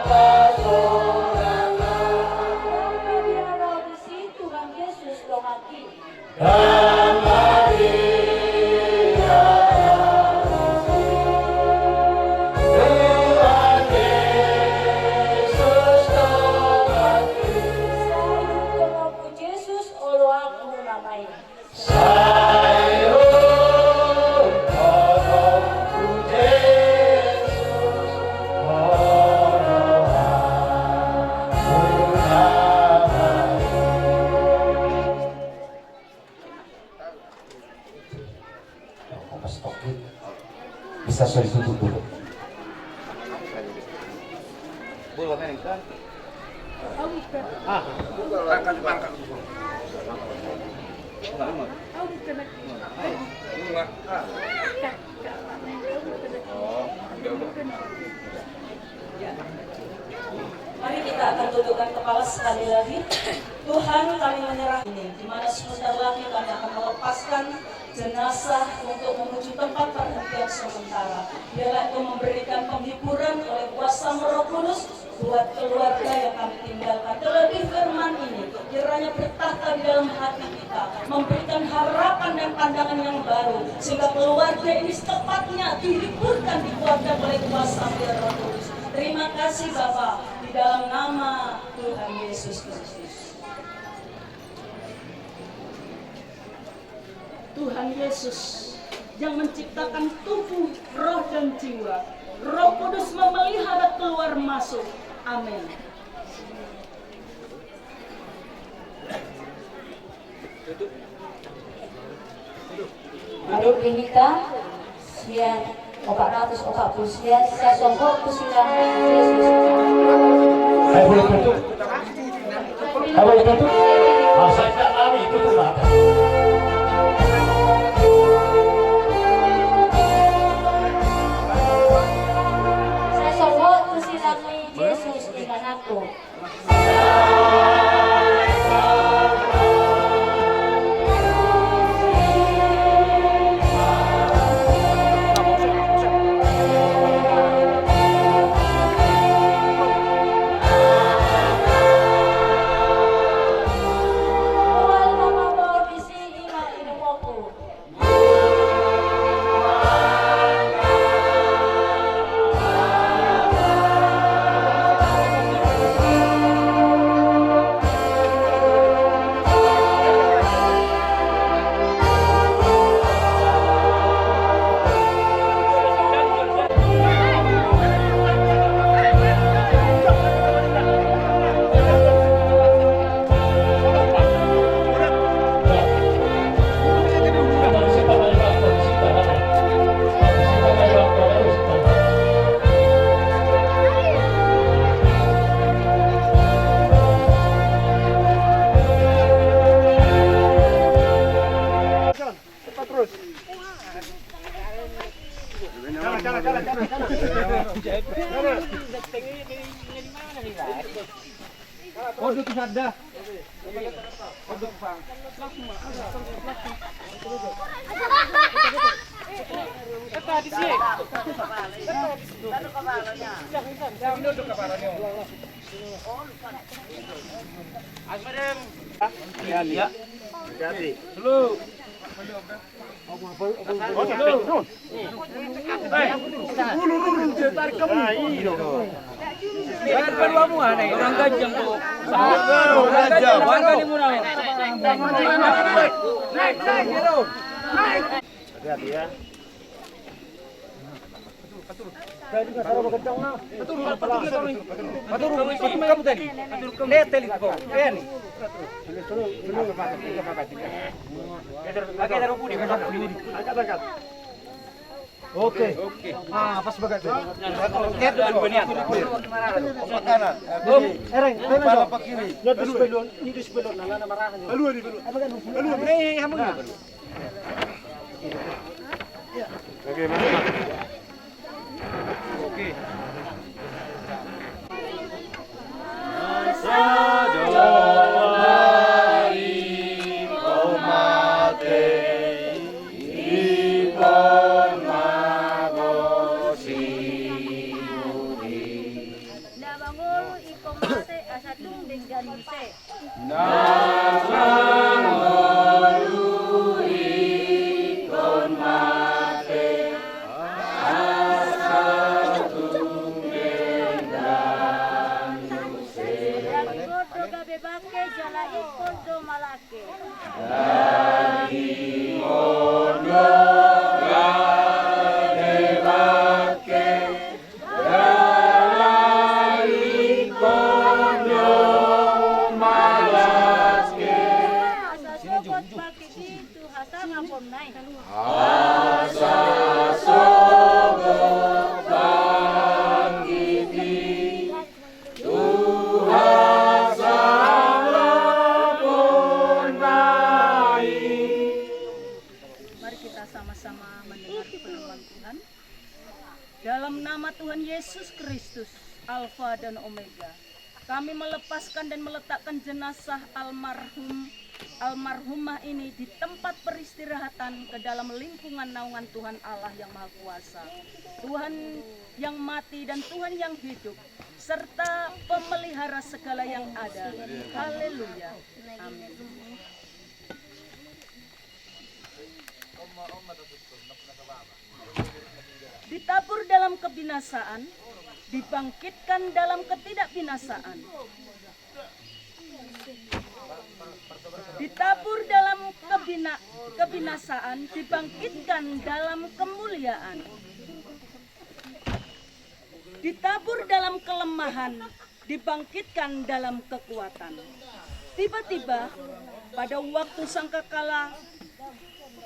pasorat au. Damang Maria laudisi, Tuhan Jesus donganki. Damang Maria laudisi, Tuhan Jesus donganki. Sai hutonongku Jesus, oloanku na maen. Sai hutonongku Jesus, oloanku na maen. Pas toki. Bisa so ditutup dulu. Mari kita akan tundukkan kepala sekali lagi. Tuhan, kami menyerah ini, di mana sebentar lagi kami akan melepaskan jenazah untuk menuju tempat perhentian sementara. Biarlah itu memberikan penghiburan oleh kuasa Roh Kudus buat keluarga yang kami tinggalkan. Terlebih firman ini, kiranya bertahta di dalam hati kita, memberikan harapan dan pandangan yang baru, sehingga keluarga ini secepatnya dihiburkan, dikuatkan oleh kuasa Roh Kudus. Terima kasih, Bapa, di dalam nama Tuhan Yesus Kristus. Tuhan Yesus yang menciptakan tubuh, roh, dan jiwa, Roh Kudus memelihara keluar masuk. Amin. Duduk di hita, sian opat ratus opat puluh sian, sai sohot tu silangni Jesus. Ayo, boleh tutup. Ayo, boleh tutup. Ah, saya tidak lami, tutup mata. Sai sohot tu silangni Jesus, ingananku. Odo tu sada. Hati-hati ya. Oke. Ah, pas bagas tu. Ereng, pala pakiri. Nidus belon, nidus belon, nalana marahan. Balua ni, balua. Balua ni. Eh, hamu ni. Oke, mantap. Oke. Na mangolu ingkon mate asa tung denggan muse. Na mangolu ingkon mate asa tung denggan muse. Daging on do gabe bangke jala ingkon do malangke. Daging on do gabe bangke jala ingkon do malangke. Asa sogot bangkit i tu hasangaponna i. Asa sogot bangkit i tu hasangaponna i. Mari kita sama-sama mendengar firman Tuhan. Dalam nama Tuhan Yesus Kristus, Alfa dan Omega, kami melepaskan dan meletakkan jenazah almarhum, almarhumah ini di tempat peristirahatan ke dalam lingkungan naungan Tuhan Allah yang Maha Kuasa, Tuhan yang mati dan Tuhan yang hidup, serta pemelihara segala yang ada. Haleluya. Amin. Ditabur dalam kebinasaan, dibangkitkan dalam ketidakbinasaan. Ditabur dalam kebina-, kebinasaan, dibangkitkan dalam kemuliaan. Ditabur dalam kelemahan, dibangkitkan dalam kekuatan. Tiba-tiba, pada waktu sangkakala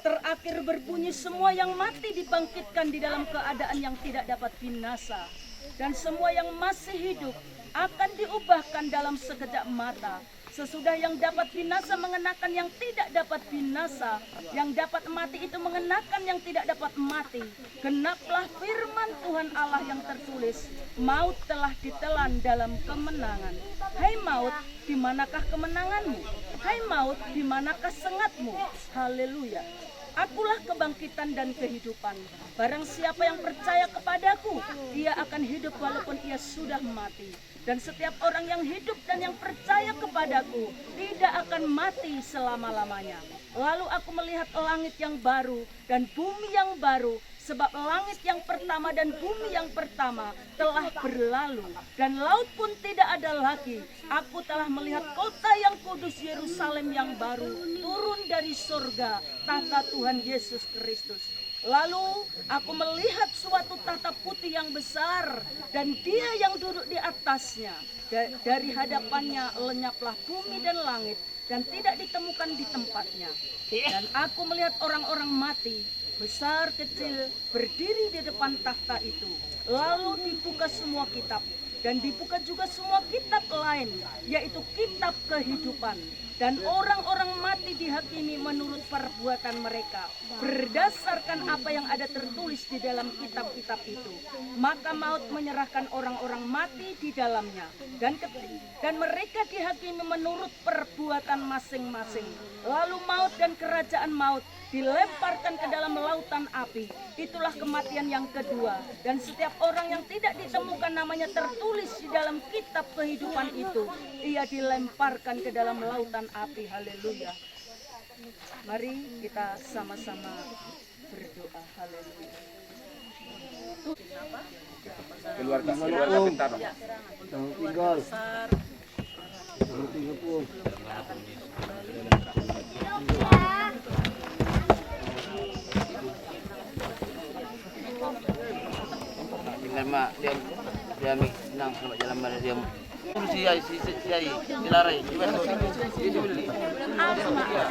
terakhir berbunyi, semua yang mati dibangkitkan di dalam keadaan yang tidak dapat binasa, dan semua yang masih hidup akan diubahkan dalam sekejap mata. Sesudah yang dapat binasa mengenakan yang tidak dapat binasa, yang dapat mati itu mengenakan yang tidak dapat mati, genaplah firman Tuhan Allah yang tertulis, "Maut telah ditelan dalam kemenangan." Hai maut, di manakah kemenanganmu? Hai maut, di manakah sengatmu? Haleluya. Akulah kebangkitan dan kehidupan. Barang siapa yang percaya kepadaku, ia akan hidup walaupun ia sudah mati. Dan setiap orang yang hidup dan yang percaya kepadaku tidak akan mati selama-lamanya. Lalu aku melihat langit yang baru dan bumi yang baru, sebab langit yang pertama dan bumi yang pertama telah berlalu, dan laut pun tidak ada lagi. Aku telah melihat kota yang kudus, Yerusalem yang baru, turun dari sorga, tahta Tuhan Yesus Kristus. Lalu aku melihat suatu tahta putih yang besar, dan Dia yang duduk di atasnya. Da-, dari hadapan-Nya lenyaplah bumi dan langit, dan tidak ditemukan di tempatnya. Dan aku melihat orang-orang mati, besar kecil, berdiri di depan tahta itu. Lalu dibuka semua kitab, dan dibuka juga semua kitab lain, yaitu kitab kehidupan. Dan orang-orang mati dihakimi menurut perbuatan mereka, berdasarkan apa yang ada tertulis di dalam kitab-kitab itu. Maka maut menyerahkan orang-orang mati di dalamnya, dan ket-, dan mereka dihakimi menurut perbuatan masing-masing. Lalu maut dan kerajaan maut dilemparkan ke dalam lautan api. Itulah kematian yang kedua. Dan setiap orang yang tidak ditemukan namanya tertulis di dalam kitab kehidupan itu, ia dilemparkan ke dalam lautan api. Haleluya. Mari kita sama-sama berdoa. Haleluya. Keluarga, keluarga Bintaro. Tinggal. Tinggal ma dia, dia mi nang sama jalan mana dia. Si ai, si, si, si ai, si Larai, si Beto, si Juli. Udah, udah, udah, udah.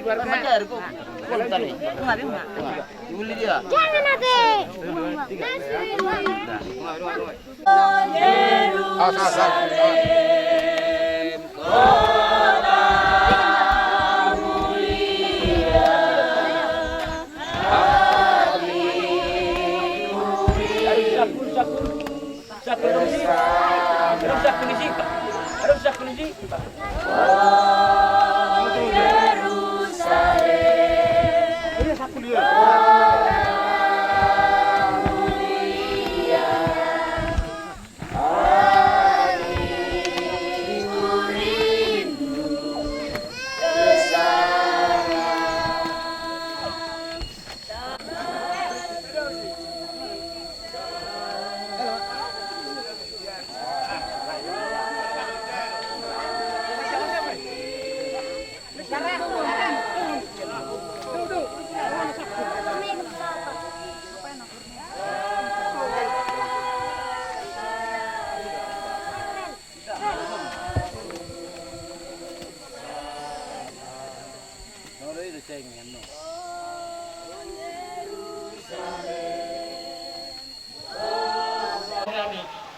Sama dia, Riko. Bentar nih. Juli dia. Jangan, Ade.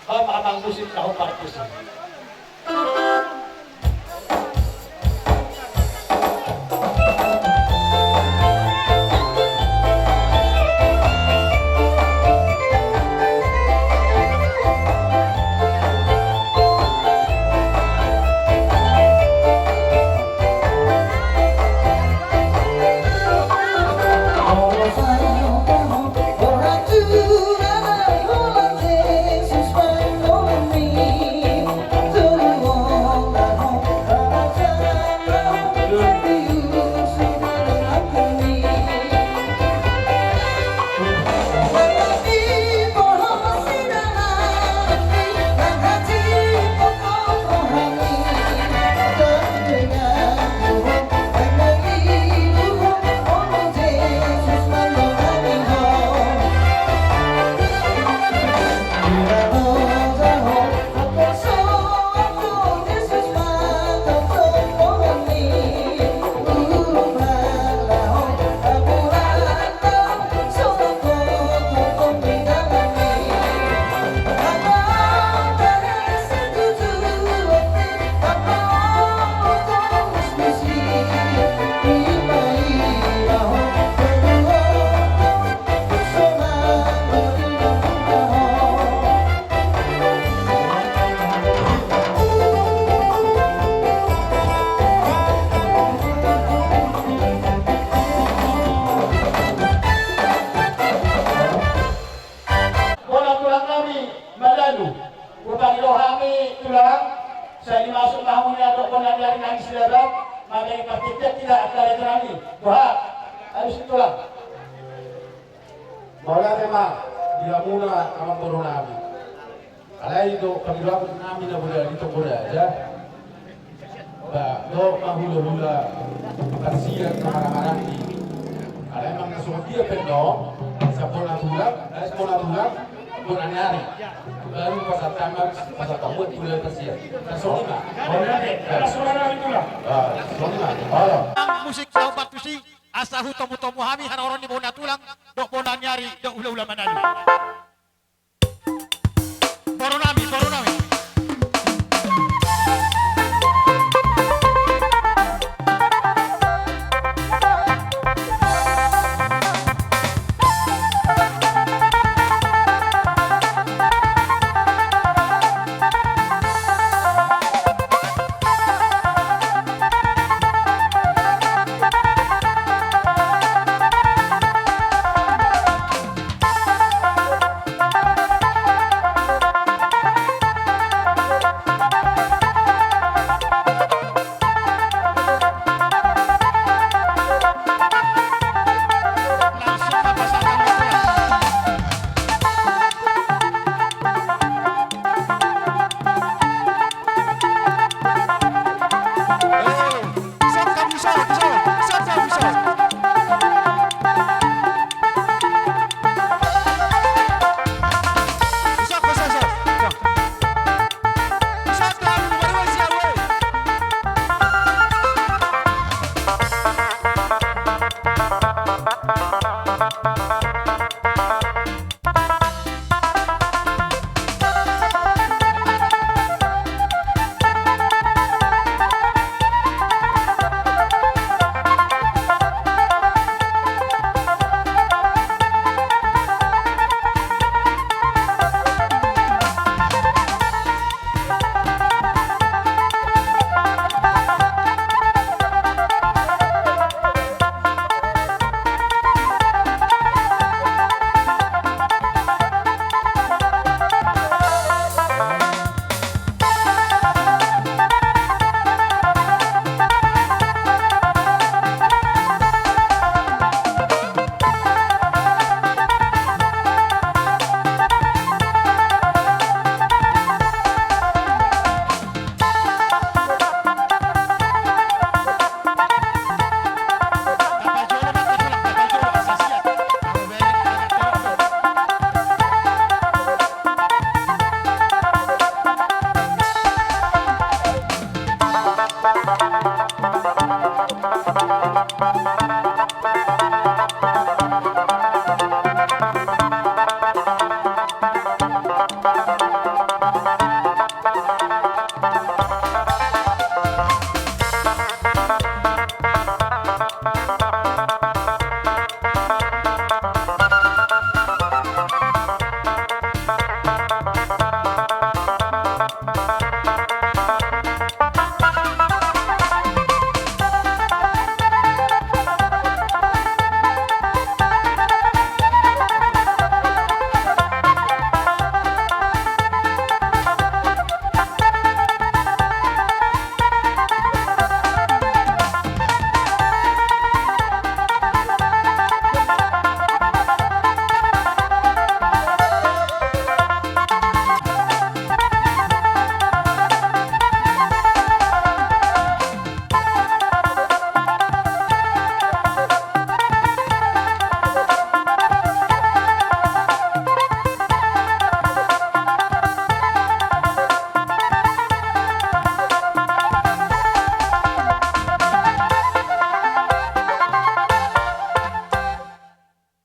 Ho ma amang musik, ho ma parmusik. Bona tulang nami Madanu, hupangido hami tulang, sai dimasuk ma hamu nian dohot bona ni ari nami Silaban, mambege partingkian hita angka raja nami. Boha, alusi tulang. Mauliate ma di hamuna amangboru nami. Alai do pangidoan nami na boha di tonggo raja. Ba, do ma hulahula parsian na marhahamaranggi. Alai manang na songon dia pe do, sian bona tulang, eh, sian bona tulang. Bona ni ari. Baru pasahat ma, pasahat ma buat gula pasian. Songon i ma. Bona ni ari. Songon i ma. Musik sahat tu si asa hutomutomu hami haroro ni bona tulang dohot bona ni ari dohot hulahula Manalu. Boru nami, boru nami.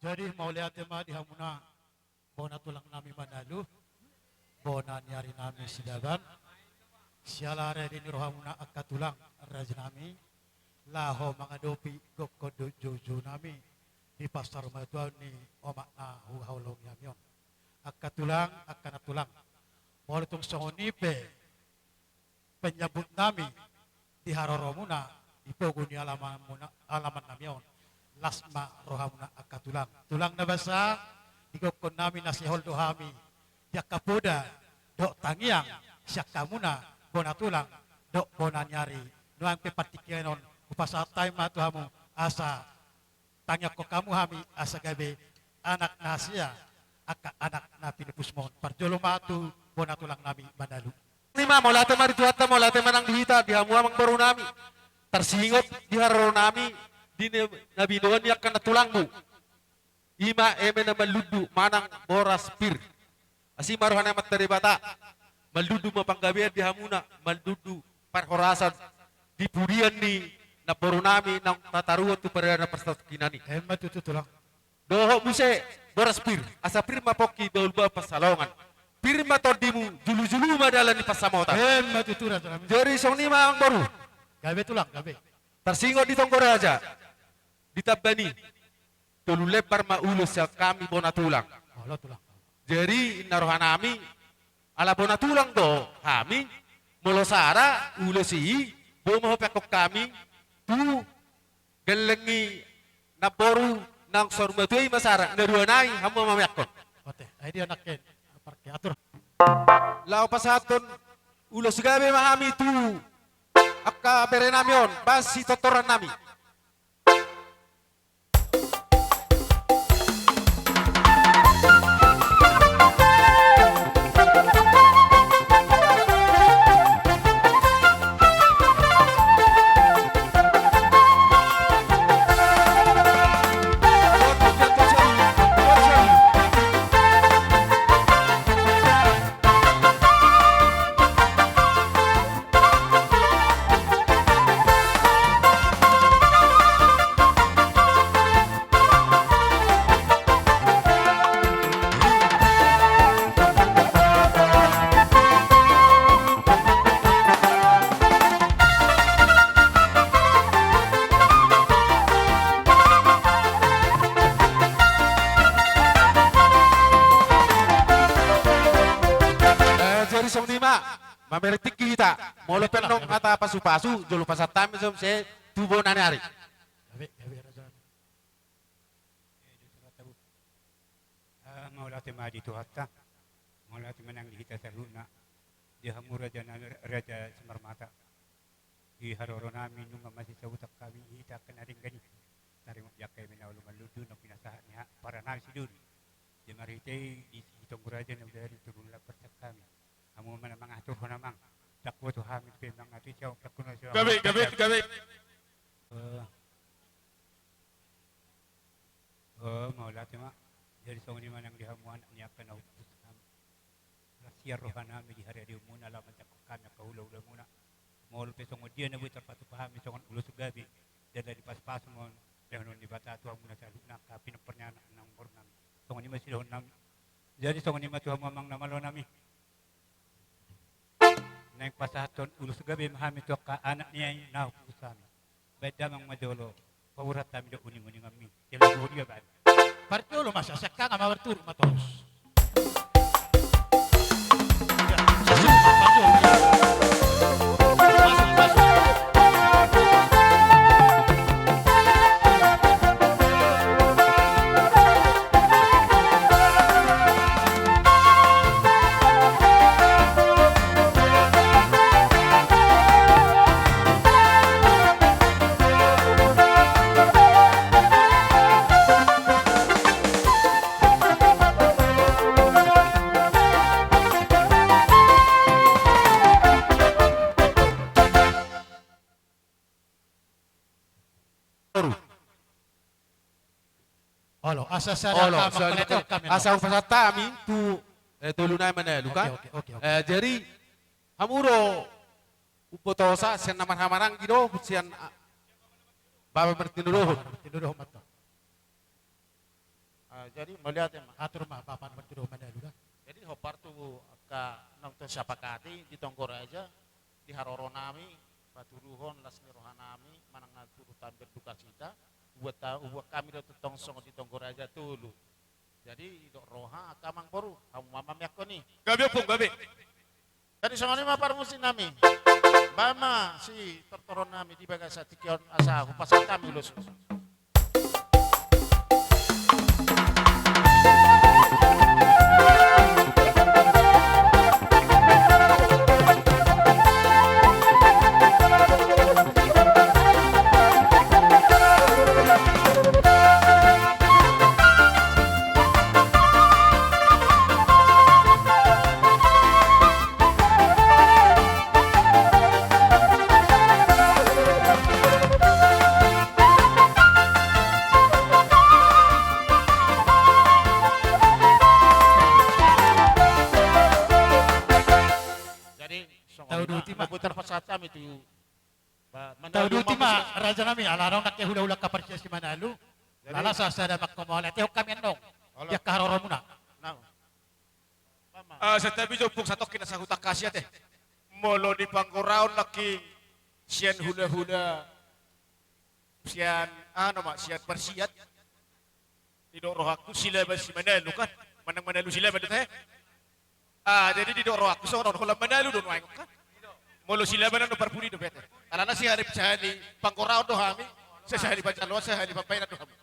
Jadi mauliate ma di hamuna bona tulang nami Manalu, bona ni ari nami Sidaban, siala rade ni rohamuna angka tulang raja nami, laho mangadopi gokkon dohot joujou nami di pansaur matua ni omak na huhaholongi hami on. Angka tulang, angka nantulang, molo tung songon i pe penyambut nami di haroromuna di pogu ni alamanmuna, alaman nami on. Las ma rohamuna angka tulang. Tulang na basa, di gokkon nami na sihol do hami di angka poda dohot tangiang sian hamuna bona tulang dohot bona ni ari. Nuaeng pe partingkian on hupasahat hami ma tu hamu asa tangiangkon hamu hami asa gabe anak na hasea angka anak na pinupusmon. Parjolo ma tu bona tulang nami Manalu. Ima, mauliate ma di Tuhanta, mauliate ma nang di hita, di hamu amang boru nami. Tarsingot di haroro nami di na binoan ni angka nantulangmu. Ima eme na marlundu manang boras pir. Asi ma roha ni Amanta Debata, maldundu ma panggabean di hamuna, maldundu parhorasan di pudian ni namboru nami naung tataruhon tu pardana parsatongkinan i. Emma tutu, Tulang. Dohot muse boras pir, asa pir ma pongki, bahulbahul pansalongan. Pir ma tondimu, jolojolo ma dalan ni pansamotan. Emma tutu, Tulang. Jadi songon i ma, Amangboru. Gabe, Tulang, gabe. Tarsingot di tonggo raja, di tamban i, tolu lembar ma ulos sian hami bona tulang. Olo, Tulang. Jadi inna roha nami, ala bona tulang do hami, molo sada ulos i, boi ma hupeakkon hami tu gelleng ni namboru naung saur matua i ma sada, na dua nai hamu ma mameakkon. Oke, ai dia nakke, parke atur. Laho pasahathon ulos gabe ma hami tu angka bere nami on, bahen sitortoran nami. Eh, jadi songon i ma. Mamere tingki hita, molo pe nunga hata pasupasu, jolo pasahat hami songon i tu bona ni ari. Gabe, gabe, raja. Eh, mauliate ma di Tuhanta, mauliate ma nang di hita saluhutna, di hamu raja nami, Raja Simarmata. Di haroro nami nunga masisahutan hami hita angka na denggan i. Taringot di angka eme na olo mallundu na pinasahat ni ha-, para nami sidoli. Di marhite i di si tonggo raja na uda di turun lapar sian hami. Hamu ma na mangatur hon amang. Dakku tu hami pe mangatur sian dakku na sian. Gabe, gabe, gabe. Eh, eh, mauliate ma. Jadi songon i ma nang di hamu anak ni angka na hupus hami. Las sian roha nami di haradeon muna laho manjangkon hami angka hula-hula muna. Molo pe songon dia na boi tarpatupa hami songon ulos gabe, jala dipasupasu ma on lehonon ni Debata tu hamuna saluhutna angka pinompar ni anak na umur nami. Songon i ma sidohonon nami. Jadi songon i ma tu hamu amang na malo nami. Naeng pasahathon ulos gabe ma hami tu angka anak ni i na hupus hami. Baen damang ma jolo, paborat hami do uning-uninganmi. Jala di huria baen. Parjolo ma sian sangkang ma, marturut ma torus. Ya, susul ma, parjolo. Masuk, masuk. Olo, asa sada. Olo, angka soalnya mangkaliat tu, kami, asa no. Hupasahat hami tu, eh, tolu nai Manalu, kan? Oke, oke, oke, oke. Eh, jadi, hamu do umbotosa, sian na marhahamaranggi do, sian, ah, Bapak Martino Dohot. Bapak Martino Dohot, mantap. Ah, jadi, mauliate ma. Atur ma, Bapak Martino Dohot Manalu, kan? Jadi, hombar tu angka naung tasapakati di tonggo raja, di haroro nami, patuduhon las ni roha nami, manang na turut hami berdukacita, buat ta-, buat hami do tongtong songon di tonggo raja tolu. Jadi, didok roha, angka amangboru, hamu ma mameakkon i. Gabe ompung, gabe. Jadi, songon i ma parmusik nami. Baen ma sitortoran nami di bagasan tingki on asa hupasahat hami ulos. Tauduti ma raja nami, ala adong nangkin hulahula angka parsiat si Manalu. Jadi, ala sasada mangkomole, atehon hami annon. Olo. Di angka haroromuna. Nah. Santabi jo ompung, satongkin na sahuta hasian ate. Molo di panggoraon nangkin sian hulahula, sian, anu ma, sian parsiat. Didok rohangku Silaban si Manalu kan. Manang Manalu Silaban do ate. Ah, jadi didok rohangku songon on, holan Manalu do nuaeng kan. Molo Silaban annon parpudi dope ate. Alana sahali, sahali panggoraon do hami, sahali panjaloan, sahali pambahenan do hami.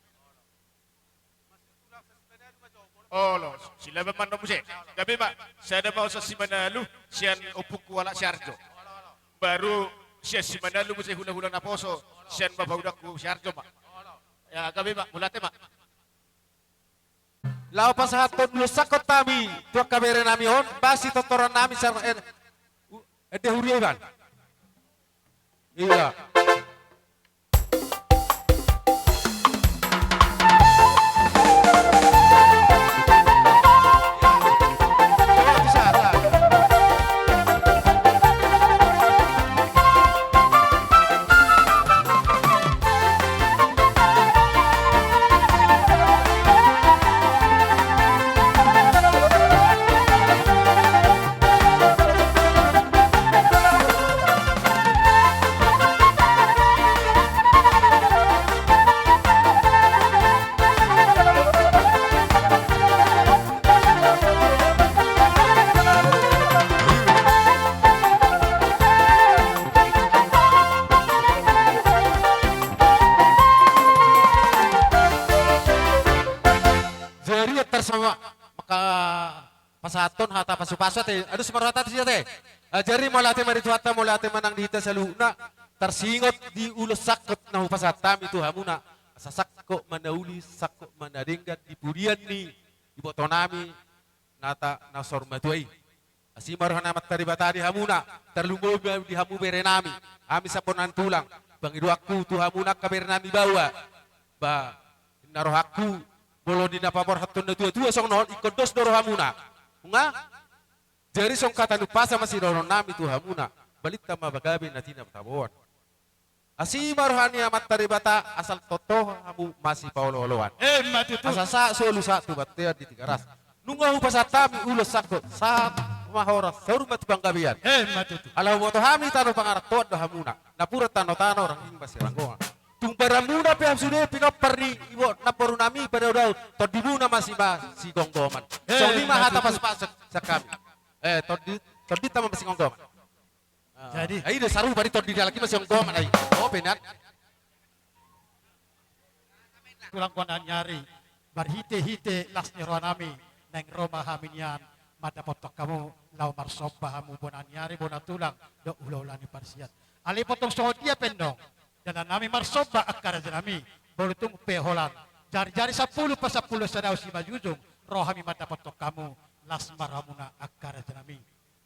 Olo, Silaban ma annon muse. Gabe ma, sada ma hosa si Manalu, sian ompungku halak Siarjo. Baru sian si Manalu muse hulahula naposo, sian bapaudangku Siarjo ma. Ya, gabe ma, mauliate ma. Laho pasahathon ulos sangkot hami tu angka bere nami on, ba sitortoran nami sar-, eh, u-, ende huria iban. Iya. Jadi, tarsama maka pasahathon hata pasupasu ate, adong si marhata di si ate. Ah, jadi mauliate ma di Tuhanta, mauliate ma nang di hita saluhutna, tarsingot di ulos sangkot na hupasahat hami tu hamuna. Asa sangkot ma na uli, sangkot ma na denggan di pudian ni iboto nami, na ta-, na saur matua i. Asi ma roha ni Amanta Debata di hamuna, tarlumobi ma di hamu bere nami, hami sian bona ni tulang, pangidoanku tu hamuna angka bere nami baoa, ba, ninna rohangku, molo di na paborhathon na tua-tua songon on, ingkon dos do rohamuna. Nunga? Jadi songon hata ni umpasa ma sidohonon nami tu hamuna, balintang ma pagabe na tina taboan. Asi ma roha ni Amanta Debata, asal tontu hamu masipaolo-oloan. Emma tutu. Asa sahat solu sahat tu bontean di Tigaras. Nunga hupasahat hami ulos sangkot, sahat ma horas, saur ma tu panggabean. Emma tutu. Ala huboto hami tano pangarantoan do hamuna, napuran tano-tano, rangging ma siranggongan. Tung baranmuna pe hamu sude pinompar ni ibo namboru nami padao-dao, tondimuna ma si-, masigomgoman. Emma tutu. Songon i ma hata pasupasu sian hami. Eh, tondi, tondinta ma masigomgoman. Ah, jadi, ai do sarupa di tondi, di halak i ma sigomgoman ai. Ope nian. Tulang bona ni ari, marhite-hite las ni roha nami, naeng ro ma hami nian mandapothon hamu laho marsomba, hamu bona ni ari, bona tulang dohot hulahula ni parsiat. Alai molo tung songon dia pe annon, dalan nami marsomba angka raja nami, molo tung pe holan jari-jari sampulu pasampulu sada simanjujung, ro hami mandapothon hamu, las ma rohamuna angka raja nami.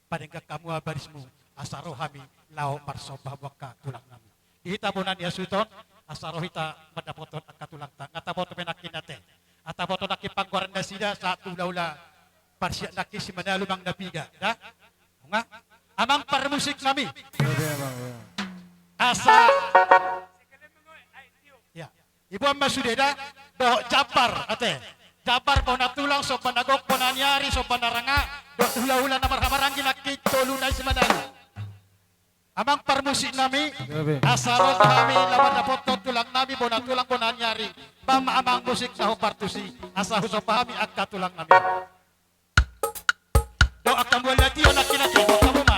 Padenggan hamu ma barismu, asa ro hami laho marsomba hamu angka tulang nami. Di hita bona ni hasuhuton, asa ro hita mandapothon angka tulangta. Nga taboto pe nangkin ate. Nga taboto nangkin panggoaran nasida sahat tu hulahula parsiat nangkin si Manalu, Amang Napiga. Da? Nunga? Amang parmusik nami. Iya, iya, Amang, iya. Asa. Ya. Diboan ma sude da, dohot jambar, ate. Jambar bona tulang, somba na gok bona ni ari, somba na ranga, dohot hulahula na marhahamaranggi nangkin tolu nai si Manalu. Amang parmusik nami, asa ro hami laho mandapothon tulang nami, bona tulang, bona ni ari. Bahen ma amang musik na hombar tusi, asa husomba hami angka tulang nami. Dohot angka mual na tio nangkin, ate, dohot hamu ma.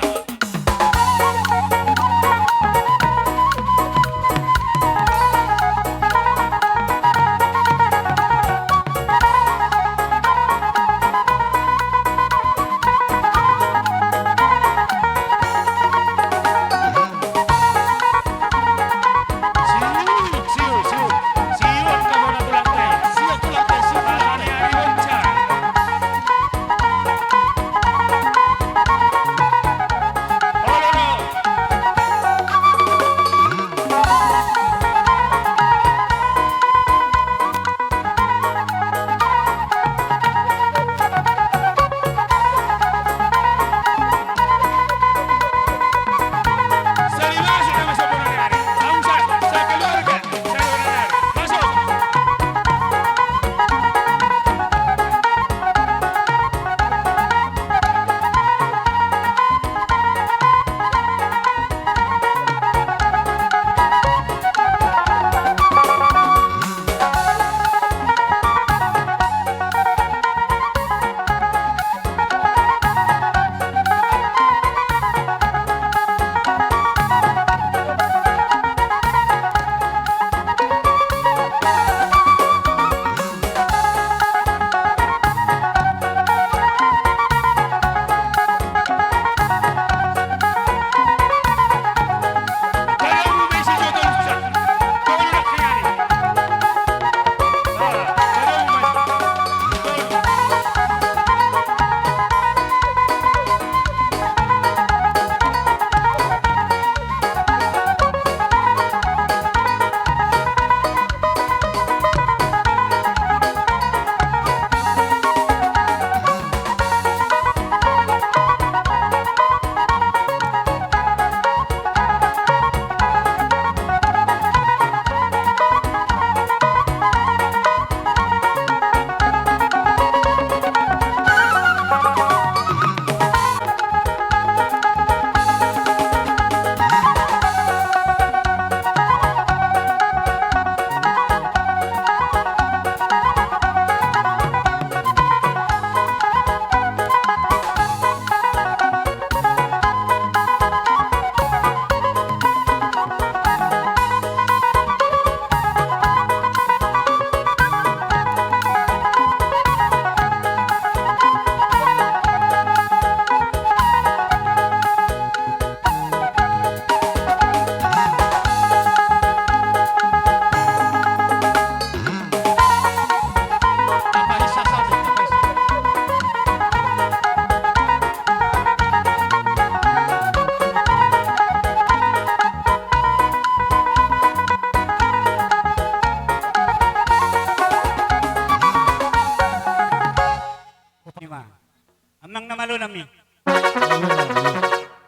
Alo nami.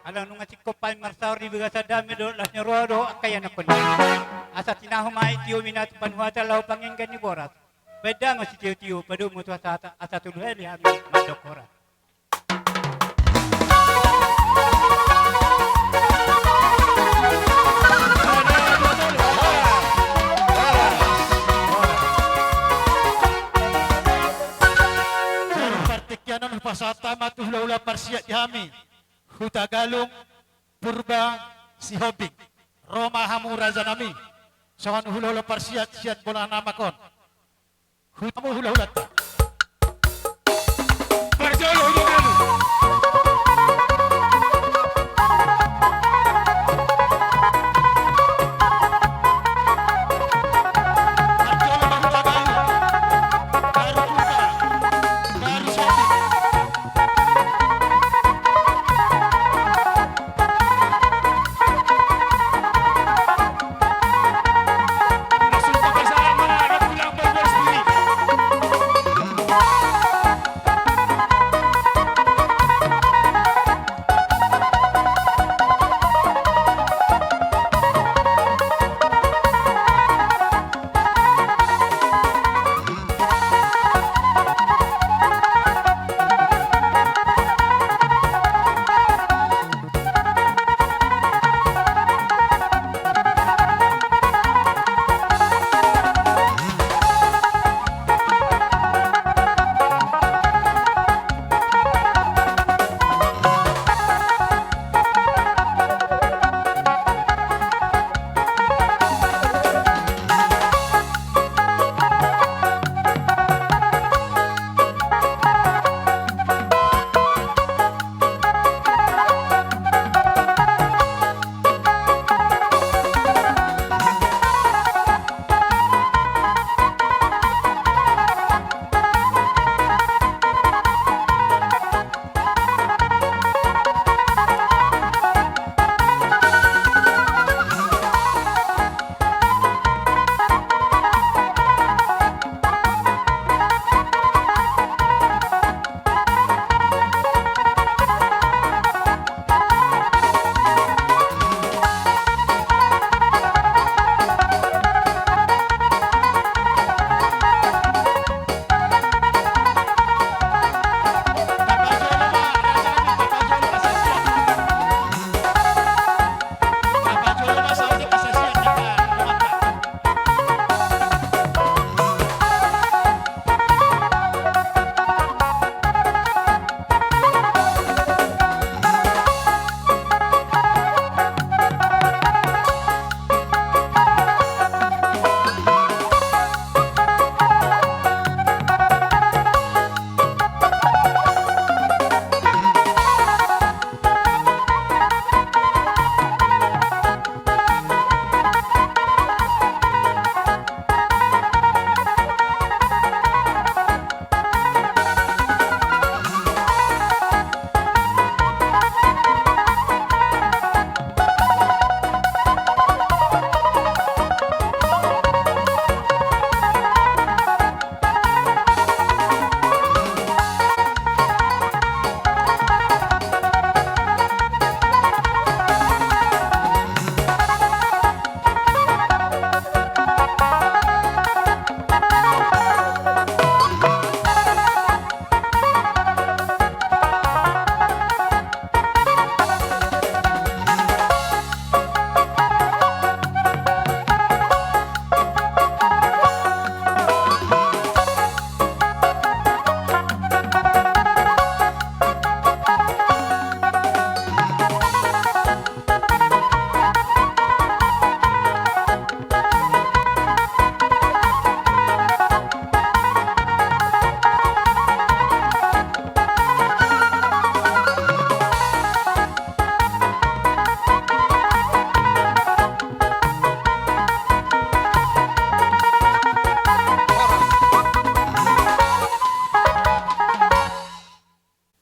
Ala nunga singkop hami marsaor di bagasan dame dohot las ni roha dohot angka ianakkon. Asa tinahu ma i tio ma i na tu panuhatan laho pangenggan ni boras. Baen damang sitiotio, padomu tu hasahatan, asa tolu hali hami mandok horas. Partingkian on hupasahat ma tu hulahula parsiat di hami Hutagalung, Purba Sihombing. Ro ma hamu raja nami songon hulahula parsiat sian Bolon Amak on. Hutamu hulahulanta. Parjolo, hulahula. Parjolo ma Hutagalung. Baru Purba. Baru Sihombing.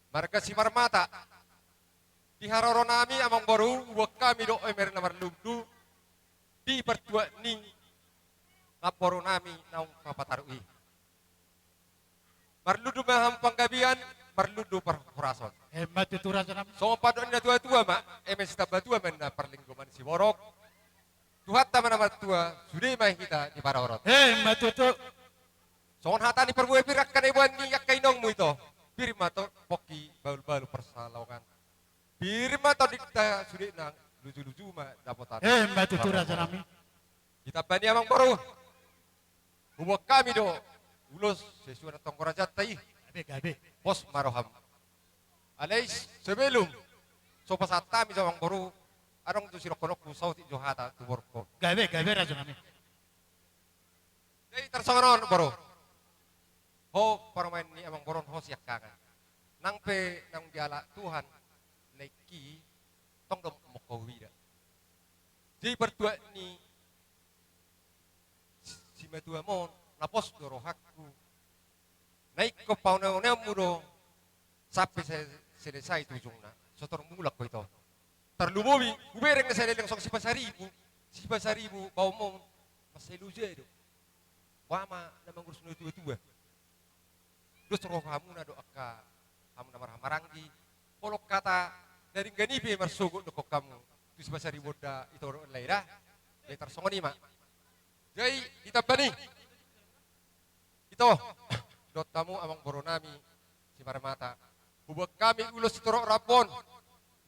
Marga Simarmata. Di haroro nami amangboru, boan hami dohot Emer na marlundu di partuat ni namboru nami naung hupataru i. Marlundu ma hamu panggabean, parlundu parhorason. Emma tutu raja nami. Songon pandok ni na tua-tua ma, eme sitamba tua ma ninna parlinggoman siborok. Tuhanta ma na martua, sude ma hita diparorot. Emma tutu. Songon hata ni parbue pir angka na iboan ni angka inongmu ito. Pir ma to pongki bahul-bahul parsaongan. Pir ma tondinta sude nang luju-luju ma dapotan. Emma tutu raja nami. Ditamba ni amang boru. Huboan hami do ulos sesuai na tonggo rajanta i. Gabe, gabe. Pos ma roham. Alai sebelum so pasahat hami jo amang boru, adong do sidohononku saotik jo hata tu borungkon. Gabe, gabe raja nami. Jadi tarsongon on boru. Ho parumaen ni amang boru on ho siangkangan. Nang pe naung dialap Tuhan, na tingki tong do mangkohubida. Jadi partuat ni simatuam on, na pos do rohangku. Na ingkon paoneonmu do sampe se-, selesai tu ujungna. So tor mulak ho ito. Tarlumobi hubereng na saleleng songon si Pasaribu. Si Pasaribu baomu on mansai loja do. Boha ma na mangurus na tua-tua. Dos rohamuna do angka hamu na marhahamaranggi. Holong hata na denggan i pe marsogot dokkon hamu tu si Pasaribu on da ito do lae da. Jadi tarsongon i ma. Jadi ditamba ni. Ito, dohot hamu amang boru nami Simarmata. Huboan hami ulos sitorop rambu on.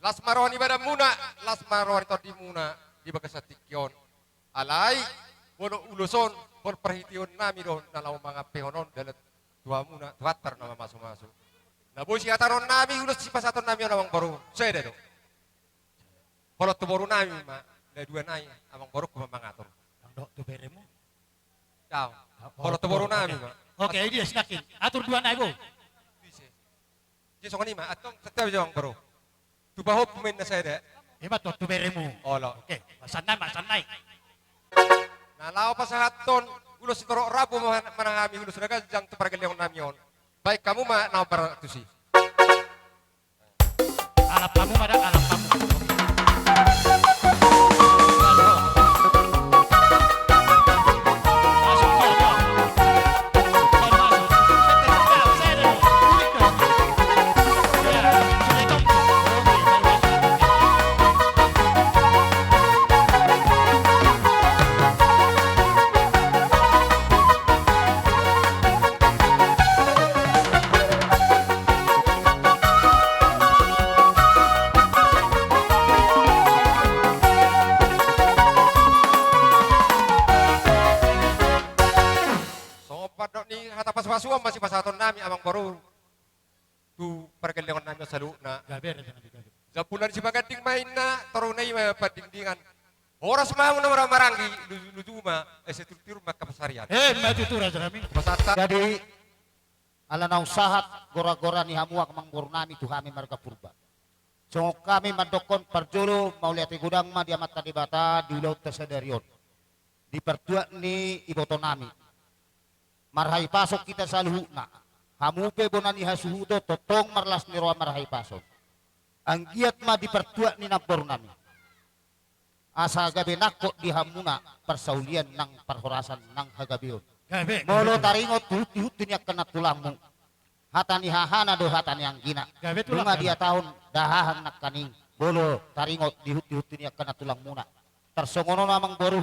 Las ma roha ni badanmuna, las ma roha ni tondimuna di bagasan tingki on. Alai, molo ulos on, molo parhiteon nami do na laho mangampehon on dalan tu hamuna, Tuhanta do na mamasumasu. Na boi sihatahon nami ulos sipasahaton nami on amang boru, sada do. Holong tu boru nami ma, na dua nai amang borungku ma mangatur. Ndang dohot tu beremu. Daong. Holong tu boru nami ma. Oke, dia sinakin. Atur dua nai bo. Bisa. Jadi songon i ma, antong santabi jo amang boru. Tu pahompu ma inna sada. Ima tu, tu beremu. Olo. Oke, ma sannai, ma sannai. Na laho pasahathon ulos sitorop rambu ma-, manang hami ulos na ganjang tu pargellengon nami on. Baen hamu ma na ombar tusi. Alap hamu ma da, alap hamu. Songon pandok ni hata pasupasuon ma sipasahaton nami amang boru. Tu pargellengon nami on saluhutna. Gabe, gabe, gabe. Jambulan sipaganding ma inna, toruna i ma pandingdingan. Horas ma hamu na marhahamaranggi, luju-luju ma, ese tiur-tiur ma angka pansarian. Emma tutu raja nami. Pasahat. Jadi, ala naung sahat gora-gora ni hamu amang boru nami tu hami marga Purba. Songon hami mandokkon parjolo mauliate godang ma di Amanta Debata di ulaonta sadari on. Di partuat ni iboto nami. Marhahipason hita saluhutna. Hamu pe bona ni hasuhuton tongtong marlas ni roha marhahipason. Anggiat ma di partuat ni namboru nami. Asa gabe nangkok di hamuna parsaulian nang parhorasan nang hagabeon. Gabe, gabe. Molo taringot tu huti-huti ni angka nantulangmu. Hata ni hahana do hata ni anggina. Gabe tulang. Nunga dihatahon dahahan nangkaning. Molo taringot di huti-huti ni angka nantulangmuna. Tarsongon on amang boru,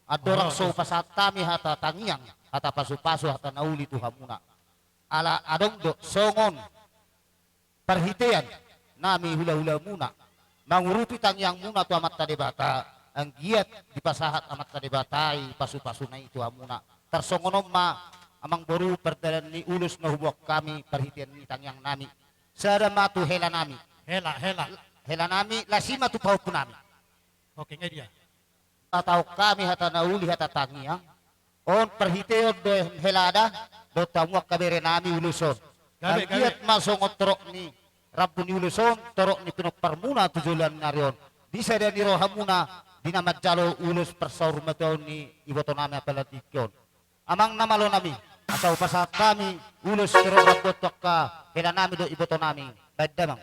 andorang so pasahat hami hata tangiang, hata pasupasu, hata na uli tu hamuna. Ala adong do songon parhitean nami hulahulamuna mangurupi tangiangmuna tu Amanta Debata, anggiat dipasahat Amanta Debata i pasupasuna i tu hamuna. Tarsongon on ma amang boru pardalan ni ulos na huboan hami parhitean ni tangiang nami. Sada ma tu hela nami. Hela, hela. Hela nami, las i ma tu pahompu nami. Oke, nga dia. Hatahon hami hata na uli hata tangiang. On parhiteon do hela da, dohot hamu angka bere nami ulos on. Gabe, gabe. Anggiat ma songon torop ni rambu ni ulos on, torop ni pinomparmuna tu joloan ni ari on. Di sada ni rohamuna, di na manjalo ulos parsaurmatuaon ni iboto nami apala tingki on. Amang na malo nami, asa hupasahat hami ulos torop rambu on tu angka hela nami dohot iboto nami. Baen damang.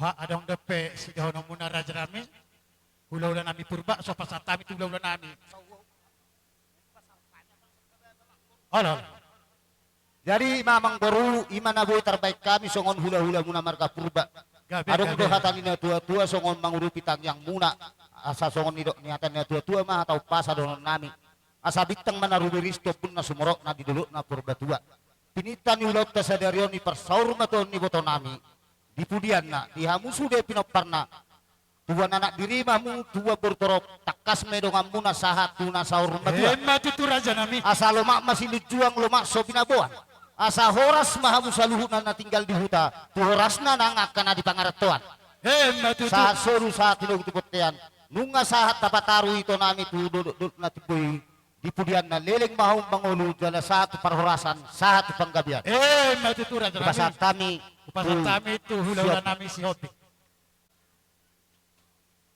Ba adong dope sidohononmuna raja nami, hulahula nami Purba, so pasahat hami tu hulahula nami. Olo, olo. Jadi ima amangboru, ima na boi tarbaen hami songon hulahulamuna marga Purba. Gabe, gabe. Adong do hata ni natuatua songon mangurupi tangiangmuna. Asa songon nidok ni hata ni natuatua ma hata umpasa dohonon nami. Asa bintang ma na rumiris tu ombun na sumorop na di dolok na Purbatua. Pinta ni ulaonta sadari on, diparsaur ma tu on ni iboto nami. Di pudianna, di hamu sude pinomparna. Tubuan anak diri ma hamu, tubuan boru torop, tangkas ma donganmuna sahat tu na saur matua. Emma tutu raja nami. Asa lomak ma sinunjuang, lomak so binaboan. Asa horas ma hamu saluhutna na tinggal di huta, tu horasna nang angka na di pangarantoan. Emma tutu. Sahat solu, sahat hinogu tu bontean. Nunga sahat tapataru ito nami tu dolok-dolok na timbo i. Di pudianna leleng ma hamu mangolu jala sahat tu parhorasan, sahat tu panggabean. Emma tutu raja nami. Hupasahat hami. Hupasahat hami tu hulahula nami Sihombing.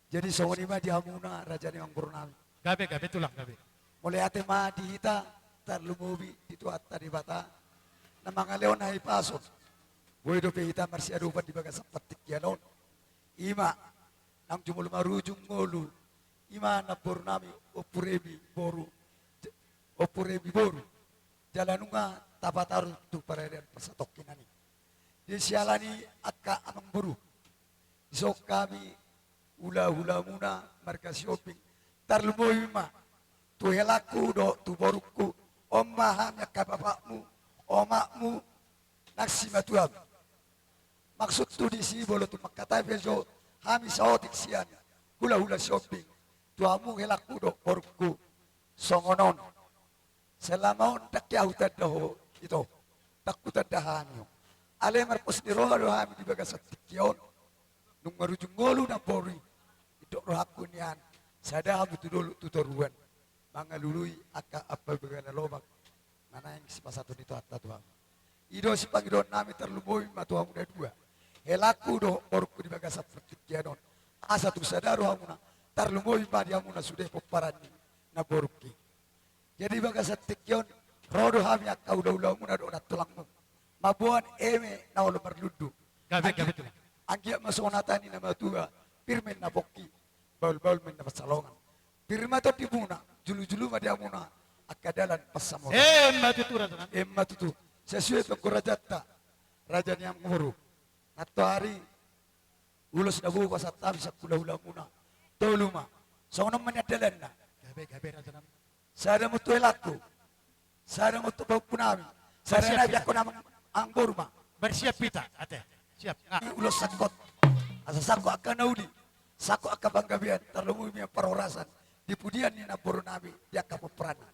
Jadi songon i ma di hamuna raja ni amangboru nami. Gabe, gabe tulang, gabe. Mauliate ma di hita, tarlumobi di Tuhanta Debata na mangalehon hahipason. Boi dope hita marsiadopan di bagasan partingkian on. Ima nang jumolo marujung ngolu, ima namboru nami Ompu Remi boru, Ompu Remi boru. Jala nunga tapataru tu paradaton parsatongkinan i. Di siala ni angka amangboru, dison hami hulahulamuna marga Sihombing, tarlumobi ma tu helangku dohot tu borungku, on ma hami angka bapakmu, omakmu, nang simatuam. Maksudhu disi molo tung mangkatai pe jo hami saotik sian hulahula Sihombing tu hamu helangku dohot borungku, songon on. Selama on ndang hea hutanda ho ito, ndang hutanda hami ho. Alai marpos ni roha do hami di bagasan tingki on. Dung marujung ngolu namboru i, didok rohangku nian, sada hamu tu dolok tu toruan, mangalului angka ampang bagala lobang na naeng sipasahaton ni Tuhanta tu hamu. I do sipangidoan nami, tarlumobi ma tu hamu na dua, helangku dohot borungku di bagasan partingkian on. Asa tung sada rohamuna, tarlumobi ma di hamuna sude pomparan ni namborungki. Jadi bagasan tingki on, ro do hami angka hulahulamuna dohot nantulangmu mamboan eme na olo marlundu. Gabe, gabe tulang. Anggiat ma songon hata ni na matua, pir ma inna pongki, bahulbahul ma inna pansalongan. Pir ma tondimuna, julujulu ma di hamuna angka dalan pansamotan. Emma tutu raja nami. Emma tutu. Sesuai tu anggo rajanta, raja ni amangboru, nantoari ulos na boi hupasahat hami sian hulahulamuna, tolu ma. Songon on ma nian dalanna. Gabe, gabe raja nami. Sada ma tu helangku, sada ma tu pahompu nami, sada nai pe angka amangboru ma. Bersiap hita ate. Siap. Ulos sangkot. Asa sangkot angka na uli, sangkot angka panggabean, tarlumobi ma parhorasan di pudian ni namboru nami di angka pomparanna.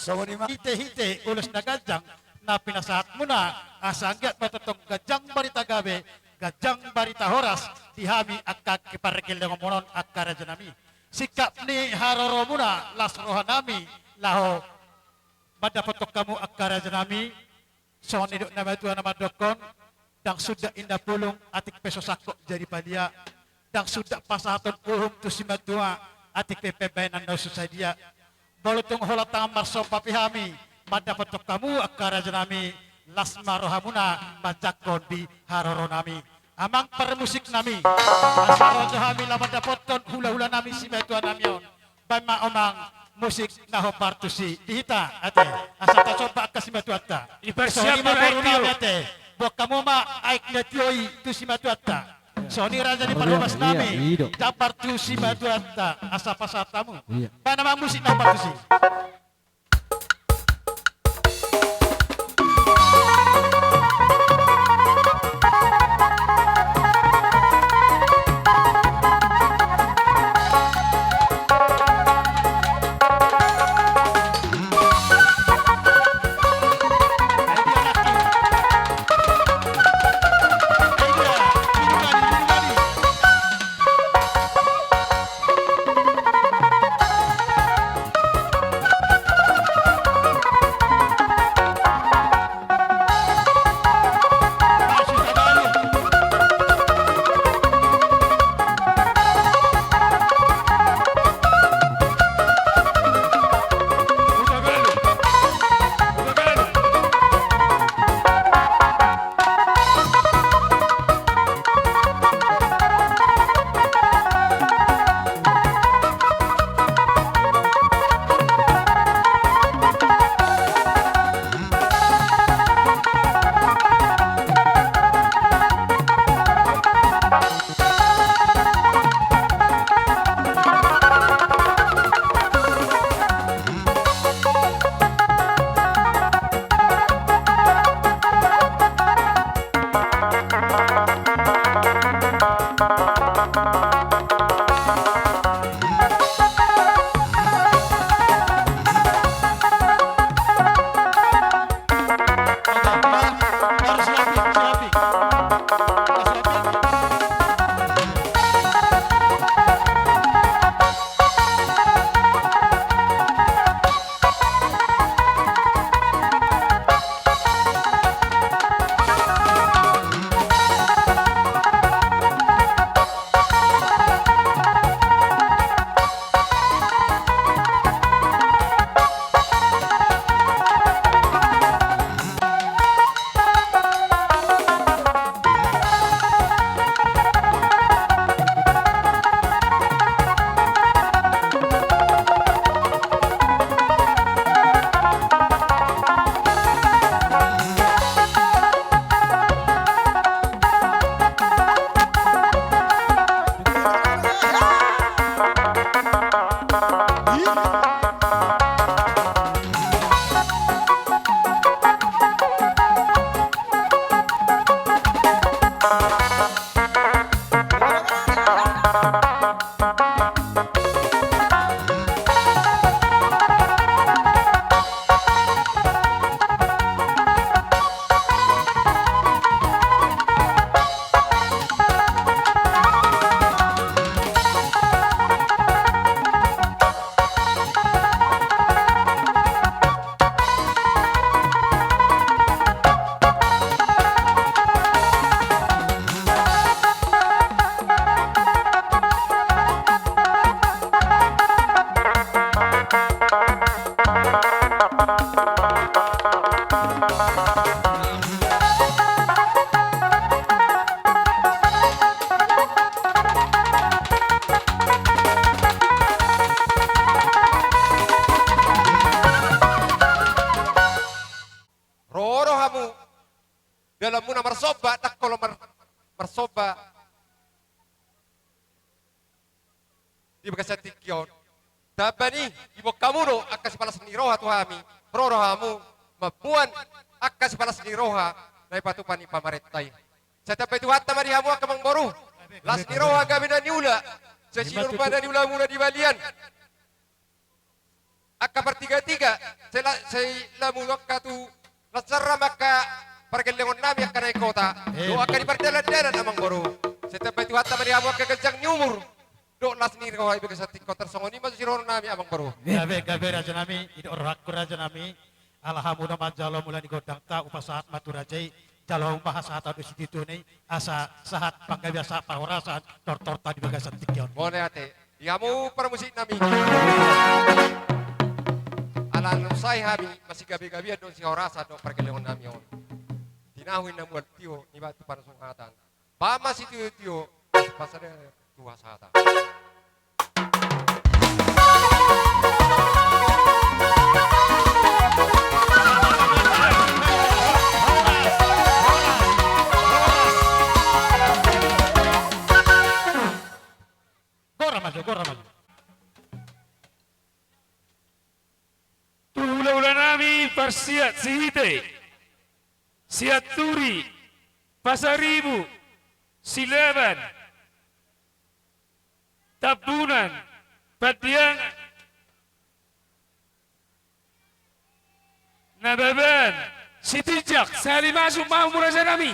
Songon i ma hite-hite ulos na ganjang na pinasahatmuna, asa anggiat ma tongtong ganjang barita gabe, ganjang barita horas di hami angka pargellengonmuna on angka raja nami. Singkap ni haroromuna las roha nami laho mandapothon hamu angka raja nami. Songon nidok ni natuatua na mandokkon, ndang sundat inna pulung atik pe so sangkot jadi palia, ndang sundat pasahaton uhum tu simatua atik pe pambahenan na so sadia. Molo tung holan tangan marsomba pe hami mandapothon hamu angka raja nami, las ma rohamuna manjangkon di haroro nami. Amang parmusik nami, asa ro jo hami laho mandapothon hulahula nami simatua nami on. Baen ma amang musik na hombar tusi di hita ate, asa tasomba angka simatuanta. Songon i ma boru nami ate, boan hamu ma aek na tio i tu simatuanta. Songon i raja ni parhobas nami. Iya, i do. Jambar tusi ma Tuhanta asa pasahat hamu. Iya. Mana ma musik na partusi. Ro do hamu dalanmuna marsomba, ndang olo mar-, marsomba di bagasan tingki on. Tamba ni i, diboan hamu do angka sipalas ni roha tu hami, ro do hamu mamboan angka sipalas ni roha na dipatupa ni pamarenta i. Sai tambai Tuhanta ma di hamu angka amangboru, las ni roha gabe na niula, sai sinur ma na niulamuna di balian. Angka partigatiga, sai la-, sai lamu angka tu las ni roha ma angka pargellengon nami angka na di kota. Eh, dohot angka di pardalandalan, amangboru. Sai tambai Tuhanta ma di hamu angka ganjang ni umur dohot las ni roha di bagasan tingki on. Tarsongon i ma tu siroha nami, amangboru. Gabe, gabe, raja nami, i do rohangku, raja nami. Ala hamu do manjalo mula ni gondangta, hupasahat ma tu raja i, jalo ma hasahatan do situtu ni, asa sahat panggabean, sahat parhorasan tortorta di bagasan tingki on. Mauliate. Di hamu parmusik nami. Ala nunga sae hami masigabegabean dohot sihorasan dohot pargellengon nami on. Tinahu i na mual tio, niba tu panungatan. Bahen ma sitiotio, pasada tu hasahatan. Tu hula-hula nami parsiat Sihite, Sianturi, Pasaribu, Silaban, Tambunan, Pandiangan, Nababan, Sitinjak, sahali masuk ma hamu raja nami.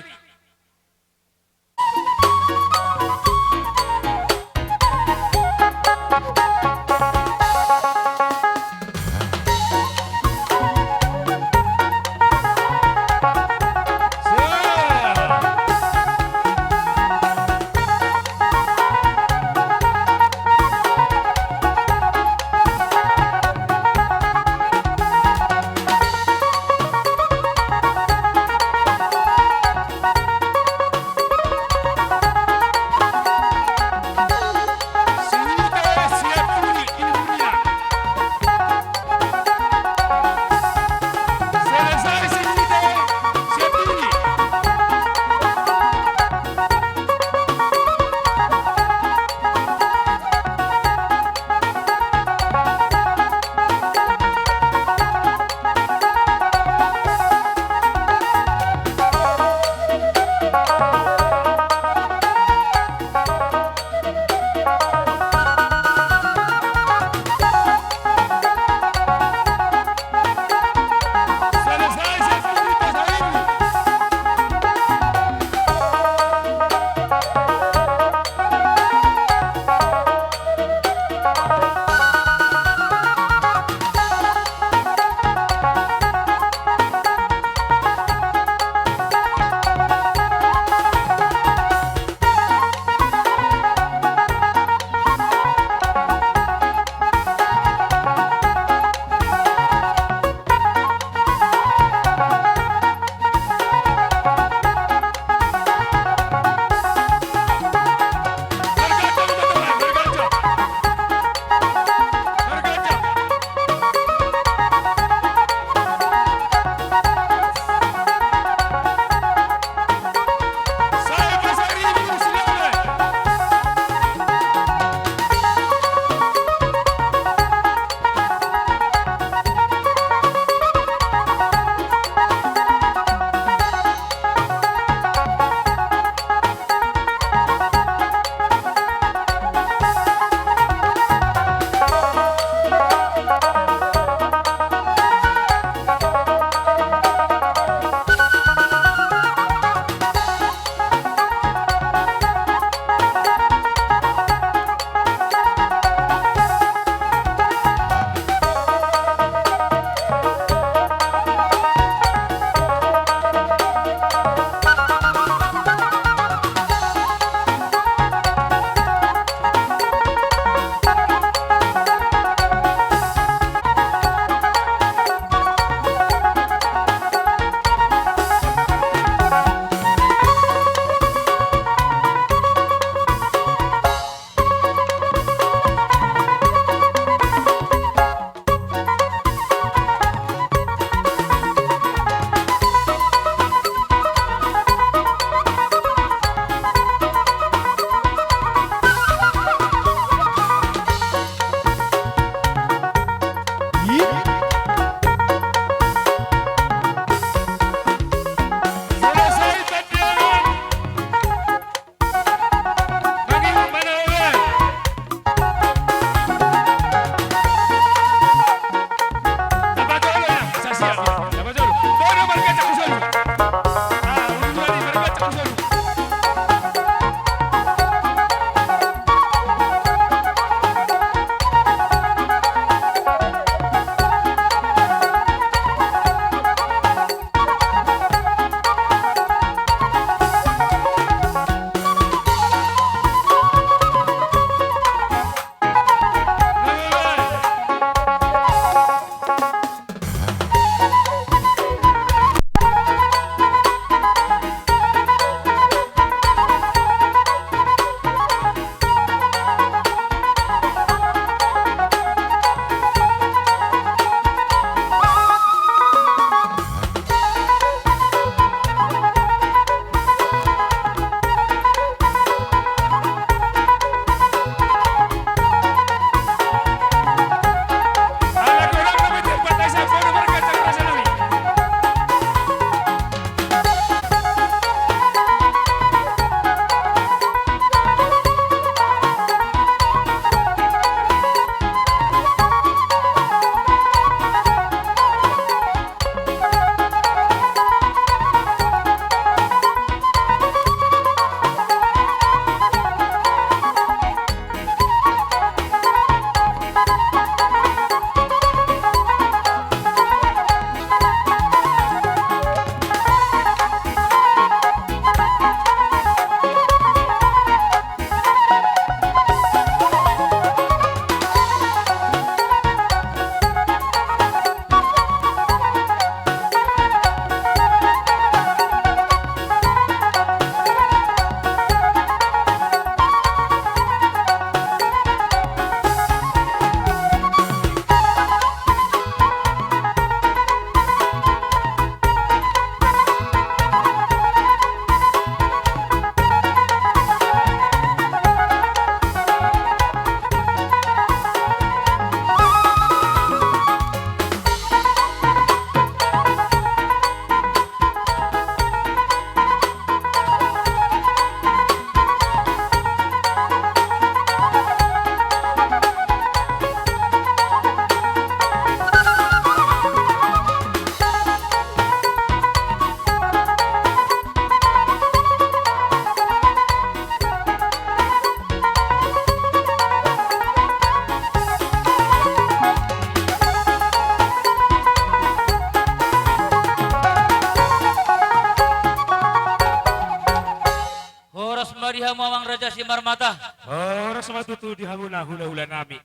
Raja Simarmata. Horas ma tutu di hamuna hulahula nami.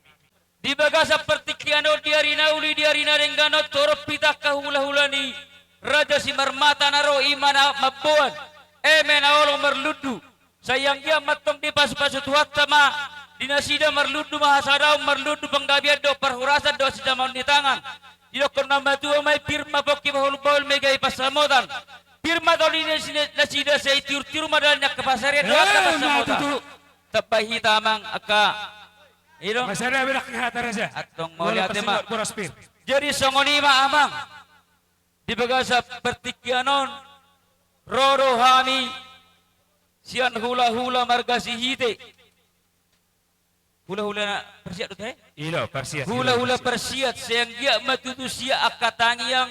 Di bagasan partingkian on, di ari na uli, di ari na denggan on, torop hita angka hulahula ni Raja Simarmata na ro, i ma na mamboan eme na olo marlundu. Sai anggiat ma antong dipasupasu Tuhanta ma di nasida, marlundu ma hasadaon, marlundu panggabean dohot parhorasan dohot sijamaon ni tangan. Didokkon na matua ma i: Pir ma pongki, bahulbahul ma i gabe pansamotan. Pir ma tondi ni nasida, sai tiurtiur ma dalan ni angka pansarian dohot angka pansamotan. Tambai hita, amang, angka i do. Masada berak ni hata raja. Antong mauliate ma. Jadi songon i ma, amang, di bagasan partingkian on ro do hami sian hulahula marga Sihite. Hulahula Parsiat do, he? I do, Parsiat. Hulahula Parsiat, sai anggiat ma tutu sian angka tangiang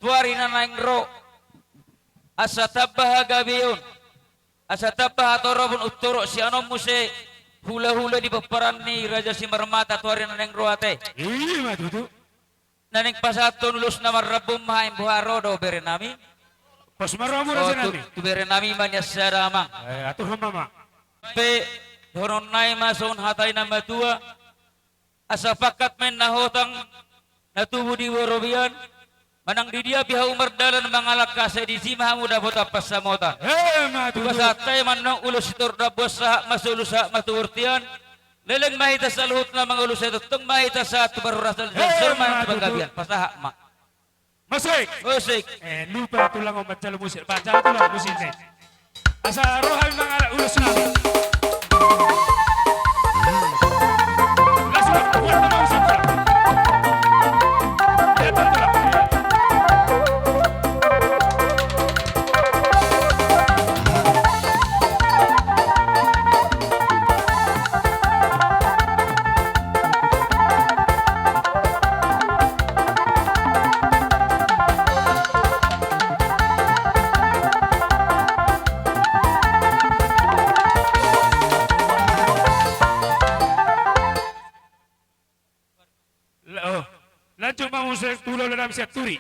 tu ari na naeng ro, asa tamba hagabeon, asa tamba hatoropon, umtorop sian on muse hulahula di pomparan ni Raja Simarmata tu ari na naeng ro, ate. I ma tutu. Na naeng pasahathon ulos na marrambun ma hami, boha, ro do bere nami? Pos ma ro hamu, raja nami. Tu bere nami ma nian sada, amang. Aturhon ma, amang. Pe dohonon nai ma songon hata ni na matua: Asa pangkat ma inna hotang na tubu di borobian, manang di dia pe hamu mardalan mangalangka, sai disi ma hamu dapotan pansamotan. Ima tutu. Pasahat hami ma annon ulos sitorop dambuan, sahat ma solu, sahat ma tu bontean. Leleng ma hita saluhutna mangolu, sai tongtong ma hita sahat tu parhorasan, sai sor ma tu panggabean. Pasahat ma. Musik. Musik. Eh, lupa tulang, omat jalo musik. Pak, jalo tulang musik, eh. Asa ro hami mangalap ulos nami. Langsung, buat nama musik, tulang. Ya, tulang. La-, oh. Lanjut ma muse tu hulahula nami Sianturi.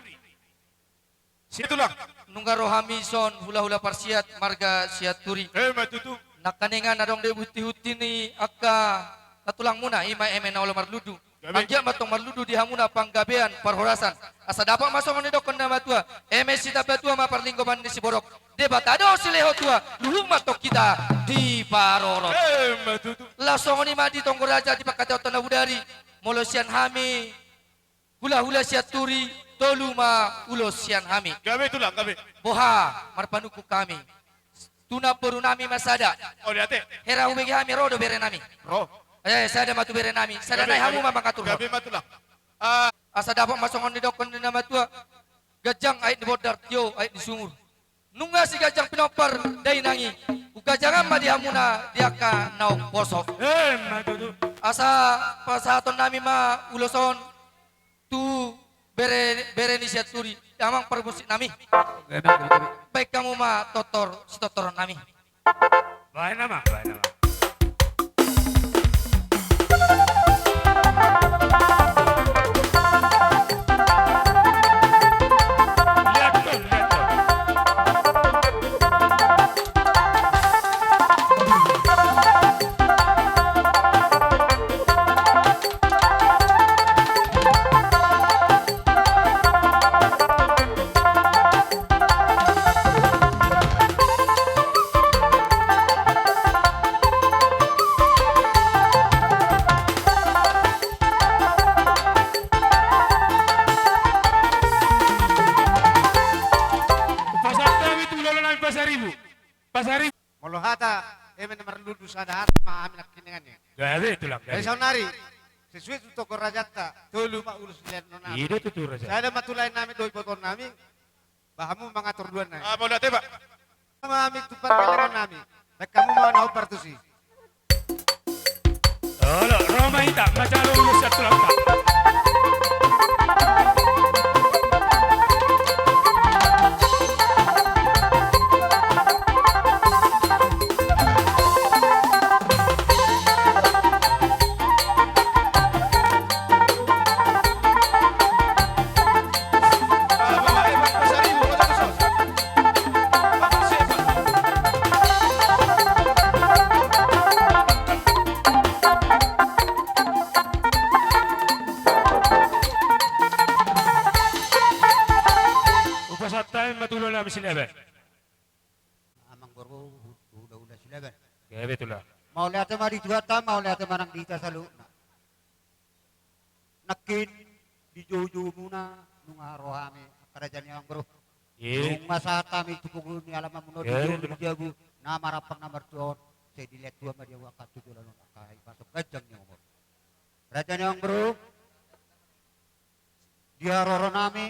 Sian tulang. Nunga ro hami son hulahula Parsiat marga Sianturi. Ima tutu. Nangkaningan adong do buntihunti ni angka na tulangmuna, ima eme na olo marlundu. Gabe. Anggiat ma antong marlundu di hamuna panggabean parhorasan. Asa dapot ma songon nidokkon na matua: Eme sitamba tua ma parlinggoman ni siborok, Debata do silehon tua, luhut ma antong hita diparorot. Ima tutu. Laos songon i ma di tonggo raja, di pangkataionta na bodari, molo sian hami hulahula Sianturi, tolu ma ulos sian hami. Gabe tulang, gabe. Boha, marpanungkun hami. Tu namboru nami ma sada. Mauliate. Hera hubege hami, ro do bere nami. Ro. Eh, sada ma tu bere nami. Sada nai hamu ma mangaturhon. Gabe ma tulang. Ah. Asa dapot ma songon nidokkon ni na matua: Ganjang ait ni bondar, tio ait ni sumur. Nunga si Ganjang pinompar dainang i, huganjangan ma di hamuna di angka naung poso. Ima tutu. Asa pasahaton nami ma ulos on tu bere, bere ni Sianturi, amang parmusik nami. Gabe, gabe, gabe. Baen hamu ma tortor, sitortoron nami. Baen, amang, baen, amang. Pasahat hami tu hulahula nami Pasaribu. Pasaribu. Molo hata eme na marlundu, sada hata ma hami nangkiningan i. Gabe tulang, gabe. Jadi saonari, sesuai tu tonggo rajanta, tolu ma ulos nilehon nami. I do tutu, raja. Sada ma tu lae nami dohot iboto nami, ba hamu mangatur duan nai. Ah, mauliate, Pak. Ma hami tu parkelengon nami, baen hamu ma na hombar tusi. Olo, ro ma hita manjalo ulos sian tulangta. Silaban. Amang boru, hu-, hulahula Silaban. Gabe tulang. Mauliate ma di Tuhanta, mauliate ma nang di hita saluhutna. Nangkin di joujou muna nunga ro hami, angka raja ni amang boru. Nunga sahat hami tu pungu ni alaman muna on di joujou, di jabu na marampang na martua on. Sai dilehon Tuhan ma di hamu angka tu joloan on angka hahipason ganjang ni umur. Raja ni amang boru, di haroro nami,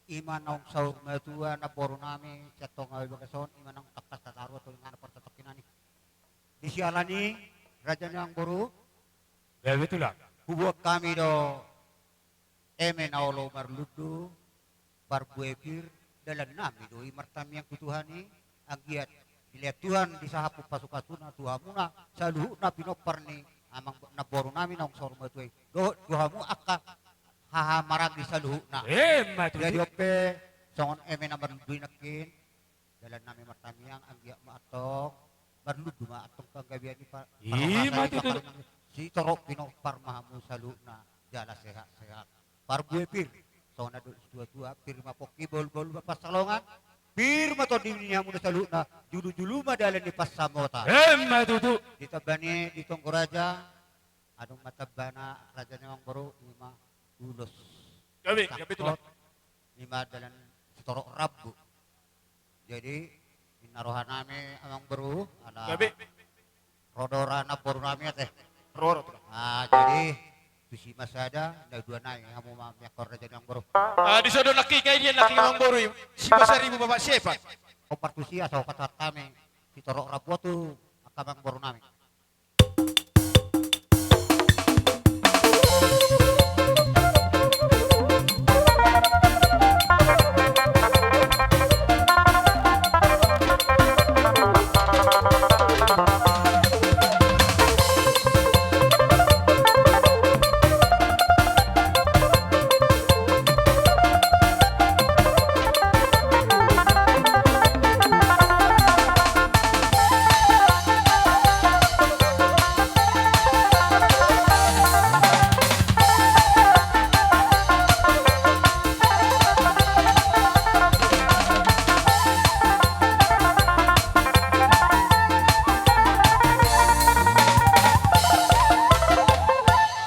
ima naung saur matua namboru nami sian tonga bagas on, ima naung tangkas tataru atau ingana partatongkinan i. Di siala ni i, raja ni amang boru, gabe tulang, huboan hami do eme na olo marlundu, parbue pir, dalan nami do i martangiang tu Tuhan i, anggiat dilehon Tuhan di sahat pasupasu-pasuna tu hamuna saluhutna pinompar ni amang namboru nami naung saur matua i. Dohot tu hamu angka haha maranggi saluhutna. Emma tutu. Jadi on pe songon eme na marlundu i nangkin, dalan nami martangiang anggiat ma antong marlundu ma antong panggabean i pa-, ima tutu. Sitorop pinompar ma hamu saluhutna jala sehat-sehat. Parbue pir, songon na didok situa-tua, pir ma pongki, bahul-bahul ma pansalongan, pir ma tondi ni hamuna saluhutna, julu-julu ma dalan ni pansamotan. Emma tutu. Di tamba ni, di tonggo raja, adong ma tambana raja ni amang boru, ima ulos. Gabe, gabe tulang. Ima dalan sitorop rambu. Jadi, ninna roha nami amang boru, ala gabe. Ro do ra namboru nami ate. Ro, ro, tulang. Ah, jadi, tusi ma sada, na dua nai, hamu ma miangkon raja ni amang boru. Ah, di son do nangkin, nangkin amang boru i, si Pasaribu Bapak Sepat. Opat tusi asa opat hami, sitorop rambu tu angka amang boru nami.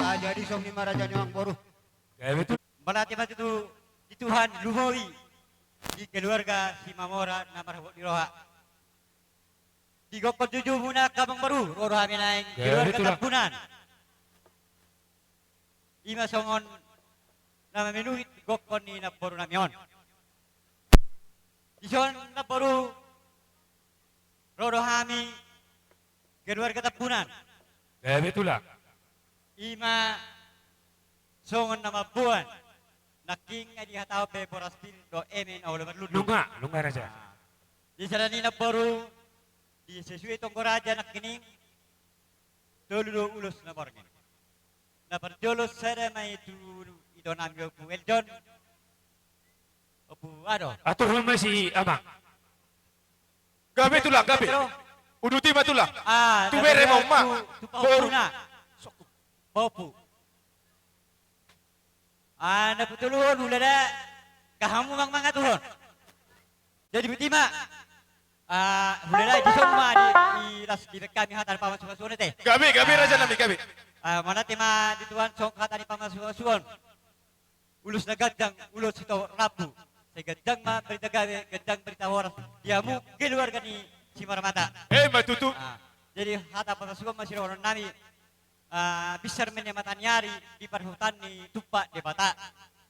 Ah, jadi songon i ma raja ni amang boru. Gabe tutu. Mauliate ma tutu di Tuhan, lumobi di keluarga Simamora na marhabot ni roha. Di gokhon joujou muna angka amang boru, ro do hami naeng keluarga Tambunan. Ima songon na maminuhi gokhon ni namboru nami on. Di son namboru, ro do hami keluarga Tambunan. Gabe tulang. Ima songon na mamboan. Nangkin nga dihatahon pe boras pir dohot eme na olo marlundu. Nunga, nunga raja. Ah. Di siala ni i namboru, di sesuai tonggo raja nangkin i, tolu do ulos na borngin. Na parjolo sada ma i tu ito nami Ompu Eljon. Ompu Ado. Aturhon ma si amang. Gabe tulang, gabe. Uduti ma tulang. Ah, tu bere ma uma. Tu, tu pahompu na. Pahompu. Ah, na patoluhon hulala, nga hamu ma mangaturhon. Jadi botima. Ah, hulala, dison ma di, di las dibaen hami hata ni pamasumasua ate. Gabe, gabe, ah, raja nami, gabe. Ah, mauliate ma di Tuhan songon hata ni pamasumasua on. Ulos na ganjang, ulos sitorop rambu. Sai ganjang ma barita gabe, ganjang barita horas di hamu keluarga ni Simarmata. Emma tutu. Ah, jadi hata pamasumasua ma sidohonon nami. Ah, binsar ma nian mata ni ari di parhutaan ni tumpak Debata.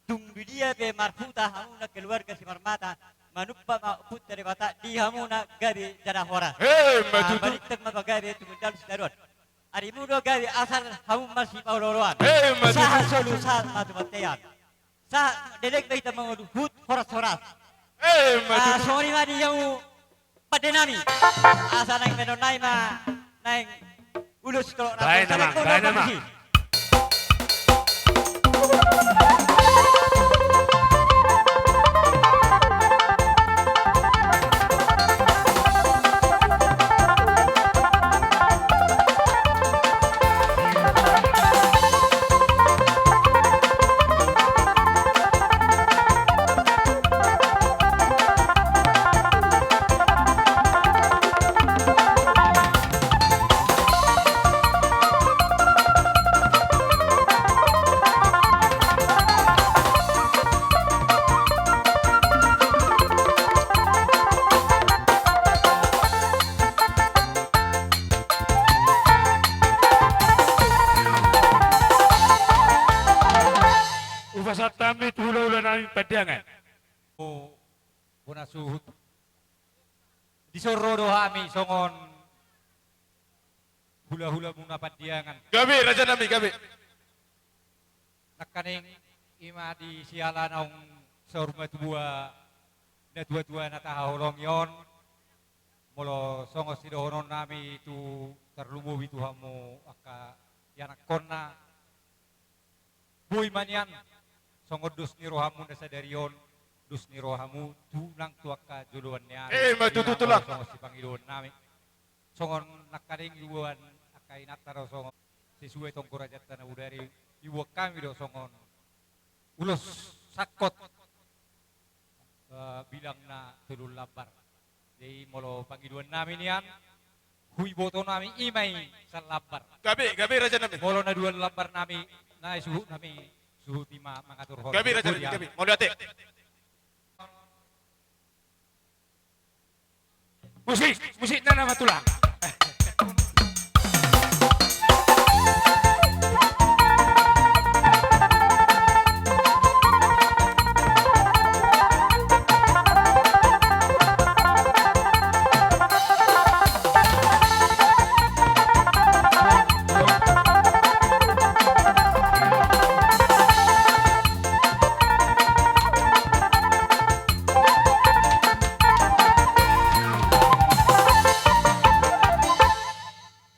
Tung di dia pe marhuta hamuna keluarga Simarmata, manumpak ma Ompunta Debata di hamuna gabe jala horas. Emma tutu. Ah, balintang ma pagabe tumundalhon sitadoan. Arimu do gabe asal hamu marsipaolooloan. Emma tutu. Sahat solu sahat ma tu bontean. Sahat leleng ma hita mangolu, huhut horas-horas. Emma tutu. Ah, songon i ma di hamu pande nami. Asa naeng baenon nami ma naeng ulos sitorop rambu. Baen amang, baen amang. Pasahat hami tu hulahula nami Pandiangan. Bona suhut. Dison ro do hami songon hulahula muna Pandiangan. Gabe, raja nami, gabe. Nangkaning i ma di siala naung saur matua natuatua na tahaholongi on. Molo songon sidohonon nami tu tarlumobi tu hamu angka ianakkonna. Boi ma nian songon dos ni rohamu na sadari on, dos ni rohamu tu nang tu angka joloan ni ari. Eh, ma tutu, tulang. Songon sipangidoan nami. Songon nangkaning iboan angka inanta do songon sesuai tonggo rajanta na bodari, iboan hami do songon ulos sangkot, eh, bilangna tolu lambar. Jadi molo pangidoan nami nian, huiboto nami i ma i salambar. Gabe, gabe raja nami. Molo na dua lambar nami, na suhut nami, suhut i ma mangaturhon. Gabe raja nami, gabe. Mauliate. Musik, musik na nama tulang.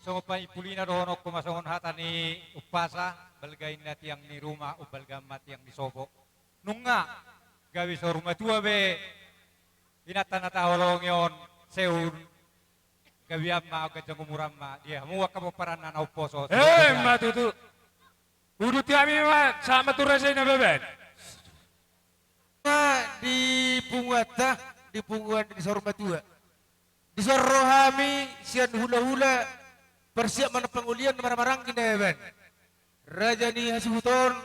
Songon panimpulina dohononku ma songon hata ni umpasa, balga inna tiang ni ruma, umbalga ma tiang ni sopo. Nunga gabe saur matua be inanta na tahaholongi on, sehat gabe ma ganjang umuran ma di hamu angka pomparanna na umposo. Eh, ma tutu. Uduti hami ma, sahat ma tu raja i na baban. Ma di punguanta, di punguan ni saur matua. Dison ro hami sian hulahula, parsiap manang pangolian maramaranggi na baban. Raja ni hasuhuton,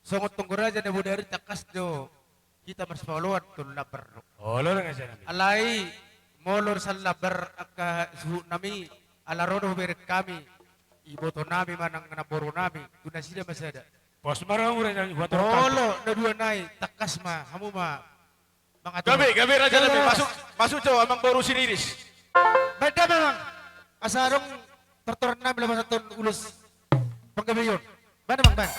songon tonggo raja na bodari tangkas do hita marsipangoloan tolu lambar do. Olo do raja nami. Alai molo salambar angka suhut nami, ala ro do hubereng hami iboto nami manang namboru nami tu nasida ma sada. Pos ma rohamu raja nami, huatur hami. Molo na dua nai tangkas ma hamu ma mangatur. Gabe, gabe raja nami. Masuk, masuk jo amang boru si Riris. Baen damang, asa adong tortoran nami laho pasahathon ulos panggabeion. Baen damang, baen.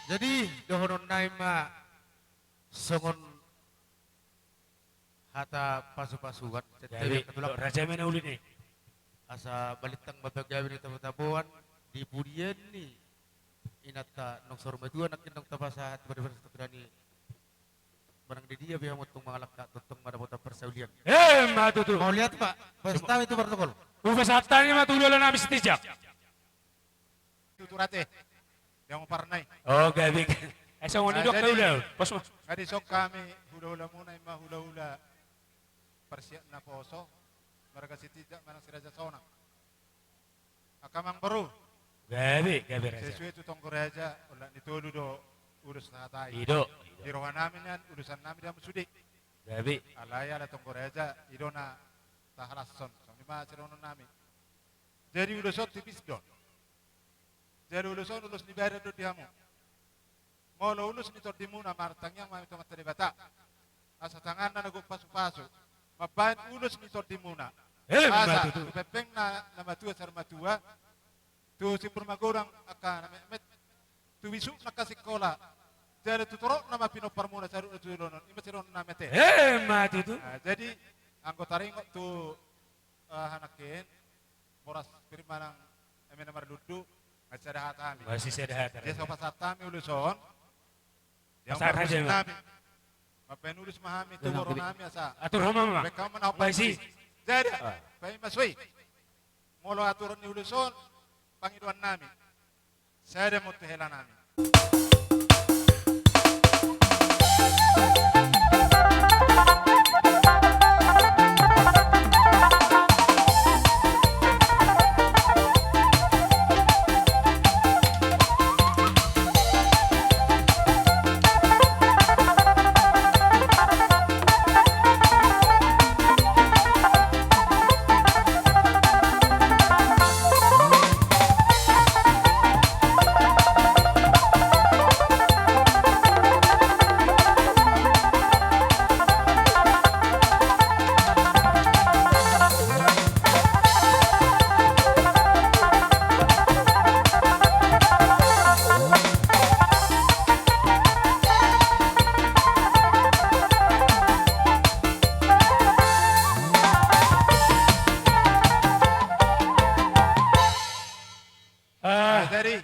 Jadi dohonon nai ma songon hata pasupasuan. Jadi raja ma na uli ni. Asa balintang ma pagabe ni tabotaboan di pudian ni inanta naung saur matua nangkin naung tapasahat pada pada satu kedani. Manang di dia biar motong mangalangka tongtong ma dapotan parsaulian. Eh, ma tutu. Mauliate ma. Pasahat hami tu protokol. Hupasahat hami ma tu hulahula nami Sitinjak. Tuturate. Dia mau parnai. Oh, gabe. Eh, songon i do hula. Pos ma. Jadi songon hami hulahula muna i ma hulahula parsiap naposo marga Sitinjak manang si Raja Sonang. Angka amang boru. Gabe, gabe raja. Sesuai tu tonggo raja, olat ni tolu do ulos na hatai. I do, i do. Di roha nami nian, ulosan nami di hamu sude. Gabe. Alai ala tonggo raja, i do na tahalashon. Songon i ma sidohonon nami. Jadi ulos on tipis do. Jadi ulos on ulos ni badan do di hamu. Molo ulos ni tondimuna martangiang ma hami tu Amanta Debata. Asa tanganna na gok pasupasu. Mambahen ulos ni tondimuna. Eh, asa tu pempengna na matua saur matua. Tu simpul magodang angka na metmet. Tu bisukna angka sikola. Jala tu torop nama pinomparmuna saur matua tu joloan on. I ma sidohonon nami ate. Eh, ma tutu. Nah, jadi anggo taringot tu, eh, hanangkin. Horas pir manang eme na marlundu, nunga sada hata hami. Masih sada hata. Dia so pasahat hami ulos on. Dia pasahat hami. Mambahen ulos ma hami tu boru nami asa. Atur homa ma. Baik kamu mana hopi. Jadi, baik mas wei. Molo aturan ni ulos on, pangidoan nami. Sada ma tu hela nami. Ah. Jadi,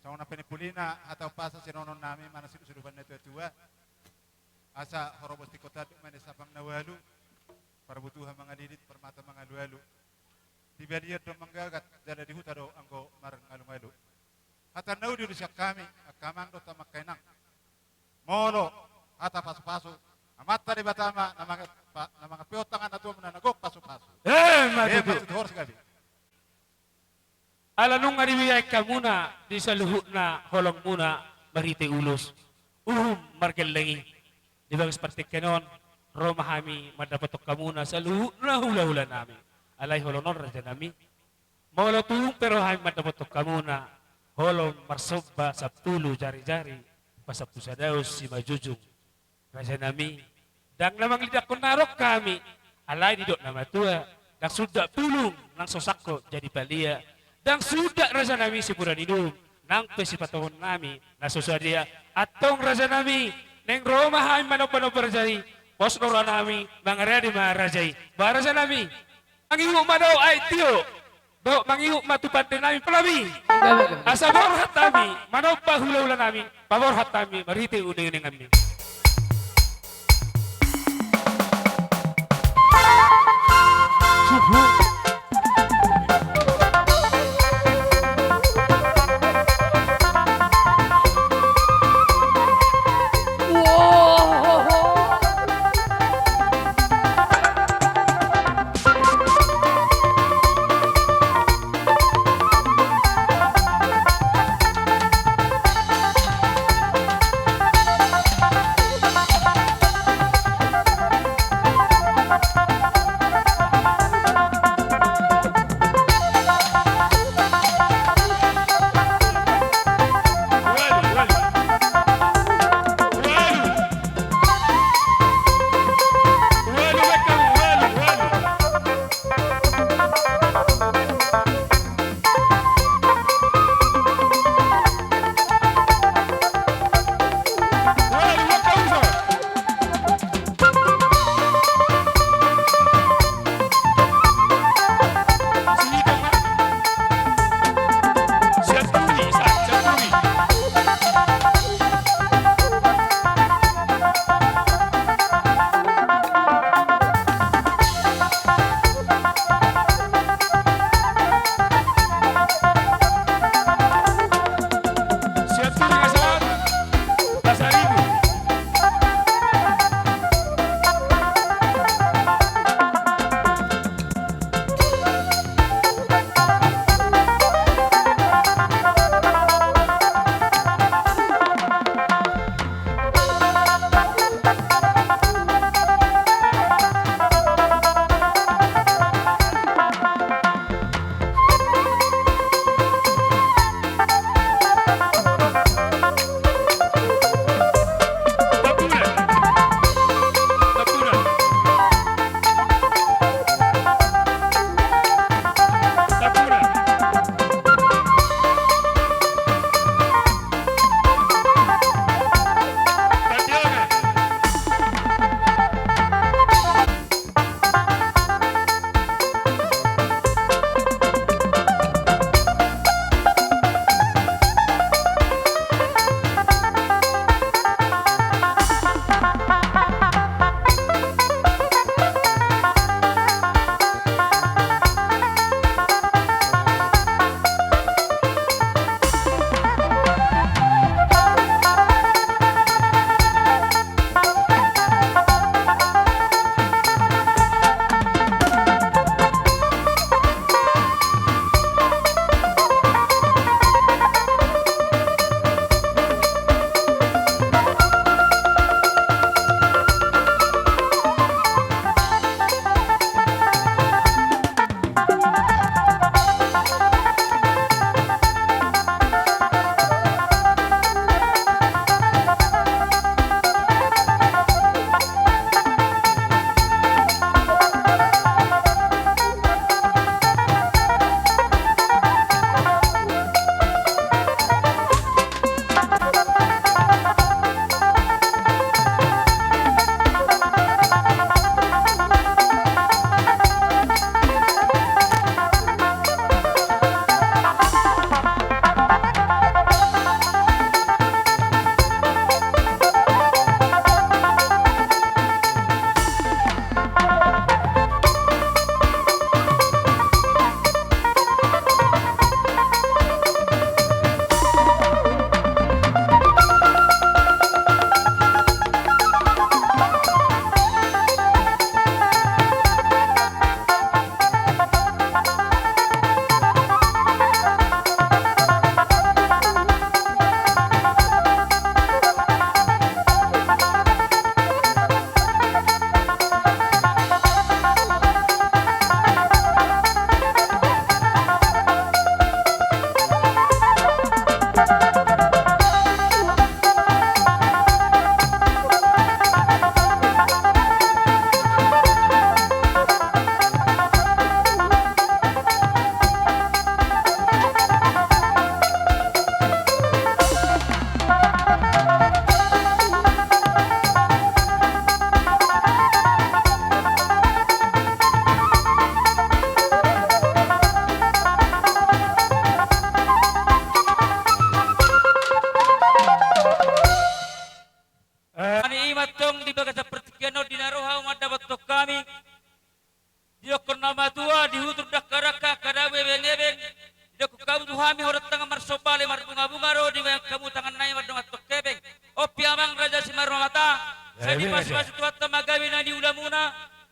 songon na panimpulina hata umpasa sidohonon nami manang siudusuduhan ni natua-tua. Asa horobot tingkot tanduk ma na sapang na ualu, parbutuha mangalidit, parmata mangalualu. Di balian do manggagat, jala di huta do anggo marngalungalu. Hata na uli do sian hami, angka amang dohot angka inang. Molo hata pasupasu, Amanta Debata ma na manga-, pa-, na mangampehon tangan na tua muna na gok pasupasu. Eh, ma tutu. Horas gabe. Ala nunga dibiahen hamuna di saluhutna holongmuna marhite ulos uhum margelleng i. Di bagas partingkian on, ro ma hami mandapothon hamuna saluhutna hulahula nami. Alai holong on raja nami. Molo tung pe ro hami mandapothon hamuna, holong marsomba sampulu jarijari, pasampu sadaon simanjujung. Raja nami, ndang na manglidangkon na adong hami, alai didok na matua, ndang sundat bulung, nang so sangkot jadi palia, ndang sundat raja nami sipuran inum, nang pe sipatohon nami, na so sadia, antong raja nami, naeng ro ma hami manombanomba raja i, pos do roha nami, mangaradei ma raja i, ba raja nami, mangihut ma dao aek tio. Dohot mangihut ma tu pande nami Palami. Asa borhat hami, manomba hulahula nami, paborhat hami, marhite uninguninganmi.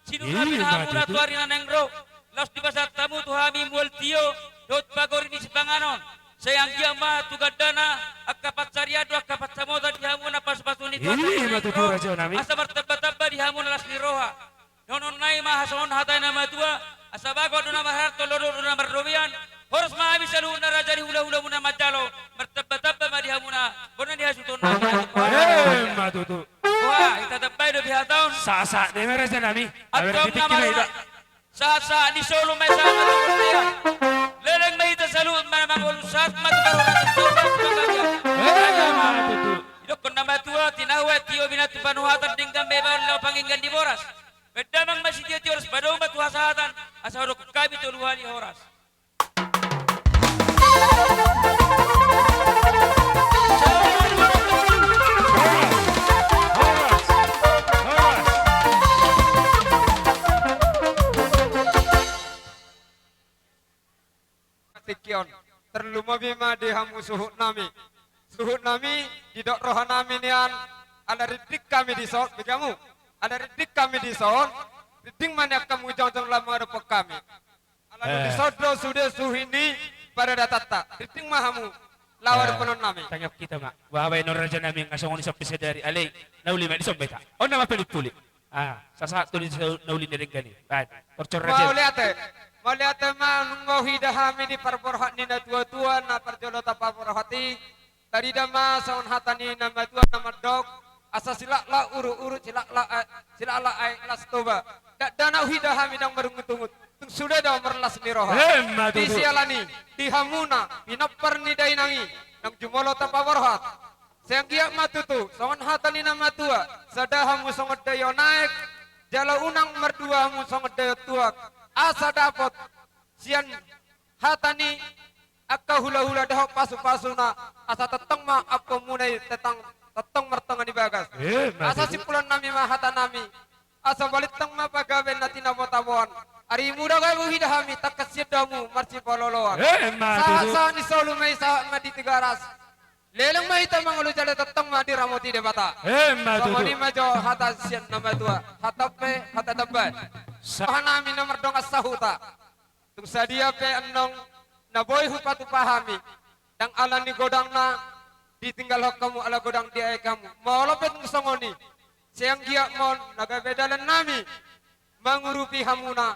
Sidung hami na hamu na tu ari na naeng ro, laos dipasahat hamu tu hami mual tio dohot pagori ni sipanganon. Sai anggiat ma tu gandana angka pansarian dohot angka pansamotan di hamu na pasupasu ni Tuhanta na naeng ro, asa martambatamba di hamu na las ni roha. Songon on nai ma songon hata ni na matua, asa bagot do na marharto, lodok do na marrobean, horas ma hami saluhutna raja ni hulahulamuna manjalo, martambatamba ma di hamuna bona ni hasuhuton nami. Emma tutu. Wah, hita tambai do di hata on. Sahat-sahat do i ma raja nami. Antong na manola, sahat-sahat ni solu ma i sahat ma tu bontean. Leleng ma hita saluhut ma na mangolu, sahat ma tu parhorasan, sahat ma tu panggabean. Emma tutu. Didokkon na matua, tinahu aek tio, binatu panuhatan, denggan ma iba on laho panginggan di boras. Baen damang ma sitio-tio, horas padomu ma tu hasahatan, asa hudokkon hami tolu hali horas. Tingki on, tarlumobi ma di hamu suhut nami. Suhut nami, didok roha nami nian, ala rinding hami dison, bege hamu. Ala rinding hami dison, rinding ma nian hamu jongjong laho mangadophon hami. Ala dung dison do sude suhi ni paradatanta, rinding ma hamu laho adophon nami. Tangiang hita ma. Bahen on raja nami, nga songon i sampe sadari, alai na uli ma dison be hita. On nama peli-peli. Ah, sahat-sahat tu di na uli ni denggan i. Bahen, torcor raja. Mauliate. Mauliate ma nunga huida hami di parborhat ni natua-tua na parjolo tapaborhat i. Tarida ma songon hata ni na matua na mandok, asa silaklak uruk-uruk, silaklak aek, silaklak aek las Toba. Dakdanak huida hami ndang marungut-ungut, tung sude do marlas ni roha. Emma tutu. Di siala ni, di hamuna pinompar ni dainang i, naung jumolo tapaborhat. Sai anggiat ma tutu songon hata ni na matua, sada hamu songon daion aek, jala unang mardua hamu songon daion tuak, asa dapot sian hata ni angka hulahula dohot pasupasuna, asa tongtong ma ampuanmuna i tongtong, tongtong martonga ni bagas. Emma tutu. Asa simpulon nami ma hata nami, asa balintang ma pagabe na tinabotaboan. Ari muda gabe huida hami, tangkas sian do hamu marsipalooloan. Emma tutu. Sahat-sahat ni solu ma i sahat ma di Tigaras. Leleng ma hita mangolu jala tongtong ma diramoti Debata. Emma tutu. Songon i ma jo hata sian na matua. Hata pe, hata tamba. Sa- Roha nami na mardongan sahuta. Tung sadia pe annon na boi hupatupa hami, ndang ala ni godangna ditinggalhon hamu, ala godang diaek hamu. Molo pe tung songon i, sai anggiat ma on na gabe dalan nami mangurupi hamuna.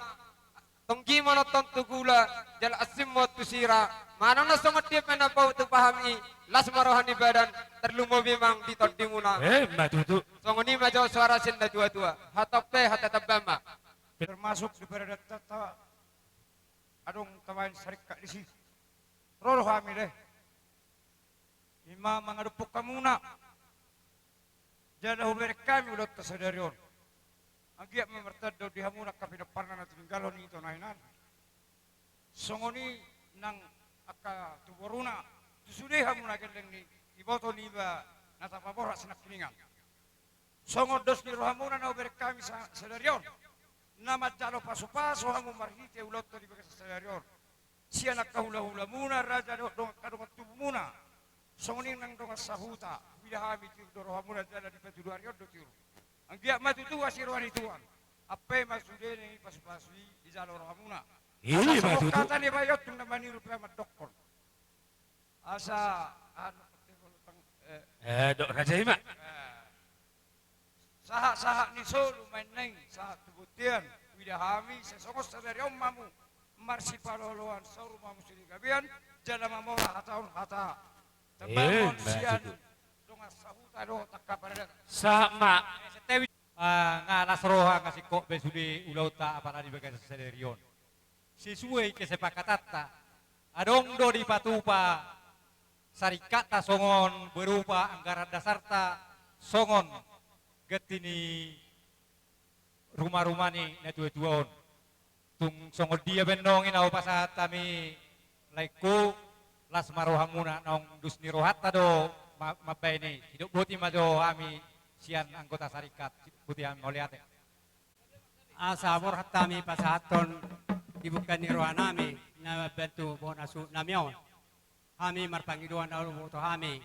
Tonggi ma on tu gula, jala asing ma on tu sira. Manang na songon dia pe na hupatupa hami i, las ma roha ni badan, tarlumobi ma di tondimuna. Emma tutu. Songon i ma jo suara sian natua-tua. Hata pe, hata tamba ma. Termasuk di paradatanta, adong tabaen saringkat disi. Ro do hami, le. I ma mangadophon hamuna. Jala hubereng hami ulaonta sadari on. Anggiat ma martanda di hamuna angka pinomparna na tininggalhon i tu na hinan. Songon i nang angka tu boruna, tu sude hamuna gelleng ni iboto niba na tapaborhat sinangkiningan. Songon dos ni rohamuna na hubereng hami sa-, sadari on, na manjalo pasupasu hamu marhite ulaonta di bagasan sadari on. Sian angka hulahulamuna, raja dohot dongan, angka dongan tubumuna. Songon i nang dongan sahuta, huida hami tiur do rohamuna jala dipatudu ari on do tiur. Anggiat ma tutu asi roha ni Tuhan. Ampe ma sude na i pasupasu i dijalo rohamuna. Asa songon hata ni bayo tung na maniru pe mandokkon. Asa, anu, eh, eh, dok raja i ma. Eh, sahat-sahat ni solu ma inna i, sahat tu bontean, huida hami, sai songon sadari on ma hamu marsipalooloan, saur ma hamu sian gabean, jala mamora hata on hata. Tamba ma on sian dongan sahuta dohot angka paradaton. Sahat ma. Eh, santabi. Ah, nga las roha, nga singkop be sude ulaonta apala di bagasan sadari on. Sesuai kesepakatanta, adong do dipatupa saringkatta songon berupa anggaran dasarta, songon ganti ni ruma-ruma ni natua-tua on. Tung songon dia pe annon i na hupasahat hami, laengku, las ma rohamuna, naung dos ni rohanta do ma-, mambaen i. Sidok boti ma jo hami sian anggota saringkat, sidok boti hami, mauliate. Asa borhat hami pasahathon di bungka ni roha nami na mambantu bona suhut nami on. Hami marpangidoan na olo boto hami,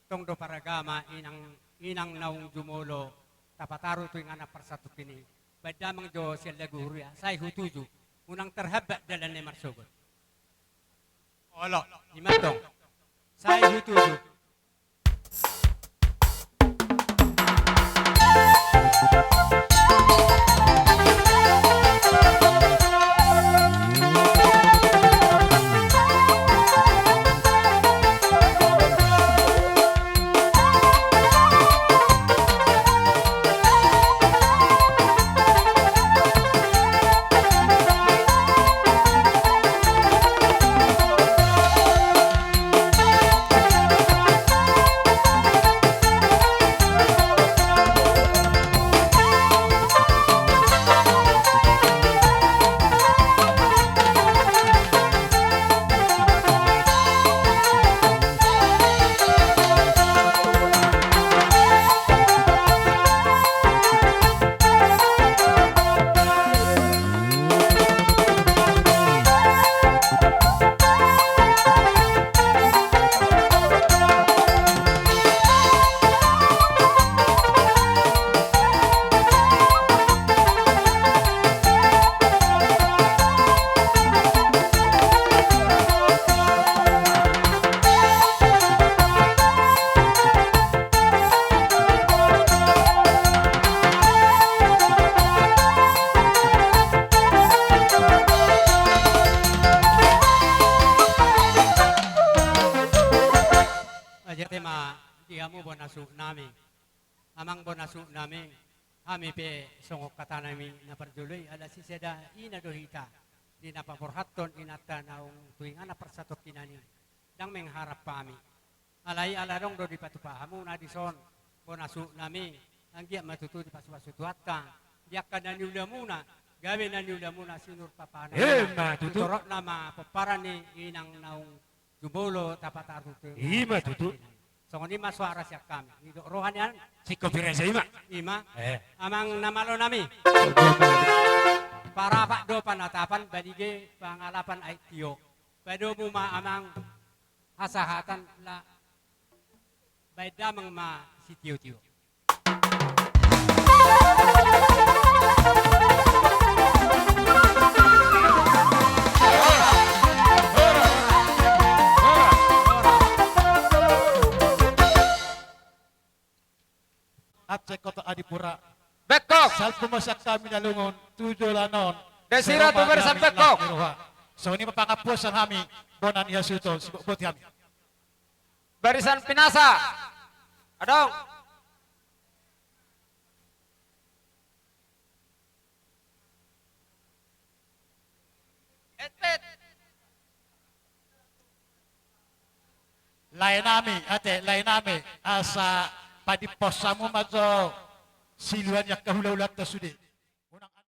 tong do paragama inang, inang naung jumolo tapataru tu inganan parsatongkin i. Baen damang jo sian lagu huria, Sai Hutuju. Unang terhambat dalan na marsogot. Olo, ima tong. Sai Hutuju. Mauliate ma di hamu bona suhut nami. Amang bona suhut nami, hami pe songon hata nami na parjolo i, ala sisada ina do hita di na paborhathon inanta naung tu inganan parsatongkinan i. Ndang mengharap hami. Alai ala adong do dipatupa hamu na dison, bona suhut nami, anggiat ma tutu dipasupasu Tuhanta di angka na niulamuna, gabe na niulamuna sinur papahanami. Ima tutu. Di torop nama pomparan ni inang naung jumolo tapataru tu. Ima tutu. Songon i ma suara sian hami. Didok roha nian. Singkop i raja ima. Ima. Eh. Amang na malo nami. Parapat do panatapan, balige pangalapan, aek tio. Padomu ma amang hasahatan, la baen damang ma sitiotio. Absen koto Adipura. Bengkok. Salpu ma sian hami na lungun tu joloan on. Desira tu barisan bengkok. Songon i ma pangampuon sian hami bona ni hasuhuton, sibotoboto hami. Barisan Pinasa. Adong. Lae nami, ate, lae nami, asa padimpos hamu ma jo siluan ni angka hulahulanta sude.